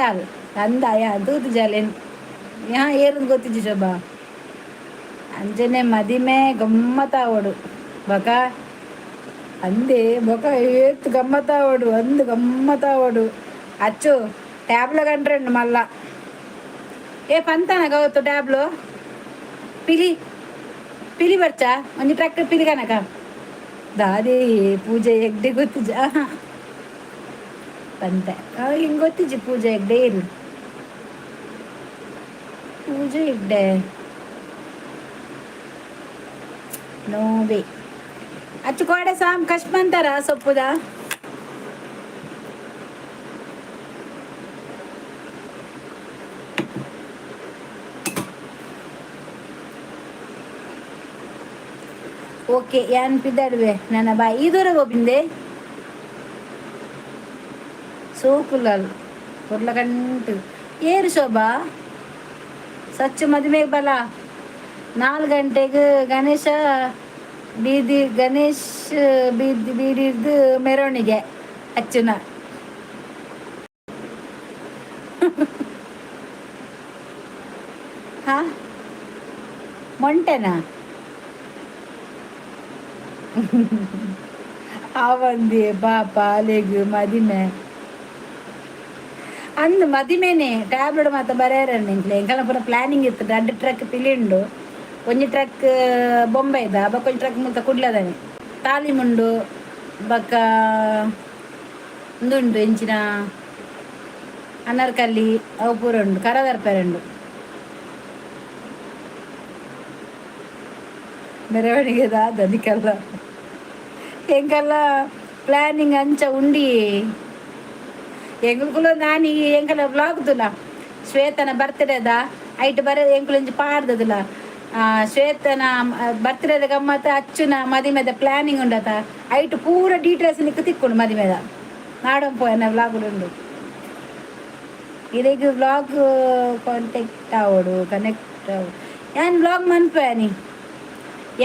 ಅಂದಾಯ ತೂತು ಜಾಲೆನ್. ಯಾ ಏರುಂದು ಗೊತ್ತಿಜ್ಜಿ ಶೋಭಾ. ಅಂಚನೆ ಮದಿಮೆ ಗಮ್ಮತ್ತಾವಡು ಬಕ ಅಂದೆ. ಬೊಕ ಏತ್ ಗಮ್ಮತ್ತಾವಡು ಅಂದು ಗಮ್ಮತ್ತಾವಡು. ಅಚ್ಚು ಟ್ಯಾಬ್లో కంట్రండి మళ్ళా. ఏ పంತಾನ ಗೌತು ಟ್ಯಾಬ್ಲು ಪಿಲಿ ಪಿಲಿ ಬರ್ಚಾ ಒಂಜಿ ಟ್ರ್ಯಾಕ್ಟರ್ ಪಿಲಿ ಕನಕ ದಾದಿ. ಪೂಜೆ ಎಗ್ಡೆ ಗೊತ್ತಿಜ್ಜ ಪಂತೆ ಹಿಂಗೆ ಗೊತ್ತಿಜ್ಜಿ. ಪೂಜೆ ಎಗ್ಡೆ ಇರು, ಪೂಜೆ ಎಗ್ಡೆ ನೋವೆ. ಅಚ್ಚು ಕೋಡೆ ಸಾಮ್ ಕಷ್ಟ ಅಂತಾರ ಸೊಪ್ಪುದ. ಓಕೆ, ಯಾನ್ ಪಿದಾಡುವೆ ನನ್ನ. ಬಾಯ್. ಈ ದೂರ ಗೋಪಿಂದೆ ಸೋಕುಲಾಲ್ ಪೊರ್ಲ ಗಂಟು. ಏರು ಶೋಭಾ ಸಚ್ಚು ಮದುವೆಗೆ ಬಲ. 4 ಗಂಟೆಗೆ ಗಣೇಶ. ಬೀದಿ ಗಣೇಶ್ ಬೀದಿ ಬೀದಿರ್ದು ಮೆರವಣಿಗೆ ಅಚ್ಚುನ. ಹಾ, ಮೊಂಟೆನಾ? ಆವಂದಿ ಪಾಪ ಅಲೆಗ್ ಮದಿಮೆ ಅಂದ್ ಮದಿಮೆನೆ. ಟ್ಯಾಬ್ಲೆಟ್ ಮಾತ ಬರೆಯರಣ್ಣ. ಎಂಕ್ಲೆ ಎಂಕಲ್ನ ಪೂರ ಪ್ಲಾನಿಂಗ್ ಇತ್ತು. ರಡ್ಡ್ ಟ್ರಕ್ ಪಿಲಿ ಉಂಡು, ಒಂಜಿ ಟ್ರಕ್ ಬೊಂಬೈದ, ಬೊಕ್ಕ ಒಂಜಿ ಟ್ರಕ್ ಮುಲ್ತ ಕುಡ್ಲದನೆ. ತಾಲಿಮುಂಡು ಬೊಕ್ಕ ಉಂದುಂಡು, ಎಂಚಿನ ಅನರ್ಕಲ್ಲಿ, ಅವು ಪೂರ ಉಂಡು. ಕರ ಉಂಡು. ಮೆರವಣಿಗೆ ದಾದ ನಿಕಲ್ಲ? ಎಂಕಲ್ಲ ಪ್ಲಾನಿಂಗ್ ಅಂಚ ಉಂಡಿ. ಎಂಕುಲು ನಾನಿ ಎಂಕಲ ವ್ಲಾಗ್ ತುಲ. ಶ್ವೇತನ ಬರ್ತ್ಡೇದ ಐಟ್ ಬರ ಎಂಕುಲು ಒಂಜಿ ಪಾಡ್ದದಲ. ಶ್ವೇತನ ಬರ್ತ್ಡೇದ ಗಮ್ಮತ್, ಅಚ್ಚುನ ಮದಿಮೆದ ಪ್ಲಾನಿಂಗ್ ಉಂಡತ. ಐಟ್ ಪೂರ ಡೀಟೇಲ್ಸ್ ನಿಕ್ಕ್ ತಿಕ್ಕುಂಡು. ಮದಿಮೆದ ನಾಡೊಂಪು ಎನ್ನ ವ್ಲಾಗ್ ಉಂಡು. ಇರೆಗ್ ವ್ಲಾಗ್ ಕಾಂಟ್ಯಾಕ್ಟ್ ಆವೊಡು, ಕನೆಕ್ಟ್ ಆವೊಡು. ಯಾನ್ ವ್ಲಾಗ್ ಮನ್ಪೆ ನೀ.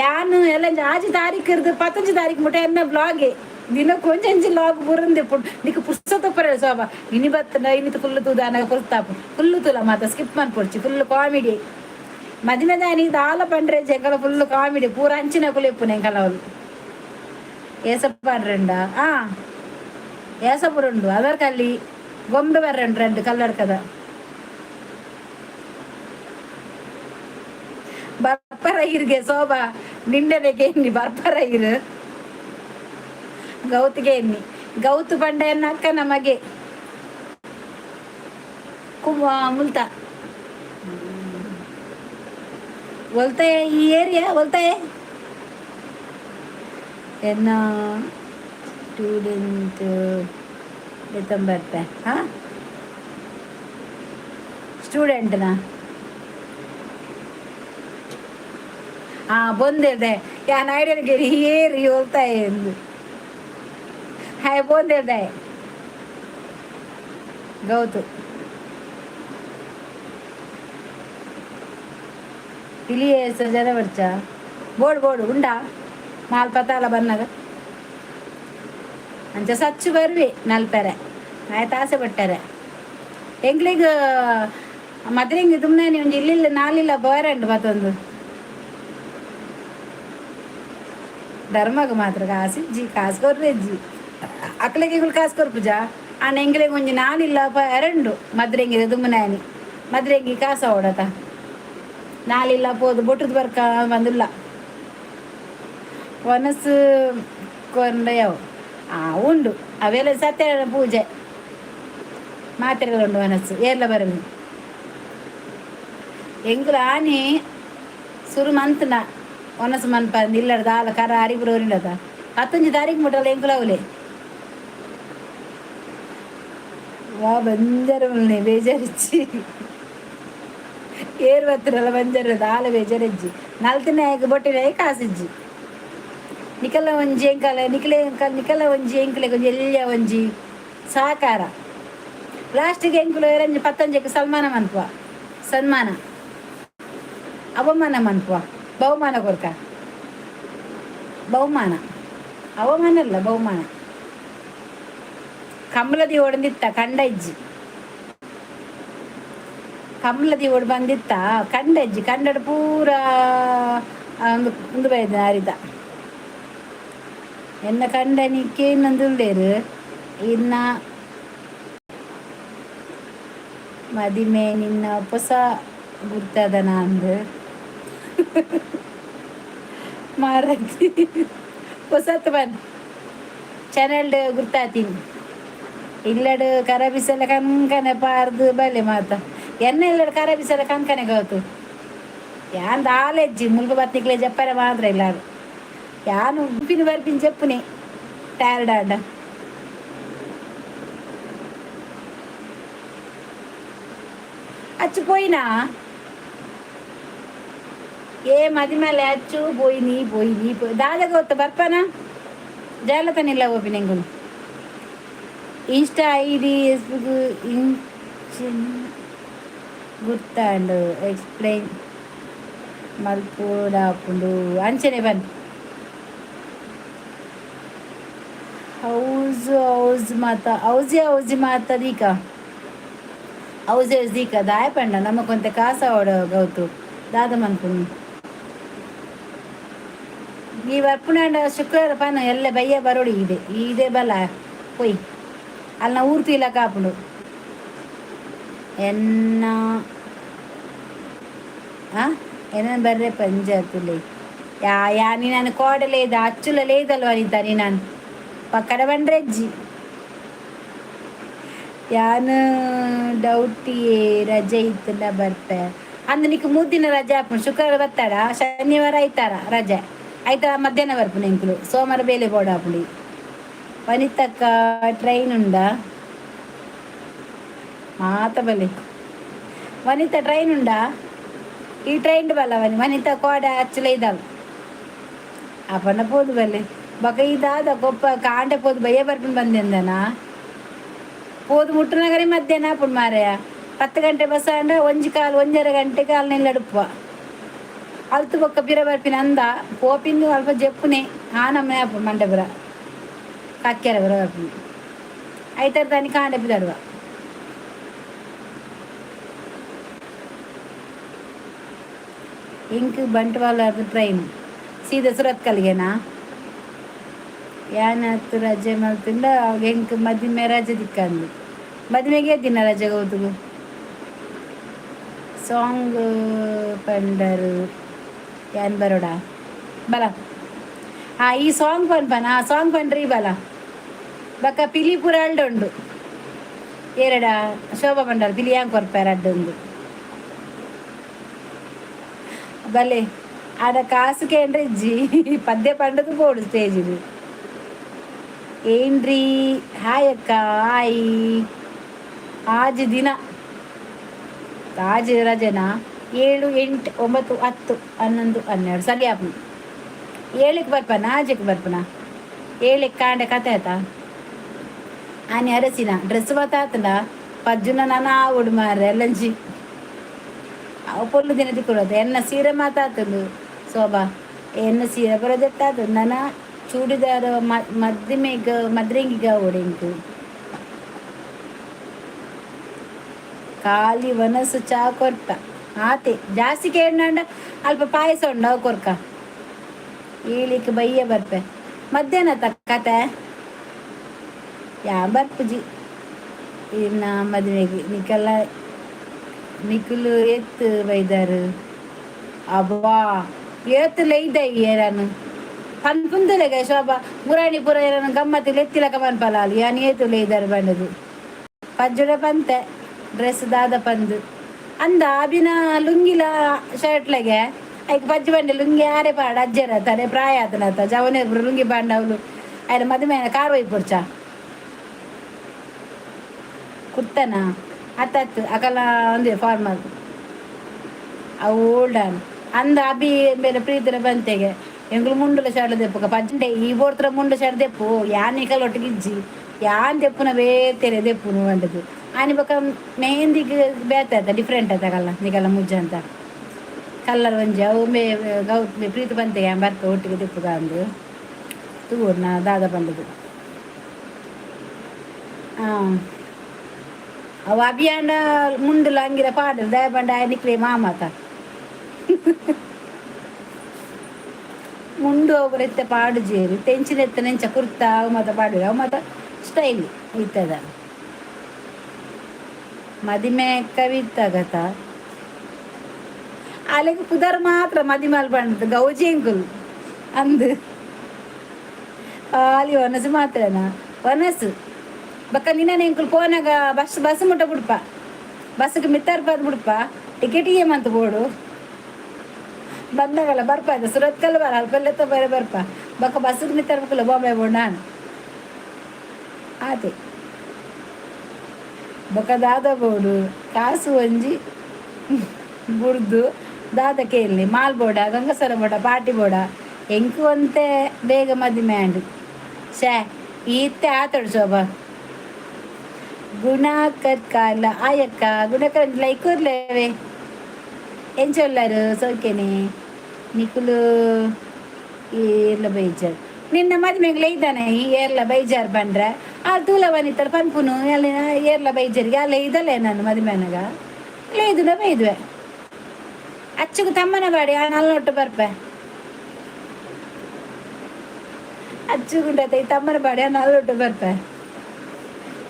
ಯಾನ್ ಎಲ್ಲ ಆಜಿ ತಾರೀಕು ಇರ್ದು 15 ತಾರೀಕು ಮುಟ ಎನ್ನ ವ್ಲಾಗೆ. ದಿನಕ್ಕೆ ಒಂಜೊಂಜಿ ವ್ಲಾಗ್ ಬುರಂದೆ. ನಿಕ್ ಪುರ್ಸೊತ್ತು ಉಪ್ಪರೆ ಶೋಭಾ. ಇನಿ ಬತ್ತಂಡ ಇನಿತ ಫುಲ್ ತೂದಾನಗ ಪುರ್ತಾಪು. ಫುಲ್ ತೂಲ ಮಾತ, ಸ್ಕಿಪ್ ಮನ್ಪೊಡ್ಚಿ. Full comedy. ಮದಿಮೆದಾನಿ ದಾಲ ಪಂಡ್ರೆ ಎಂಕಲ ಫುಲ್ ಕಾಮಿಡಿ ಪೂರ. ಅಂಚಿನಕುಲು ಇಪ್ಪುನ ಎಂಕಲ ಅವ್ಲು. ಏಸಪ್ಪ ಪಂಡ್ರೆಂಡ ಆ ಏಸ ಪೂರ ಉಂಡು. ಅದರ್ ಕಲ್ಲಿ ಗೊಂಬೆ ಬರ್ರೆಂಡು ರಡ್ಡ್ ಕಲ್ಲಡ್ಕದ. ಬರ್ಪರ ಇರ್ಗೆ ಶೋಭಾ, ನಿಂಡನೆ ಎನ್ನಿ ಬರ್ಪರ ಇರು. ಗೌತಿಗೆ ಎನ್ನಿ. ಗೌತು ಪಂಡ ಎನ್ನ ಅಕ್ಕನ ಮಗೆ ಕುಮ ಮುಲ್ತ. ಒಲ್ತೆ ಈ ಏರಿಯಾ ಒಲ್ತೆ? ಎನ್ನ ಸ್ಟೂಡೆಂಟ್ ಬರ್ಪೆ. ಹಾಂ, ಸ್ಟೂಡೆಂಟ್ನಾ? ಹಾಂ, ಬೊಂದಿಲ್ದೆ. ಯಾನ್ ಐಡಿಯಲ್ಗೆ ಏರಿ ಒಲ್ತಾ ಎಂದು ಹಾಯ್ ಬೊಂದಿಲ್ದೆ. ಗೌತು ಪಿಲಿ ಜನ ಬರ್ಚ. ಬೋಡು ಬೋಡು ಉಂಡಾ ಮಾಲ್ ಪತಾಲ ಬನ್ನಗ ಅಂಚ ಸಚ್ಚು ಬರ್ವಿ ನಲ್ಪೆರೆ. ಆಯ್ತು, ಆಸೆ ಪಟ್ಟಾರೆ. ಎಂಕ್ಲೆಗ್ ಮದ್ರಿಂಗ್ ತುಮ್ನೆ ಒಂಜಿ ಇಲ್ಲಿಲ್ಲ ನಾಲಿಲ್ಲ ಬೋರಂಡು ಮತ್ತೊಂದು ಧರ್ಮಗ್ ಮಾತ್ರ ಕಾಸು ಇಜ್ಜಿ, ಕಾಸು ಕೊರ್ರೆಜ್ಜಿ. ಅಕ್ಲೆಗ್ ಎಂಕುಲು ಕಾಸು ಕೊರ್ಪುಜ. ಆಂಡ ಎಂಕ್ಲೆಗ್ ಒಂಜಿ ನಾಲಿಲ್ಲ ಎರಂಡು ಮದ್ರೆಂಗಿದ ದುಮ್ಮನಾನಿ. ಮದ್ರೆಂಗಿ ಕಾಸ ಓಡತ ನಾಲಿಲ್ಲ ಪೋದು ಬೊಟ್ಟುದು ಬರ್ಕ ಬಂದಿಲ್ಲ. ವನಸು ಕೊಂಡಯವು ಆ ಉಂಡು. ಅವೆಲ್ಲ ಸತ್ಯನಾರಾಯಣ ಪೂಜೆ ಮಾತ್ರೆಗಳು ಉಂಡು. ವನಸ್ಸು ಏರ್ಲ ಬರಲಿ. ಎಂಕುಲು ಆನಿ ಸುರು ಮಂತ್ನ ವನಸು ಮನ್ಪ ಇಲ್ಲಡ ದಾಲ ಕರ ಅರಿಪುರ ಉಂಡದ. 15 ತಾರೀಕು ಮುಟ್ಟಲ್ಲ ಎಂಕುಲು ಅವಲೆ. ವಾ ಬಂಜರ ಮುಲ್ನೆ ಬೇಜಾರಿಚ್ಚಿ. ಏರು ಬತ್ತಿರಲ್ಲ ಬಂಜರ ದಾಲ ಬೇಜಾರಿಜ್ಜಿ. ನಲ್ತಿನಾಯಕ ಬೊಟ್ಟಿನಾಯ ಕಾಸಿಜ್ಜಿ. ನಿಕಲ ಒಂಜಿ ಎಂಕಲ ನಿಕಲೆ ನಿಕಲ ಒಂಜಿ ಎಂಕಲೆಗ್ ಒಂಜಿ ಎಲ್ಯ ಒಂಜಿ ಸಹಕಾರ. ಲಾಸ್ಟಿಗೆ ಎಂಕುಲು ಏರಂಜಿ ಪತ್ತೊಂಜೆಕ್ ಸನ್ಮಾನ ಮನ್ಪುವ. ಸನ್ಮಾನ ಅವಮಾನ ಮನ್ಪುವ, ಬಹುಮಾನ ಕೊರ್ಕ. ಬಹುಮಾನ, ಅವಮಾನ ಅಲ್ಲ, ಬಹುಮಾನ. ಕಂಬಳದಿ ಓಡಂದಿತ್ತ ಕಂಡ ಇಜ್ಜಿ. ಕಂಬಳದಿ ಓಡ್ ಬಂದಿತ್ತ ಕಂಡ ಇಜ್ಜಿ. ಕಂಡಡ್ ಪೂರ ಒಂದು ಉಂದು ಬೈದ ಅರಿದ. ಎನ್ನ ಕಂಡನಿಕ್ಕೆ ಇನ್ನೊಂದುಲ್ಲೇರು. ಇನ್ನ ಮದಿಮೆ ನಿನ್ನ ಹೊಸ ಗುರ್ತದನ ಅಂದು ಮಾರತಿ. ಹೊಸತ್ ಬನ್ ಚಾನೆಲ್ ಗುರ್ತಾತೀನಿ. ಇಲ್ಲಡ್ ಕರ ಬಿಸಲ ಕಂಕನೆ ಪಾರ್ದು ಬಲೆ ಮಾತ. ಎನ್ನ ಇಲ್ಲಡ್ ಕರ ಬಿಸಲ ಕಂಕನೆ ಗೌತು. ಯಾನ್ ದಾಲೆಜ್ಜಿ ಮುಲ್ಪ ಬತ್ತಿಕ್ಲೆ ಜಪ್ಪರೆ ಮಾತ್ರ ಇಲ್ಲ. ಯಾನ್ ಉಪ್ಪಿನ ಬರ್ಪಿನ ಜಪ್ಪುನೆ ಟಯರ್ಡ್ ಆಂಡ. ಅಚ್ಚು ಪೋಯಿನಾ? ಏ ಮದಿಮಲೆ ಅಚ್ಚು ಪೋಯಿನಿ ಪೋಯಿನಿ ಪೋಯಿ. ದಾದ ಗೊತ್ತ ಬರ್ಪನ ಜಾಲತನಿಲ್ಲ ಓಪಿನ ಎಂಕುಲು. ಇನ್ಸ್ಟಾ ಐಡಿ ಫೇಸ್ಬುಕ್ ಇಂಚಿನ ಗುರ್ತಾಂಡ್ ಎಕ್ಸ್ಪ್ಲೈನ್ ಮಲ್ಪೊಡಾಪುಂಡು. ಅಂಚನೆ ಬನ್. ಹೌಸು ಹೌಸ್ ಮಾತ, ಹೌಸಿ ಹೌಸಿ ಮಾತ ದೀಕ, ಹೌಸಿ ಹೌಸ್ ದೀಕ. ದಾಯ ಪಂಡ ನಮಕೊಂತೆ ಕಾಸ ಅವಡ ಗೌತು ದಾದ ಮನ್ಪುನಿ. ಈ ಬರ್ಪುನಾಂಡ ಶುಕ್ರವಾರ ಪಾನ ಎಲ್ಲ ಬಯ್ಯ ಬರೋಡಿ. ಇದೆ ಇದೇ ಬಲ ಪೊಯ್ ಅಲ್ಲ ಊರ್ತು ಇಲ್ಲ ಕಾಪುಂಡು ಎನ್ನ ಆ ಎನ್ನ ಬರ್ರೆ ಪಂಜಾತುಲೆ. ಯಾ ಯಾ ನೀನು ಕೋಡಲೇದ ಅಚ್ಚುಲ ಲೇದಲ್ವ ನಿಂತ ನೀನು ಪಕ್ಕಡ ಬಂಡ್ರೆಜ್ಜಿ. ಯಾನ್ ಡೌಟಿಯೇ, ರಜೆ ಇತ್ತಂಡ ಬರ್ಪೆ ಅಂದ್. ನಿಕ್ 3 ದಿನ ರಜೆ ಆಪುಂಡು. ಶುಕ್ರವಾರ ಬರ್ತಾಡ, ಶನಿವಾರ ಐತಾರ ರಜೆ. ಐತಾರ ಮಧ್ಯಾಹ್ನ ಬರ್ಪುಂಡು ಎಂಕುಲು. ಸೋಮವಾರ ಬೇಲೆ ಬೋಡಾಪುಂಡು. ವನಿತಕ್ಕ, ಟ್ರೈನ್ ಉಂಡಾ? ಮಾತ ಬಲೆ. ವನಿತಾ, ಟ್ರೈನ್ ಉಂಡಾ? ಈ ಟ್ರೈನ್ ಬಲ್ಲ ವನಿ. ವನಿತಾ ಕೋಡೆ ಅಚ್ಚುಲ ಇದ್ದಾವೆ ಅಪನ ಪೋದು ಬಲ್ಲೆ. ಬಕ ಇದಾದ ಕೊಪ್ಪ ಕಾಂಡೆ ಪೋದು ಬಯ್ಯ ಬರ್ಪುಂಡು ಬಂದೆಂದನ. ಪೋದು ಮುಟ್ಟುನಗರಿ ಮಧ್ಯಾಹ್ನ ಆಪುಂಡು ಮಾರಾಯ. 10 ಗಂಟೆ ಬಸ್ ಆಂಡ 1 ಕಾಲು 1.5 ಗಂಟೆ ಕಾಲು ನಿಲ್ಲಡುಪ್ಪ. ಅಲ್ತು ಬೊಕ್ಕ ಪಿರ ಬರ್ಪಿನ ಅಂದ ಪೋಪಿಂದು ಅಲ್ಪ ಜಪ್ಪುನೆ ಆ ನಮ್ಮನೆ ಆಪುಂಡು. ಮಂಡಪುರ ಕಕ್ಕೆರ ಬರ ಬರ್ಪಿನ ಐತಾರ ತಾನಿ ಕಾಂಡೆ ಪಿದಾಡುವ. ಇಂಕ್ ಬಂಟ್ವಾಳ ಟ್ರೈನ್ ಸೀದಾ ಸುರತ್ಕಲ್ಗೆನಾ? ಯಾನತ್ತು ರಜೆ ಮಲ್ತುಂಡ ಎಂಕ್ ಮದಿಮೆ ರಜೆ ದಿಕ್ಕಂದು. ಮದಿಮೆಗೆ ದಿನ ರಜೆ ಗೌತುಗು. ಸಾಂಗ್ ಪಂಡರು, ಯಾನ್ ಬರೋಡ ಬಲ. ಆ ಈ ಸಾಂಗ್ ಪನ್ಪನ? ಆ ಸಾಂಗ್ ಪನ್ರಿ ಬಲ. ಬಕ್ಕ ಪಿಲಿ ಪೂರ ಅಲ್ಡ ಉಂಡು ಏರಡ. ಶೋಭಾ ಪಂಡರ್ ಪಿಲಿ ಯಾಂಕ್ ಕೊರ್ಪಾರ ಅಡ್ಡೊಂದು ಬಲೆ. ಆಡ ಕಾಸು ಕೇಂದ್ರ ಇಜ್ಜಿ, ಪದ್ಯ ಪಂಡದು ಬೋಡು ಸ್ಟೇಜ್. ಏನ್ರಿ? ಹಾಯ್ ಅಕ್ಕ, ಹಾಯ್. ಆಜ್ ದಿನ ಆಜ್ ರಜೆನಾ? 7, 8, 9, 10, 11, 12 ಸರಿ ಆಪುಂಡು. 7ಕ್ಕೆ ಬರ್ಪನ, ಆಜಕ್ಕೆ ಬರ್ಪನ? 7ಕ್ಕೆ ಕಾಂಡೆ ಕತೆ ಆಯ್ತಾ? ಆನೆ ಅರಸಿನ ಡ್ರೆಸ್ ಬತ್ತಾತಂಡ ಪಜ್ಜುನ ನಾನು ಆವುಡು ಮಾರ್ರೆ ಎಲ್ಲಂಜಿ. ಅವು ಪೊಲ್ಲು ದಿನ ತಿಕ್ಕೊಡೋದು. ಎನ್ನ ಸೀರೆ ಮಾತಾತಂದು ಶೋಭಾ, ಎನ್ನ ಸೀರೆ ಬರೋದೆತ್ತಾತು. ನನ್ನ ಚೂಡಿದಾರ ಮದ್ದಿಮೆಗ್ ಮದ್ರಿಂಗಿಗ ಓಡಿಂಕು. ಖಾಲಿ ವನಸು ಚಾ ಕೊರ್ಪ ಆತೆ. ಜಾಸ್ತಿ ಕೇಂಡ ಅಲ್ಪ ಪಾಯಸ ಉಂಡು, ಅವು ಕೊರ್ಕ. ಈಳಿಕ್ಕೆ ಬಯ್ಯ ಬರ್ಪೆ. ಮಧ್ಯಾಹ್ನ ತಕ್ಕತೆ ಯಾ ಬರ್ಪುಜಿ ಇನ್ನ ಮದುವೆಗೆ. ನಿಕಲ್ಲ ನಿಕುಲು ಎತ್ತು ಬೈದಾರು. ಅಬ್ಬಾ, ಏತ್ ಲೈದ ಏರನು ಪನ್ಪುಂದಲೆಗ ಶೋಭಾ ಮುರಾಣಿ ಪುರ ಏರನು ಗಮ್ಮತ್ತು ಲೆತ್ತಿಲಕ ಪನ್ಪಲಾಲು. ಯಾನ್ ಏತು ಲೈದಾರು ಬಂಡದು ಪಜ್ಜುಡ ಪಂತೆ. ಡ್ರೆಸ್ ದಾದ ಪಂದು ಅಂದ ಅಬಿನ ಲುಂಗಿಲ ಶರ್ಟ್ಲೆಗೆ ಐಕ್ ಪಜ್ಜು ಬಂಡೆ. ಲುಂಗಿ ಆರೆ ಪಾಡ ಅಜ್ಜರ ತಡೆ ಪ್ರಾಯ ಆತನತ ಜವನೆ ಲುಂಗಿ ಬಾಂಡವ್ಲು. ಆಯ್ನ ಮದುವೆ ಕಾರ್ ಒಯ್ಪುಡ್ಚ ಕುರ್ತನ ಅತ್ತತ್ತು ಅಕಲ ಒಂದೇ ಫಾರ್ಮಲ್ ಅವು ಓಲ್ಡ್ ಅಂದ. ಅಭಿ ಬೇರೆ ಪ್ರೀತಿನ ಬಂತೆಗೆ ಎಂಗುಲು ಮುಂಡುಲ ಶರ್ಟ್ ದೆಪ್ಪುಕ ಪಜ್ಜಂಡೆ. ಈ ಬೋಡ್ತರ ಮುಂಡು ಶರ್ಟ್ ದೆಪ್ಪು. ಯಾನ್ ನಿಕಲ್ ಒಟ್ಟಿಗೆ ಇಜ್ಜಿ, ಯಾನ್ ದೆಪ್ಪುನ ಬೇತೆನೆ ದೆಪ್ಪುನು ಬಂಡದು. ಆನಿ ಬೊಕ ಮೆಹಂದಿಗ್ ಬೇತೆ ಆತ, ಡಿಫ್ರೆಂಟ್ ಆತ ಕಲ್ಲ ನಿಕಲ್ಲ ಮುಜ್ಜ ಅಂತ ಕಲ್ಲರ್ ಒಂಜಿ. ಅವು ಮೇ ಗೌ ಪ್ರೀತಿ ಬಂತೆಗೆ ಬರ್ತ ಒಟ್ಟಿಗೆ ದೆಪ್ಪುಗ ಅಂದು ತೂರ್ನ ದಾದ ಬಂದದು. ಹಾಂ, ಅವು ಅಭಿಯಾನ ಮುಂಡುಲ ಅಂಗಿರ ಪಾಡಲ್ ದಯ ಬಂಡ ನಿಕ್ಲೆ ಮಾಮಾತ ಮುಂಡು ಒಬ್ಬರೆತ್ತೆ ಪಾಡು ಜೇರು ತೆಂಚಿನ ಎತ್ತ ನೆಂಚ ಕುರ್ತಾ ಅವು ಮಾತ ಪಾಡು, ಅವು ಮಾತ ಸ್ಟೈಲ್ ಇತ್ತದ. ಮದಿಮೆ ಕವಿತಾಗತ ಅಲೆಗ್ ಪುದರ್ ಮಾತ್ರ ಮದಿಮಾಲ್ ಪಂಡದು ಗೌಜಿ ಎಂಕುಲು ಅಂದು. ಖಾಲಿ ವನಸು ಮಾತ್ರನಾ? ವನಸು ಬಕ್ಕ ನಿನ್ನ ಎಂಕುಲು ಪೋನಾಗ ಬಸ್ ಬಸ್ ಮುಟ್ಟ ಬಿಡ್ಪ. ಬಸ್ಗೆ ಮಿತ್ತಾರ್ಪಾದ್ ಬಿಡ್ಪ. ಟಿಕೆಟ್ ಏಮಂತ ಬೋಡು. ಬಂದಾಗಲ್ಲ ಬರ್ಪ ಅದು ಸುರತ್ಕಲ್ ಬರ ಅಲ್ಪಲ್ಲೆತ್ತ ಬರ ಬರ್ಪ. ಬಕ್ಕ ಬಸ್ಸಿಗೆ ಮಿತ್ತಾರ್ಬೇಕಲ್ಲ ಬಾಂಬೆ ಬೋಡು ನಾನು ಆತೆ. ಬೊಕ ದಾದ ಬೋಡು? ಕಾಸು ಒಂಜಿ ಬುಡ್ದು ದಾದ ಕೇಳಿ. ಮಾಲ್ ಬೋಡ, ಗಂಗಸರ ಬೋಡ, ಪಾಟಿ ಬೋಡ. ಎಂಕು ಒಂತೆ ಬೇಗ ಮದಿಮೆ ಆಂಡ್. ಶ್ಯಾ, ಈತ್ತೆ ಆತಡು ಶೋಭಾ. ಗುಣಾಕರ್ ಕಾರ್ಲ ಆಯಕ್ಕ. ಗುಣಾಕರ್ ಲೈಕ್ ಲೇವೆ. ಎಂಚೊಲ್ಲಾರು? ಸೌಖ್ಯನೆ ನಿಕುಲು? ಏರ್ಲ ಬೇಜಾರ್. ನಿನ್ನ ಮದ್ಮೆಗ್ಲ ಇದ್ದಾನೆ ಏರ್ಲ ಬೈಜಾರ್ ಬಂದ್ರೆ ಆ ತೂಲ ವನಿತಲ್ ಪನ್ಪುನು ಎಲ್ಲ ಏರ್ಲ ಬೈಜಾರಿಗೆ ಅಲ್ಲ ಇದಲ್ಲೇ ನಾನು ಮದ್ಮೆನಗ ಲೇದುನ ಬೈದ್ವೆ. ಅಚ್ಚುಗು ತಮ್ಮನ ಬಾಡಿ ಆ ನಲ್ಲೊಟ್ಟು ಬರ್ಪೆ ಅಚ್ಚುಗುಂಡತೆ ತಮ್ಮನ ಬಾಡಿ ಆ ನಲ್ಲೊಟ್ಟು ಬರ್ಪೆ.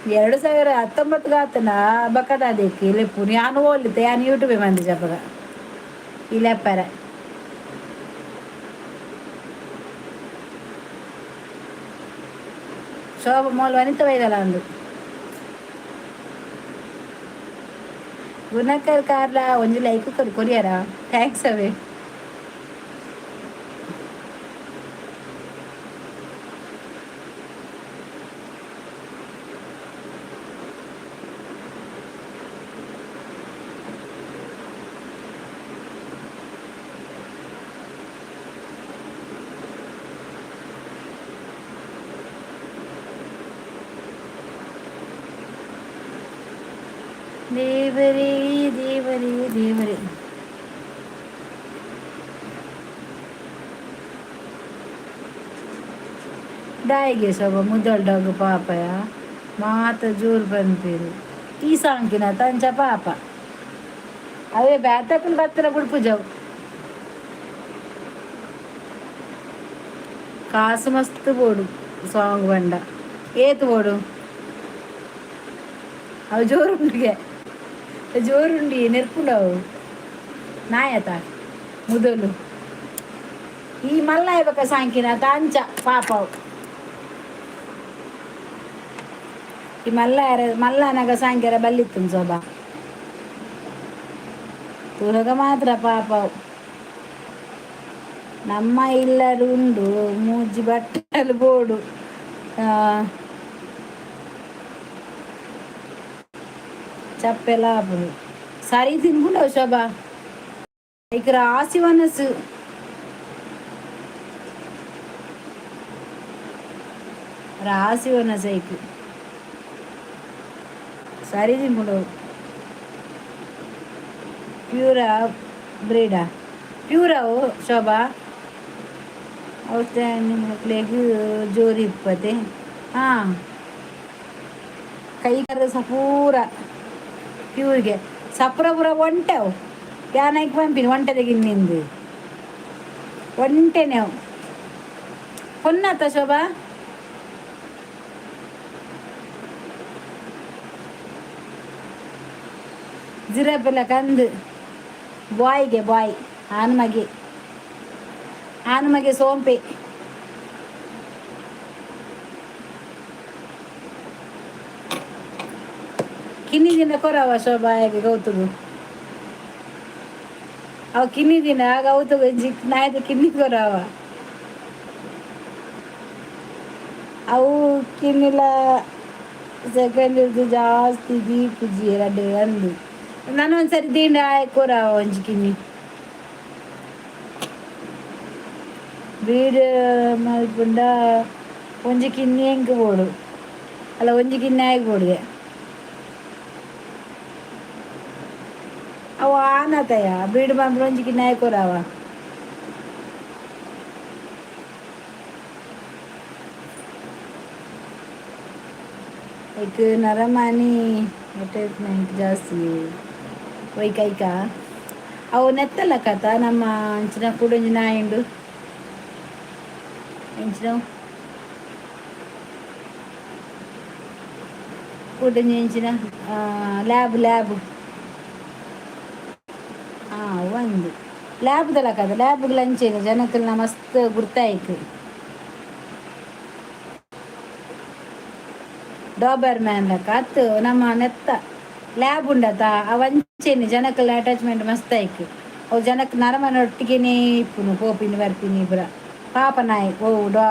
2019 ಗಾತನ ಬಕ್ಕದಾದೇಕಿ ಲೆಪ್ಪು ಯಾನು ಓಲಿತೆ ಯಾನು ಯೂಟ್ಯೂಬ್ ಮಂದಿ ಜಪಗ ಈ ಲೆಪ್ಪರ. ಶೋಭ ಮೋಲ್ ವನಿತ ವೈದಲ ಅಂದು ಗುಣಕರ್ ಕಾರ್ಲ ಒಂಜಿ ಲೈಕ್ ಕೊರಿ ಕೊರಿಯರ thanks ಅವೇ. ದೇವರೇ ದೇವರೇ ದೇವರೇ. ದಾಯಿಗೆ ಸೊಬ ಮುದ್ದಲ್ ಡಾಗ್ ಪಾಪಯ ಮಾತ ಜೋರು ಪನ್ಪೇರು ಈ ಸಾಂಕಿನ ತಂಚ ಪಾಪ ಅವೇ ಬ್ಯಾತಕ್ಕನ ಬತ್ತರ ಬುಡ್ಪುಜವು ಕಾಸು ಮಸ್ತ್ ಬೋಡು ಸಾಂಗ್ ಬಂಡ ಏತು ಬೋಡು ಅವು ಜೋರುಂಡಿಗೆ ಜೋರುಂಡಿ ನೆರ್ಪುಂಡವು ನಾಯತ ಮುದಲು ಈ ಮಲ್ಲ ಬಕ ಸಾಂಕಿನ ತಾಂಚ ಪಾಪವು ಈ ಮಲ್ಲ ಮಲ್ಲನಗ ಸಾಂಕ್ಯರ ಬಲ್ಲಿತ್ತು ಸೋಬಾ ತುರಗ ಮಾತ್ರ ಪಾಪವು. ನಮ್ಮ ಇಲ್ಲಡುಂಡು ಮೂಜಿ ಬಟ್ಟಲು ಬೋಡು ಚಪ್ಪೆಲ್ಲ ಆಪುಂಡು ಸರಿ ತಿನ್ಪುಂಡವು ಶೋಭಾ ಇಕ್ ರಾಸಿ ವನಸ್ಸು. ರಾಸಿ ವನಸ್ಸು ಐಕ್ ಸರಿ ತಿನ್ಪುಂಡವು. ಪ್ಯೂರಾ ಬ್ರೀಡಾ ಪ್ಯೂರವು ಶೋಭಾ ಅವತ್ತೆ ಮಕ್ಳಿಗೆ ಜೋರಿ ಇಪ್ಪತ್ತೆ. ಹಾಂ, ಕೈ ಕರ ಸಪೂರ ಪ್ಯೂರ್ಗೆ ಸಪುರ ಪೂರ ಒಂಟೆವು ಯಾನೈಕ್ ಪಂಪಿನಿ ಒಂಟೆದಗಿನ ನಿಂದು ಒಂಟೆನೆವು ಹೊನ್ನತ್ತ ಶೋಭಾ. ಜಿರಪೆಲ್ಲ ಕಂದು ಬಾಯ್ಗೆ ಬಾಯ್ ಆನ್ಮಗೆ ಆನ್ಮಗೆ ಸೋಂಪೆ. ಕಿನ್ನಿ ದಿನ ಕೊರವ ಶೋಭಾ ಆಗಿ ಗೌತುಗು ಅವು ಕಿನ್ನಿ ದಿನ ಗೌತುಗು ಜಿಕ್ ನಾಯ್ದು ಕಿನ್ನಿ ಕೊರವ ಅವು ಕಿನ್ನಿಲ ಸೆಕೆಂಡ್ ಇರ್ದು ಜಾಸ್ತಿ ದೀಪುಜಿ ರಡ್ಡು ಅಂದು ನಾನು ಒಂದ್ಸರಿ ದಿಂಡ ಕೊರವ ಒಂಜಿ ಕಿನ್ನಿ ಬೀಡ್ ಮಲ್ಪುಂಡ ಒಂಜಿ ಕಿನ್ನಿ ಎಂಕ್ ಬೋಡು ಅಲ್ಲ ಒಂಜಿ ಕಿನ್ನಿ ಆಗಿ ಬೋಡಿಗೆ ಅವು ಆನತಯ ಬೀಡ್ ಬಂದ್ರೆ ಒಂಜಿ ಕಿನ್ನಿ ಆಗಿ ಕೊರವ. एक ನರಮಾನಿ ಅಟ್ಯಾಚ್ಮೆಂಟ್ ಜಾಸ್ತಿ ಒಯ್ಕೈಕ ಅವು ನೆತ್ತಲ್ಲ ಕಥ ನಮ್ಮ ಅಂಚಿನ ಕುಡೊಂಜಿ ನಾಯಿಂಡು ಎಂಚಿನ ಕುಡೊಂಜಿ ಎಂಚಿನ ಲ್ಯಾಬ್ ಲ್ಯಾಬ್ ಒಂದು ಲ್ಯಾಬ್ದಲ್ಲ ಕಥ ಲ್ಯಾಬ್ಗಳು ಅಂಚೇನೆ ಜನಕ್ಕಲ್ನ ಮಸ್ತ್ ಗುರ್ತಾಯ್ತು. ಡಾಬರ್ ಮ್ಯಾನ್ ಲೆಕ್ಕ ಅತ್ತು ನಮ್ಮ ನೆತ್ತ ಲ್ಯಾಬ್ ಉಂಡತ ಅವಂಚೇನೆ ಜನಕ್ಕಲ್ಲ ಅಟ್ಯಾಚ್ಮೆಂಟ್ ಮಸ್ತ್ ಆಯ್ಕು. ಅವು ಜನಕ್ಕೆ ನರಮನ ಒಟ್ಟಿಗೆನೇ ಇಪ್ಪುನು ಪೋಪಿನಿ ಬರ್ಪಿನಿ ಪುರ ಪಾಪ ನಾಯಿ ಓ ಡಾ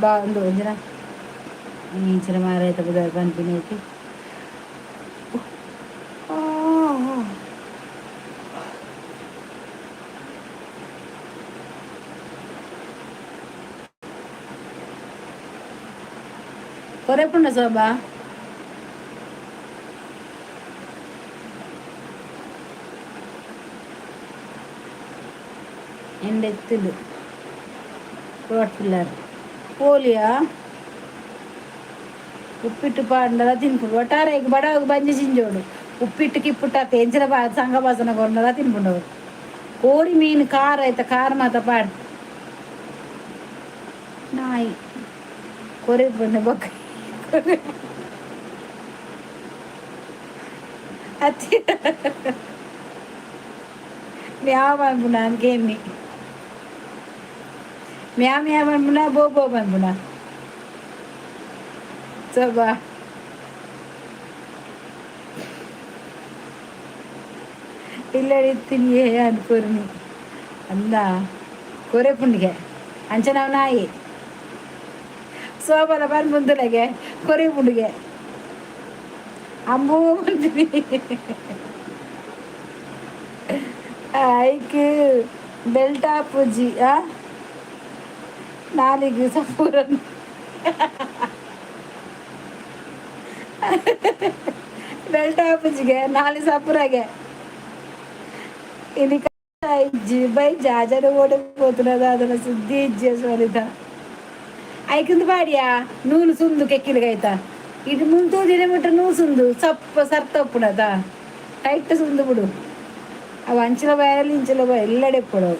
ಡಾ ಒಂದು ಒಂಜಿನ ಇಂಚಿನ ಮಾರಾಯ್ತ ಬುದಾರ್ ಪನ್ಪಿನಿ ಐತಿ. ಕೊರೆಪುಂಡ ಶೋಭಾ ಎಂಡೆತ್ತುಂಡು ಪ್ರೋಟ್ ಪಿಲ್ಲರ್ ಪೋಲಿಯಾ ಉಪ್ಪಿಟ್ಟು ಪಾಂಡಲ ತಿನ್ಪುಂಡು ಒಟ್ಟಾರೆ ಬಡವಾಗ ಬಂಜಿ ಜಿಂಜೋಡು ಉಪ್ಪಿಟ್ಟು ಕಿಪ್ಪುಟ್ಟ ಎಂಚಿನ ಬಾ ಸಂಘ ಬಾಸನ ಕೊರ್ನಲ ತಿನ್ಪುಂಡು. ಕೋರಿ ಮೀನು ಖಾರ ಆಯ್ತ, ಖಾರ ಮಾತ ಪಾಡ್ ನಾಯಿ ಕೊರೆ ಬಂದ ಬೊಕ್ಕ ಅತ್ತಿ ಮ್ಯಾವ್ ಪನ್ಪುಂಡ ಅಂದ್ಕೇನಿ ಮ್ಯಾ ಮ್ಯಾ ಪನ್ಪುಂಡ, ಬೋ ಬೋ ಪನ್ಪುಂಡ ಸಬಾ. ಇಲ್ಲಡಿತ್ತಿನಿಯೇ ಅನ್ಕೊರ್ನಿ ಅಂದ ಕೊರೆ ಪುಂಡಿಗೆ ಅಂಚನವ್ ನಾಯಿ ಸೋಬಲ ಪನ್ಪುಂದುಲಗೆ ಕೊರೆ ಪುಂಡಿಗೆ ಅಂಬೂ ಪನ್ಪಿನಿ. ಐಕ್ ಬೆಲ್ಟ್ ಆಪುಜಿ, ಆ ನಾಲಿಗೆ ಸಪೂರ ಬೆಲ್ಟ್ ಆಪುಜಿಗೆ ನಾಲಿ ಸಪೂರಗೆ. ಇನಿ ಇಜ್ಜಿ ಬೈ ಜಾಜನ ಓಡೆ ಪೋತುನದ ಅದನ್ನ ಸುದ್ದಿ ಇಜ್ಜಿ. ಸ್ವರಿತ ಐಕಂದು ಪಾಡಿಯಾ ನೂಲು ಸುಂದು ಕೆಕ್ಕಿಲ್ಗೈತ ಇದು ಮುಂತು ದಿನ ಮುಟ್ಟ ನೂಲು ಸುಂದು ಸಪ್ಪ ಸರ್ತ ಉಪ್ಪುನದ ಟೈಟ್ ಸುಂದು ಬಿಡು. ಅವು ಅಂಚಿನ ಬಾಯಲ್ಲಿ ಇಂಚಿನ ಬಾಯ ಎಲ್ಲೆಡೆ ಇಪ್ಪಡು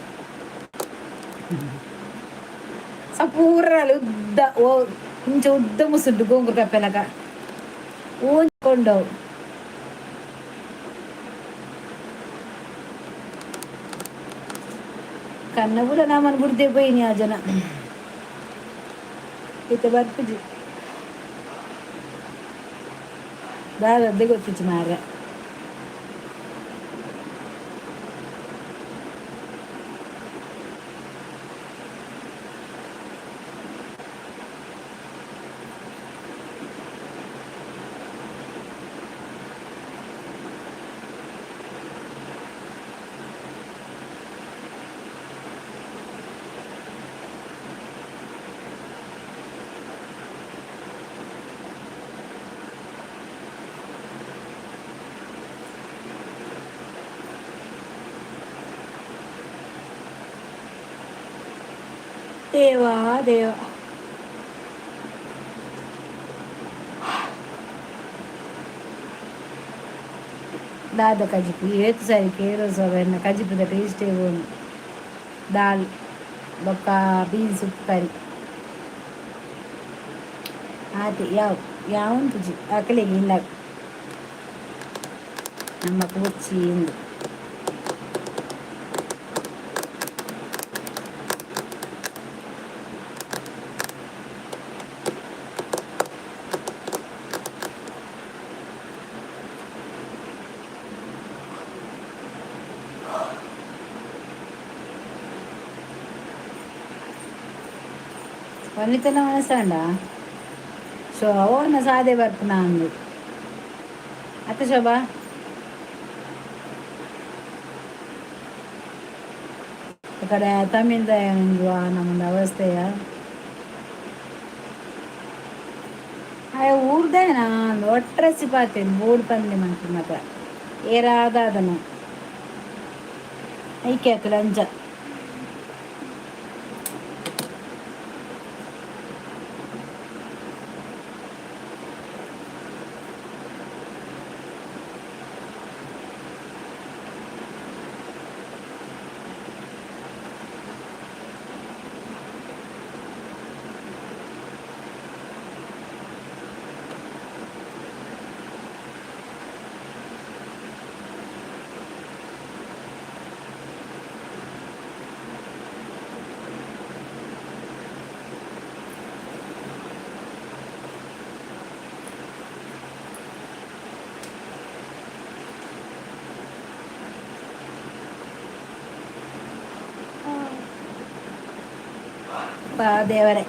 ಸಪೂರಲ್ಲಿ ಉದ್ದ ಓ ಇಂಚ ಉದ್ದ ಮುಸುಂಡು ಗೋಂಗುರು ಕಪ್ಪೆಲಕ ಊಂಕೊಂಡವು. ಕನ್ನ ಕೂಡ ನಮ್ಮನ್ನು ಬಿಡ್ದೆ ಪೋಯಿನಿ ಆ ಜನ ಇತ್ತೆ ಬರ್ಪುಜಿ ದಾದದ್ದೆ ಗೊತ್ತಿಚ್ಚು ಮಾರ್ರೆ. ದೇವಾ ದೇವ, ದಾದ ಕಜಿಪು ಏತ್ ಸರಿ ಕೇರೋ ಸವೆನ್ನ ಕಜಿಪುದ ಟೇಸ್ಟೇ ಬೋನು. ದಾಲ್ ಬೊಕ್ಕ ಬೀನ್ಸ್ ಉಪ್ಪು ಕರಿ ಆತೆ. ಯಾವ ಯಾವಂತುಜಿ ಅಕಲೆಗೆ ಇಲ್ಲ, ನಮ್ಮ ಬೊಚ್ಚಿ ಇಂದು. ವನಿತನ ಮನಸ್ಸಂಡ ಸೊ ಅವನ ಸಾದೆ ಬರ್ಪುನ ಅಂದು ಅತ್ತ ಶೋಭಾ. ಕಡೆ ತಮಿಳ್ದ ನಮ್ಮೊಂದು ಅವಸ್ಥೆಯ ಆಯ ಊರ್ದೇನಾ ಒಟ್ರಸಿ ಪಾತೇನು ಬೋರ್ಡ್ ಪಂದೆ ಮಂತ್ರಿ ಮಾತ್ರ ಏರಾದಾದನು ಐಕೆ ಲಂಚ. ದೇವರೇ.